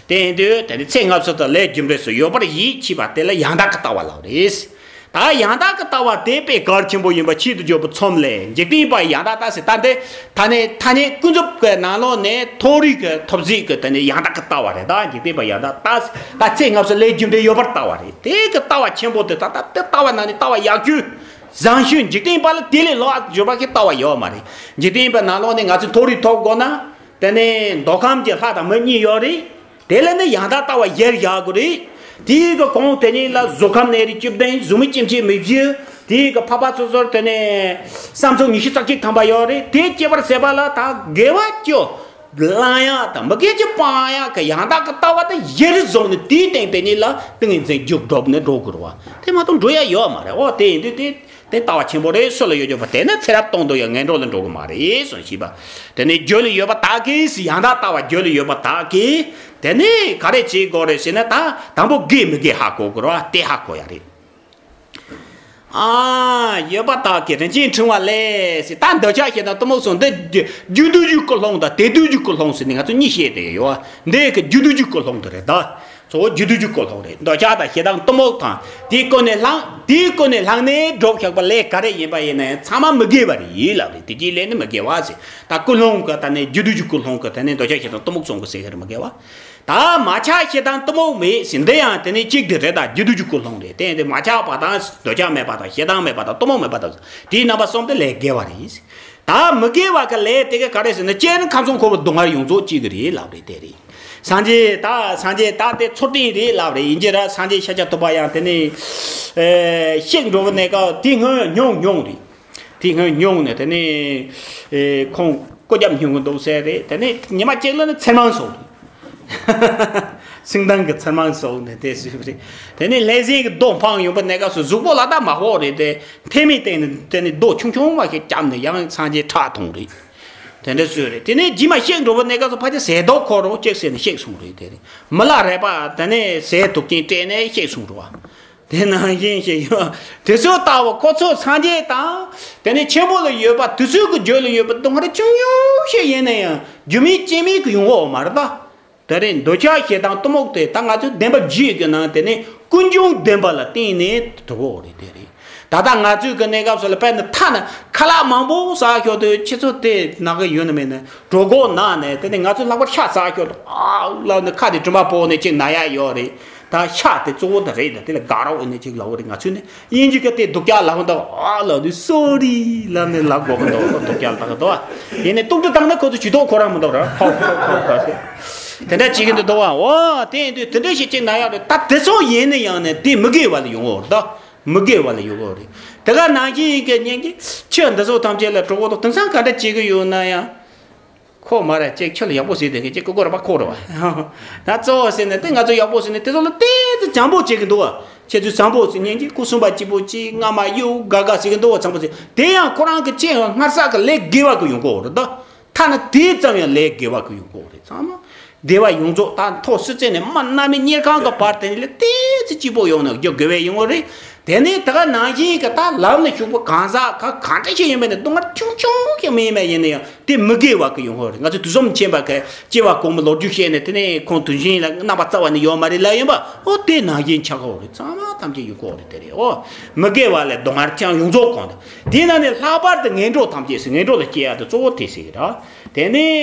དེ་ཡིན་དུས་དེ་ནི་ཚེ་སྔ་ཕྱི་དང་ལས་རྒྱུ་འབྲས་སུ་ཡོད་པར་ཡིད་ཆེས་པ་དེ་ལ་ཡང་དག་གི་ལྟ་བ་ལབ་རེད། ད་ཡང་དག་གི་ལྟ་བ་དེ་དཔེ་གལ་ཆེན་པོ་ཡིན་པ་ཆེད་དུ་བརྗོད་པའི་ཚོམས་ལས། འཇིག་རྟེན་པ་ཡང་དག་ལྟ་ཟེར། ད་འདི་ཐ་སྙད་ཐ་སྙད་ཀུན་རྫོབ་ཀྱི་ནང་ལོགས་ནས་མཐོ་རིས་ཀྱི་ཐོབ་བྱེད་ཀྱི་དེ་ནི་ཡང་དག་གི་ལྟ་བ་རེད། ད་འཇིག་རྟེན་པ་ཡང་དག་ལྟ་ཟེར། ད་ཚེ་སྔ་ཕྱི་ལས་རྒྱུ་འབྲས་ཡོད་པར་ལྟ་བ་རེད། དེ་གི་ལྟ་བ་ཆེན་པོ་དེ་ད་ད་དེ་ལྟ་བ་ནང་ནས་ལྟ་བ་ཡག་ཤོས་བཟང་ཤོས། འཇིག་རྟེན་པ་ལ་དེ་ལས་ལོག་འཇོག་པ་གི་ལྟ་བ་ཡོད་མ་རེད། འཇིག་རྟེན་པའི་ནང་ལོགས་ནས་ང་ཚོས་མཐོ་རིས་ཐོབ་དགོས་ན། དེ་ནས་མདོ་ཁམས་ཀྱི་ལྷ་དང་མི་གཉིས་ཡོད་རེད། དེ་ལ་ནི་ཡང་དག་ལྟ་བ་གཞིར་བཞག་དགོས་རེད། དེའི་གི་གོང་དེ་ཉིད་ལ་གཟུགས་ཁམས་གནས་རིས་བཅུ་བདུན། གཟུགས་མེད་སྐྱེ་མཆེད་མི་བཞི། དེའི་གི་འཕགས་པ་སོ་སོར་དེ་ནས་བསམ་ཚུལ་ཉི་ཤུ་རྩ་གཅིག་ཐམ་པ་ཡོད་རེད། དེ་སྐྱེ་བར་བྱེད་པ་ལ་ད་དགེ་བ་བཅུ་བླང་ཡག་དང་མི་དགེ་བཅུ་སྤང་ཡག་གི་ཡང་དག་གི་ལྟ་བ་དེ་གཞིར་བཟུང་ནས་དེའི་སྟེང་དེ་ཉིད་ལ་ཏིང་ངེ་འཛིན་རྒྱུ་སྒྲུབ་ནས་འགྲོ་དགོས་རེད་བ། དེ་མ་གཏོགས་འགྲོ་ཡ་ཡོད་མ་རེད། འོ་དེ་ཡིན་དུས་དེ། དེ་ལྟ་བ་ཆེན་པོ་རེད། སུ་ལ་ཡོད་ཡོད་པ་དེ་ནི་ཚེ་རབས་སྟོང་དུ་ཡང་ངན་འགྲོ་ལ་འགྲོ་གི་མ་རེད་གསུངས་ཞེས་པ། དེ་ནི་རྒྱུད་ལ་ཡོད་པ་དག་གིས་ཡང་དག་ལྟ་བ་རྒྱུད་ལ་ཡོད་པ་དག་གིས་དེ་ནི་ག་རེ་བྱེད་དགོས་རེད་ཟེར་ན། ད་དང་པོ་དགེ་མི་དགེ་ཧ་གོ་དགོས་རེད་བ། དེ་ཧ་གོ་ཡ་རེད། ཨ། ཡོད་པ་དག་གིས་རིན་ཆེན་ཕྲེང་བ་ལས་ཟེར། ད་འདོད་ཆགས་ཞེ་སྡང་གཏི་མུག་གསུམ་འདི་རྒྱུ་དུས་རྒྱུ་ཀུན་སློང་དང་དེ་དུས་རྒྱུ་ཀུན་སློང་ཟེར་ནས་ང་ཚོ་གཉིས་བཤད་དེ་ཡོད། འདི་གི་རྒྱུ་དུས་རྒྱུ་ཀུན་སློང་དེ་རེད་ད། གཙོ་བོ་རྒྱུ་དུས་རྒྱུ་ཀུན་སློང་རེད། འདོད་ཆགས་དང་ཞེ་སྡང་གཏི་མུག་དང་དེའི་ཀུན་ནས་བསླངས། དེའི་ཀུན་ནས་བསླངས་ནས་སྒྲུབ་བཞག་པ་ལས་ག་རེ་ཡིན་པ་ཡིན་ན་ཡང་ཚང་མ་མི་དགེ་བ་རེད་ལབ་རེད། དེ་གྱི་ལས་ནི་མི་དགེ་བ་ཟེར། ད་ཀུན་སློང་གི་ད་ནི་རྒྱུ་དུས་རྒྱུ་ཀུན་སློང་གི་ད་ནི་འདོད་ཆགས་ཞེ་སྡང་གཏི་མུག་གསུམ་གི་ཟེར་གི་རེད། མི་དགེ་བ། ད་མ་ཆགས་ཞེ་སྡང་གཏི་མུག་མེད་ཟེར། འདི་ཡང་དེ་ནི་གཅིག་དེ་རེད། ད་རྒྱུ་དུས་རྒྱུ་ཀུན་སློང་རེད། དེ་ཡང་དེ་མ་ཆགས་པ་དང་འདོད་ཆགས་མེད་པ་དང་ཞེ་སྡང་མེད་པ་དང་གཏི་མུག་མེད་པ་དང་དེའི་རྣམ་པ་གསུམ་དེ་ལས་དགེ་བ་རེད། ད་མི་དགེ་བ་གི་ལས་དེ་ག་ག་རེ་ཟེར་ན། སྤྱིར་ཁམས་གསུམ་འཁོར་བའི་སྡུག་བསྔལ་ཡོངས་རྫོགས་སྐྱེ་གི་རེད་ལབ་རེད། དེ་རེད། སངས་རྒྱས་ད་སངས་རྒྱས་ད་དེ་འཚོ་རྟེན་རེད་ལབ་རེད། ཡིན་གྱི་ར། སངས་རྒྱས་ཤཱཀྱ་ཐུབ་པ་ཡང་དེ་ནི་ཨེ་གཤེགས་འགྲོ་བའི་གནས་སྐབས་དེ་སྔོན་མྱོང་མྱོང་རེད། དེ་སྔོན་མྱོང་ནས་དེ་ནི་ཨེ་ཁོང་སྐུ་རྒྱབ་སྙུང་གི་འདུག་ཟེར་རེད། དེ་ནི་ཉི་མ་གཅིག་ལ་ནི་ཚེར་མང་སོང་། སེང་ལྡེང་གི་ཚེར་མང་སོང་ནས་དེ་ཟེར་རེད། དེ་ནི་ལྷ་སྲིན་གྱི་རྡོ་འཕངས་ཡོང་པའི་གནས་སྐབས་སུ་གཟུགས་པོ་ལ་ད་མ་ཕོག་རེད་དེ། ཐལ་མོ་བསྟན་ནས་དེ་ནི་རྡོ་ཆུང་ཆུང་མ་ཞིག་བརྐྱབས་ནས་ཡང་སངས་རྒྱས་ཁྲག་འཐུང་རེད། དེ་འདྲ་བཟོས་རེད། དེ་ནས་རྗེས་མ་གཤེགས་འགྲོ་བའི་གནས་སྐབས་སུ་ཕལ་ཆེར་ཟས་དུག་ཁོག་རོ་གཅིག་ཟས་ནས་གཤེགས་སོང་རེད། དེ་རེད། མི་ལ་རས་པ་དེ་ནས་ཟས་དུག་ཅན་སྤྲད་ནས་གཤེགས་སོང་རེད་བ། དེ་ནང་བཞིན་ཞིག་ཡོད། དེ་ཚོ་ལྟ་བུ་ཁོ་ཚོ་སངས་རྒྱས་དང་དེ་ནས་ཆེན་པོ་ལ་ཡོད་པ་དེ་ཚོའི་གི་རྒྱུད་ལ་ཡོད་པ་སྡུག་བསྔལ་ཆུང་ཆུང་ཞིག་ཡིན་ན་ཡང་རྒྱུ་མེད་རྐྱེན་མེད་གི་ཡོང་གི་ཡོད་མ་རེད་ད། དེ་རིང་འདོད་ཆགས་ཞེ་སྡང་གཏི་མུག་དེ་ད་ང་ཚོའི་བདེན་པ་བརྗོད་ཀྱི་ནང་དེ་ནི་ཀུན་འབྱུང་བདེན་པ་ལ་བརྟེན་ནས་གྲུབ་པ་རེད། དེ་རེད། ད་ལྟ་ང་ཚོའི་གི་གནས་སྐབས་སུ་ལ་དཔེར་ན་ཐ་ན་ཁ་ལག་མང་པོ་ཟ་ཤོག་དུས་ཁྱེད་ཚོ་དེ་ན་གི་ཡོད་ན་མེད་ན་གྲོད་ཁོག་ན་ནས་དེ་ནི་ང་ཚོའི་ལྷག་པར་ཤ་ཟ་ཤོག་དུས་ཨ་ལབ་ནས་ཁ་དེ་དྲི་མ་ཕོག་ནས་ཅིག་ན་ཡ་ཡོད་རེད། ད་ཤ་དེ་གཙོ་བོ་དེ་རེད། ད་དེ་ལ་དགའ་རོགས་ནས་ཅིག་ལབ་རེད། ང་ཚོས་ནི། དབྱིན་ཇི་གི་དེ་སྡུག་ཅག་ལབ་འདུག་ཨ་ལབ་དུས་སོ་རི་ལབ་ནས་ལབ་དགོས་ཀྱི་འདུག་སྡུག་ཅག་ལབ་ཀྱི་འདུག་ཡིན་ནའི་ཏོག་ཙམ་བཏང་ན་ཁོ་ཚོ་ཇུས་གཏོགས་ཁོ་རང་མི་འདུག་ར། ཁོ་ཁོ་ཁོ་ཁོ་ཟེར། དེ་འདྲ་བྱེད་ཀྱི་འདུག་འདུག་བ། འོ་དེ་ཡིན་དུས་དེ་འདྲ་ཞིག་ཅིག་ན་ཡག་རེད། ད་དེ་ཚོ་ཡིན་ན་ཡང་ནས་དེ་མི་དགེ་བ་ལ་ཡོང་གི་རེད། ད་མི་དགེ་བ་ལ་ཡོང་གི་རེད། དེ་ག་ནང་བཞིན་གྱི་ཉིན་གྱི་ཆུ་འདི་ཚོ་ཐམས་ཅད་ལ་གྲོད་ཁོག་ཏུ་དེང་སང་ག་འདྲ་བྱེད་ཀྱི་ཡོད་ན་ཡང་། ཁོ་མ་རེད། ཅིག་ཁྱོད་ལ་ཡག་པོ་ཟེར་དེ་གི་ཅིག་ཀོ་ཀོ་ར་པ་ཁོ་རེད་བ། ད་གཙོ་བོ་ཟེར་ནས་དེ་ང་ཚོ་ཡག་པོ་ཟེར་ནས་དེ་ཚོ་ལ་ཏོག་ཙམ་བྱམས་པོ་བྱེད་ཀྱི་འདུག་བ། ཁྱེད་ཚོས་བྱམས་པོ་ཟེར་ཉན་གྱི་ཁུ་སུམ་པ་སྐྱིད་པོ་ཅིག་རྔ་མ་གཡུ་ག་ག་ཟེར་གྱི་འདུག་བ། བྱམས་པོ་ཟེར། དེ་ཡང་ཁོ་རང་གི་ཅིག་སྔར་བསགས་ཀྱི་ལས་དགེ་བ་གི་ཡོང་གི་ཡོད་རེད་ད། ཐ་ན་དེ་ཙམ་ཡང་ལས་དགེ་བ་གི་ཡོང་གི་ཡོད་རེད། ཚང་མ་བདེ་བ་ཡོངས་རྫོགས་ད་མཐོ་སྲིད་རྩེ་ནས་དམའ་མནར་མེད་དམྱལ་ཁམས་ཀྱི་བར་དེ་ནས་ལ་ཏོག་ཙམ་སྐྱིད་པོ་ཡོང་ན་རྒྱུ་དགེ་བའི་ཡོང་གི་རེད། དེ་ནས་ད་ག་ནང་བཞིན་གྱི་ད་ལམ་ལ་ཞུགས་པ་གང་ཟག་ག་གང་འདྲ་ཞིག་ཡིན་པ་ནས་སྡུག་བསྔལ་ཆུང་ཆུང་ཞིག་མིན་པ་ཡིན་ན་ཡང་ དེ་མི་དགེ་བ་གི་ཡོང་གི་རེད། ང་ཚོ་དུས་གསུམ་མཁྱེན་པ་གི་སྐྱེ་བ་གོང་མའི་ལོ་རྒྱུས་བཤད་ནས་དེ་ནས་ཁོང་དུས་གཞན་ལ་རྣམ་པ་རྩ་བ་ནས་ཡོད་མ་རེད་ལབ་ཡིན་པ། ཨོ་དེ་ནང་བཞིན་ཆགས་ཀྱི་རེད། ཚང་མ་ཐམས་ཅད་ཡོང་གི་རེད། དེ་རེད། ཨོ་མི་དགེ་བ་ལས་སྡུག་བསྔལ་ཅན་ཡོངས་རྫོགས་གང་དུ། དེའི་ནང་ནས་ལྷག་པར་དུ་ངན་འགྲོ་ཐམས་ཅད་ཟེར། ངན་འགྲོ་ལ་སྐྱེ་ཡ་དེ་གཙོ་བོ་དེ་ཟེར་གི་རེད། དེ་ནས་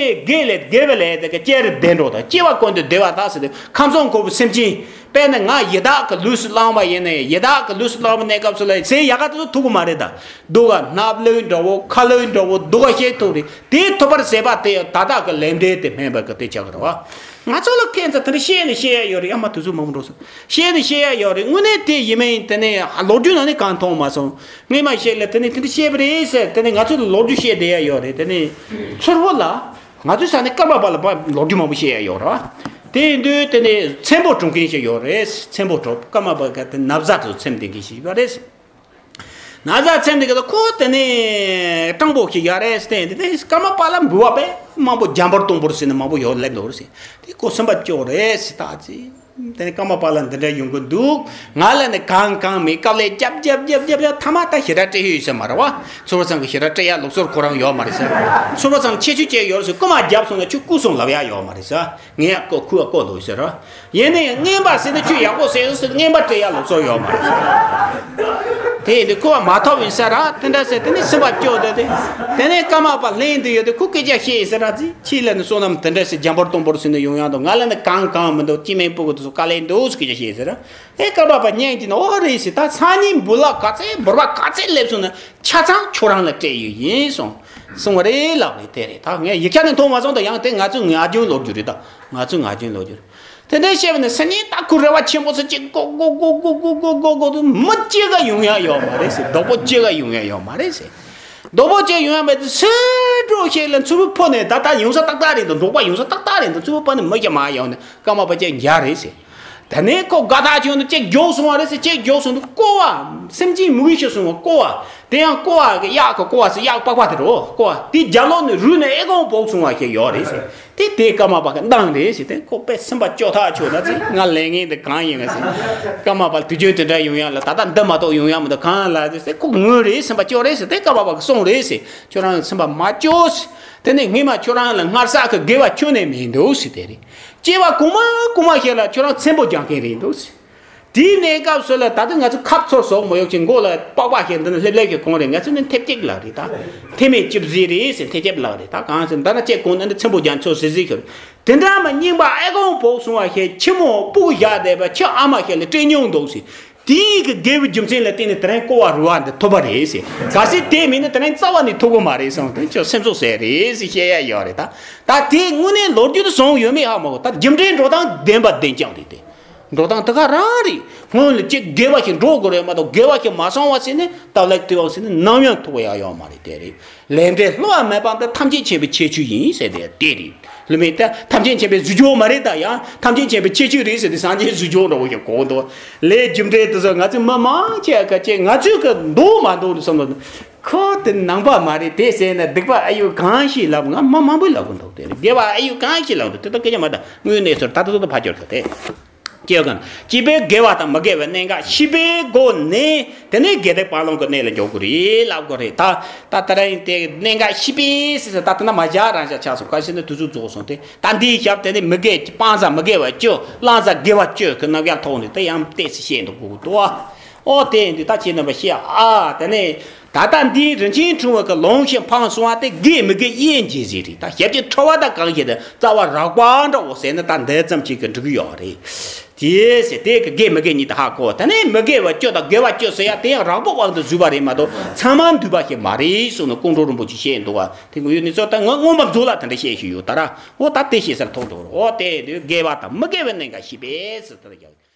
དགེ་ལས་དགེ་བ་ལས་དེ་གི་སྐྱེ་རུ་བདེ་འགྲོ་དང་། སྐྱེ་བ་ཀུན་ཏུ་བདེ་བ་དག་ཟེར་དུས་ཁམས་གསུམ་འཁོར་བའི་སེམས་ཅན། དཔེར་ན་ང་ཡི་དྭགས་ཀྱི་ལུས་སུ་བླངས་པ་ཡིན་ནའི། ཡི་དྭགས་ཀྱི་ལུས་སུ་བླངས་པའི་གནས་སྐབས་སུ་ལ་ཟས་ཡག་ག་དེ་ཚོ་ཐུག་གི་མ་རེད་ད། སྡུག་ག་སྣབས་ལུད་འདྲ་བོ། ཁ་ལུད་འདྲ་བོ། སྡུག་ག་ཞིག་ཐུག་རེད། དེ་ཐུབ་པར་ཟད་པ་དེ་ད་ལྟ་གི་ལས་འབྲས་དེ་སྨིན་པ་གི་དེ་ཆགས་ཀྱི་རེད་བ། ང་ཚོ་ལ་ཁྱད་མཚར་དེ་འདྲ་བཤད་ནས་བཤད་ཡ་ཡོད་རེད། ཡ་མ་དུས་ཚོད་མང་པོ་འགྲོ་སོང་། བཤད་ནས་བཤད་ཡ་ཡོད་རེད། དངོས་གནས་དེ་ཡིན་མིན་དེ་ནས་ལོ་རྒྱུས་ནང་ནས་གང་མཐོང་མ་སོང་། སྔས་མ་བཤད་ལ་དེ་ནས་དེ་འདྲ་བཤད་པ་རེད་ཟེར། དེ་ནས་ང་ཚོ་ལ་ལོ་རྒྱུས་བཤད་བསྡད་ཡ་ཡོད་རེད། དེ་ནས་ཚུར་བོ་ལ། ང་ཚོའི་ས་ནས་ཀརྨ་པ་ལ་ལོ་རྒྱུས་མང་པོ་བཤད་ཡ་ཡོད་རེད། དེ་ཡིན་དུས་དེ་ནས་ཚེམ་བུ་གྲུབ་མཁན་ཞིག་ཡོད་རེད། ཚེམ་བུ་གྲུབ། ཀརྨ་པ་ག་དེ་ན་བཟའ་དུ་ཚེམ་དེ་མཁན་ཞིག་ཡོད་རེད། ན་བཟའ་ཚེམ་དེ་ག་ད་ཁོ་དེ་ནས་སྤྲང་པོ་ཞིག་ཡོད་རེད། དེ་དེ་ཀརྨ་པ་ལ་འབུལ་བ་དཔེ་མང་པོ་འཇམ་པོར་སྟོང་པོར་ཟེར་ནས་མང་པོ་ཡོད་ལབ་འདུག་རེད། དེ་ཁོ་སེམས་པ་སྐྱོ་རེད་ཟེར་ད་ཅི། དེ་ནས་ཀརྨ་པ་ལ་འདི་འདྲ་ཡོང་གི་འདུག་ང་ལ་ནི་གང་གང་མེད། དཀའ་ལས་རྒྱབ་རྒྱབ་རྒྱབ་རྒྱབ་རྒྱབ་ཐ་མ་ད་ཞེ་དྲག་སྤྲད་ཡོད་ཟེར་མ་རེད་བ། ཚོ་བ་ཚང་གི་ཞེ་དྲག་སྤྲད་ཡ་ལུགས་སྲོལ་ཁོ་རང་ཡོད་མ་རེད་ཟེར། ཚོ་བ་ཚང་ཁྱད་ཆོས་ཅན་ཡོད་ཟེར། རྐུ་མ་རྒྱབ་སོང་ན་ཁྱོད་རྐུ་སོང་ལབ་ཡ་ཡོད་མ་རེད་ཟེར། ངས་ཡ་རྐོ་ཁོས་ཡ་རྐོ་འདུག་ཟེར་ར། ཡིན་ནའི་རྔན་པ་ཟེར་ན་ཁྱོད་ཡག་པོ་ཟེར་ཟེར་རྔན་པ་སྤྲད་ཡ་ལུགས་སྲོལ་ཡོད་མ་རེད་ཟེར། དེ་ཡིན་དུས་ཁོ་བ་མ་ཐོབ་ཡིན་ཟེར་ར། དེ་འདྲ་ཟེར། དེ་ནས་སེམས་པ་སྐྱོ་བསྡད་དེ། དེ་ནས་ཀརྨ་པ་ལྷན་དུ་ཡོད་དེ་ཁོ་སྐད་ཆ་བཤད་ཟེར་ར། ཅི་ཁྱེད་ལ་ནི་བསོད་ནམས་དེ་འདྲ་ཟེར་འཇམ་པོར་སྟོང་པོར་ཟེར་ནས་ཡོང་ཡ་འདུག་ང་ལ་ནི་གང་གང་མི་འདུག་སྐྱེ་དམན་ཕྲུ་གུ་དེ་ཚོ་དཀའ་ལས་འདུག་ཟེར་སྐད་ཆ་བཤད་ཟེར་ར། ཨེ་ཀརྨ་པ་སྙིང་རྗེ་ན། ཨོ་རེད་ཟེར། ད་སང་ཉིན་འབུལ་ལ་ག་ཚད་འབུལ་བ་ག་ཚད་སླེབས་སོང་ན་ཆ་ཚང་ཁྱོད་རང་ལ་སྤྲད་ཡོད་ཡིན་གསུངས་གསུངས་པ་རེད་ལབ་རེད། དེ་རེད། ད་ངས་ཡིག་ཆ་ནས་མཐོང་མ་སོང་། ད་ཡང་དེ་ང་ཚོའི་ངག་རྒྱུན་ལོ་རྒྱུས་རེད། ད་ང་ཚོའི་ངག་རྒྱུན་ལོ་རྒྱུས་རེད། དེ་འདྲ་བཤད་པ་ནི་སང་ཉིན་ད་ཁོ་རེ་བ་ཆེན་པོ་ཟེར་ཅིག་གོ་གོ་གོ་དུས་མི་གཅིག་ག་ཡོང་ཡ་ཡོད་མ་རེད་ཟེར། སྡུག་པོ་གཅིག་ག་ཡོང་ཡ་ཡོད་མ་རེད་ཟེར། སྡུག་པོ་གཅིག་ཡོང་ཡ་མེད་དུས་སུ་འགྲོ་ཞིག་ལ་མཚུར་ཕུ་ནས་ད་ལྟ་ཡོང་ས་ཏག་ཏག་རེད་འདུག་འབྲོག་པ་ཡོང་ས་ཏག་ཏག་རེད་འདུག་མཚུར་ཕུ་ནས་མི་ཞིག་མར་ཡོང་ནས་ཀརྨ་པ་ཅིག་མཇལ་རེད་ཟེར། དེ་ནས་ཁོ་དགའ་ཐག་ཆོད་ནས་ཅིག་མགྱོགས་སོང་བ་རེད་ཟེར། ཅིག་མགྱོགས་སོང་དུས་ཀོ་བ། སེམས་ཅན་མི་གི་ཤི་སོང་བ་ཀོ་བ། དེ་ཡང་ཀོ་བ་གི་གཡག་གི་ཀོ་བ་ཟེར། གཡག་པགས་པ་དེ་རོ་ཀོ་བ། དེ་རྒྱབ་ལོགས་ནས་རུལ་ནས་ཨེ་ཀོང་བོག་སོང་བ་ཞིག་ཡོད་རེད་ཟེར། དེ་དེ་ཀརྨ་པ་གི་མདངས་རེད་ཟེར། དེ་ཁོ་དཔེ་སེམས་པ་སྐྱོ་ཐག་ཆོད་ན་ཟེར། ང་ལས་ངན་འདི་གང་ཡིན་ང་ཟེར། ཀརྨ་པ་དུས་རྒྱུན་དེ་འདྲ་ཡོང་ཡ་ལ་ད་ལྟ་འདི་མ་གཏོགས་ཡོང་ཡ་མི་འདུག་གང་ལ་ཟེར། ཁོ་ངུ་རེད། སེམས་པ་སྐྱོ་རེད་ཟེར། དེ་ཀརྨ་པ་གི་གསུང་རེད་ཟེར། ཁྱོད་རང་སེམས་པ་མ་སྐྱོ་ཟེར། དེ་ནས་སྔས་མ་ཁྱོད་རང་ལ་སྔར་བསགས་གི་དགེ་བ་ཁྱོན་ནས་མི་འདུག་ཟེར། དེ་རེད། སྐྱེ་བ་གོང་མ་གོང་མ་ཞིག་ལ་ཁྱོད་རང་ཚེམ་བུ་རྒྱག་མཁན་རེད་འདུག་ཟེར། དེའི་གནས་སྐབས་སུ་ལ་ད་ལྟ་ང་ཚོ་ཁབ་ཚོར་ཟོག་མོ་ཡོད་ཅིག་མགོ་ལ་པགས་པ་ཞིག་འདི་ནི་ལྷེབ་ལྷེབ་ཞིག་གོན་རེད། ང་ཚོ་ནི་ཐེབས་ཅིག་ལགས་རེད། ད་ཐེ་མེད་ཅིབ་ཟིག་རེད་ཟེར། ཐེ་ཅིབ་ལགས་རེད། ད་གང་ཟེར་འདི་ན་ཅིག་གོན་ནི་འདི་ཚེམ་བུ་རྒྱག་ཚོ་ཟིག་ཟིག་ཞིག་རེད། དེ་འདྲ་མ་རྙིང་པ་ཨེ་ཀོང་བོག་སོང་བ་ཞིག་ཁྱི་མོ་སྤུ་གུ་བཞག་བསྡད་པ་ཁྱི་ཨ་མ་ཞིག་ལ་སྤྲད་མྱོང་འདུག་ཟེར། དེའི་གི་དགེ་བའི་རྒྱུ་མཚན་ལ་བརྟེན་ནས་དེ་རིང་ཀོ་བ་རུལ་བ་འདི་ཐོབ་པ་རེད་ཟེར། གལ་སྲིད་དེ་མིན་ན་དེ་རིང་རྩ་བ་ནས་ཐོབ་གི་མ་རེད་གསུངས། དེ་ཁྱོད་སེམས་གསོ་ཟེར་རེད་ཟེར་བཤད་ཡ་ཡོད་རེད། ད་ད་དེ་དངོས་གནས་ལོ་རྒྱུས་དུ་བཟུང་ཡོད་མེད་ཧ་མ་གོ། ད་རྒྱུ་འབྲས་འགྲོ་སྟངས་བདེན་པ་བདེན་རྐྱང་རེད་དེ། འགྲོ་སྟངས་དེ་ག་རང་རེད། སྔོན་ལ་ཅིག་དགེ་བ་ཞིག་འགྲོ་དགོས་རེད་མ་གཏོགས་དགེ་བ་ཞིག་མ་སོང་བ་ཟེར་ནས་སྟབས་ལེགས་སྟེར་བ་ཟེར་ནས་ནམ་ཡང་ཐོབ་ཡ་ཡོད་མ་རེད། དེ་རེད། ལས་འབྲས་བསླུ་བ་མེད་པ་འདི་ཐམས་ཅད་མཁྱེན་པའི་ཁྱད་ཆོས་ཡིན་ཟེར་དེ་དེ་རེད། བསླུ་མེད་དེ་ཐམས་ཅད་མཁྱེན་པའི་གཟུགས་སྦྱོར་མ་རེད། ད་ཡང་ཐམས་ཅད་མཁྱེན་པའི་ཁྱད་ཆོས་རེད་ཟེར་དེ་སངས་རྒྱས་གཟུགས་སྦྱོར་འདྲ་བོ་ཞིག་གོ་འདུག་ལས་རྒྱུ་འབྲས་དེ་ཚོ་ང་ཚོས་མི་མང་ཆེ་ག་ཅེ་ང་ཚོས་ག་འདུག་མ་འདུག་ལ་བསམ་བློ་ཁོ་དེ་ནང་པ་མ་རེད་དེ་ཟེར་ན་སྡིག་པ་ཨ་ཡོད་གང་ཞིག་ལབ། ང་མི་མང་པོས་ལབ་གི་འདུག་དེ་རེད། དགེ་བ་ཨ་ཡོད་གང་ཞིག་ལབ་འདུག་དེ་ད་སྐད་ཆ་མ་ད་དངོས་གནས་ཚོར་ད་ད་ད་ད་ཕ་སྐྱོར་ག་དེ། སྐྱེ་བ་གང་སྐྱེས་པའི་དགེ་བ་དང་མི་དགེ་བའི་གནད་འགག་ཤེས་པའི་སྒོ་ནས་དེ་ནས་དགེ་སྡིག་སྤང་བླང་གི་གནས་ལ་འཇོག་དགོས་རེད་ལབ་དགོས་རེད། ད་ད་ད་རིང་དེ་གནད་འགག་ཤེས་པའི་ཟེར་ཟེར་ད་དེ་ན་མ་བཞག་རང་བཞག་ཆགས་སོང་། ག་ཤེད་ན་དུས་ཚོད་རྫོགས་སོང་སྟེ། ད་འདིའི་ཞབས་དེ་ནས་མི་དགེ་སྤང་བྱ་མི་དགེ་བ་བཅུ་བླང་བྱ་དགེ་བ་བཅུ་གི་རྣམ་གཞག་ཐོག་ནས་དེ་ཡང་ཏོག་ཙམ་བཤད་འདུག་དགོས་ཀྱི་འདུག་ཨ། ཨོ་དེ་འདི་ད་ཁྱེད་རྣམ་པ་ཤེས་ཨ། དེ་ནས། ད་ལྟ་འདིའི་རིན་ཆེན་ཕྲེང་བ་གི་ལུང་བཞིན་འཕངས་སོང་བ་དེ་དགེ་མི་དགེ་དབྱེ་འབྱེད་ཟིག་རེད། ད་ཞབས་ཀྱི་ཕྲེང་བ་དང་གང་ཞིག་དེ་རྩ་བ་རགས་པ་འདྲ་བོ་ཟེར་ན་ད་འདི་ཙམ་ཅིག་གིས་འགྲིག་གི་ཡོད་རེད། དེ་ཟེར་དེ་གི་དགེ་མི་དགེ་གཉིས་དེ་ཧ་གོ། དེ་ནས་མི་དགེ་བ་བཅུ་དང་དགེ་བ་བཅུ་ཟེར་ཡ་དེ་ཡང་རགས་པའི་དབང་དུ་བཟོས་པ་རེད་མ་གཏོགས་ཚང་མ་འདུས་པ་ཞིག་མ་རེད་གསུངས་ནས་ཀོང་སྤྲུལ་རིན་པོ་ཆེས་བཤད་འདུག་བ། དེ་ངོ་ཡོད་ནི་ཚོ་ད་ངོ་མངོན་པ་མཛོད་ལ་དེ་འདྲ་བཤད་བཞིན་ཡོད་ད་ར། འོ་ད་དེ་བཤད་སར་ཐུག་འགྲོ་རོགས། འོ་དེ་དགེ་བ་དང་མི་དགེ་བའི་གནད་འགག་ཤེས་པས་ཟེར་དེ་འདྲ་རྒྱག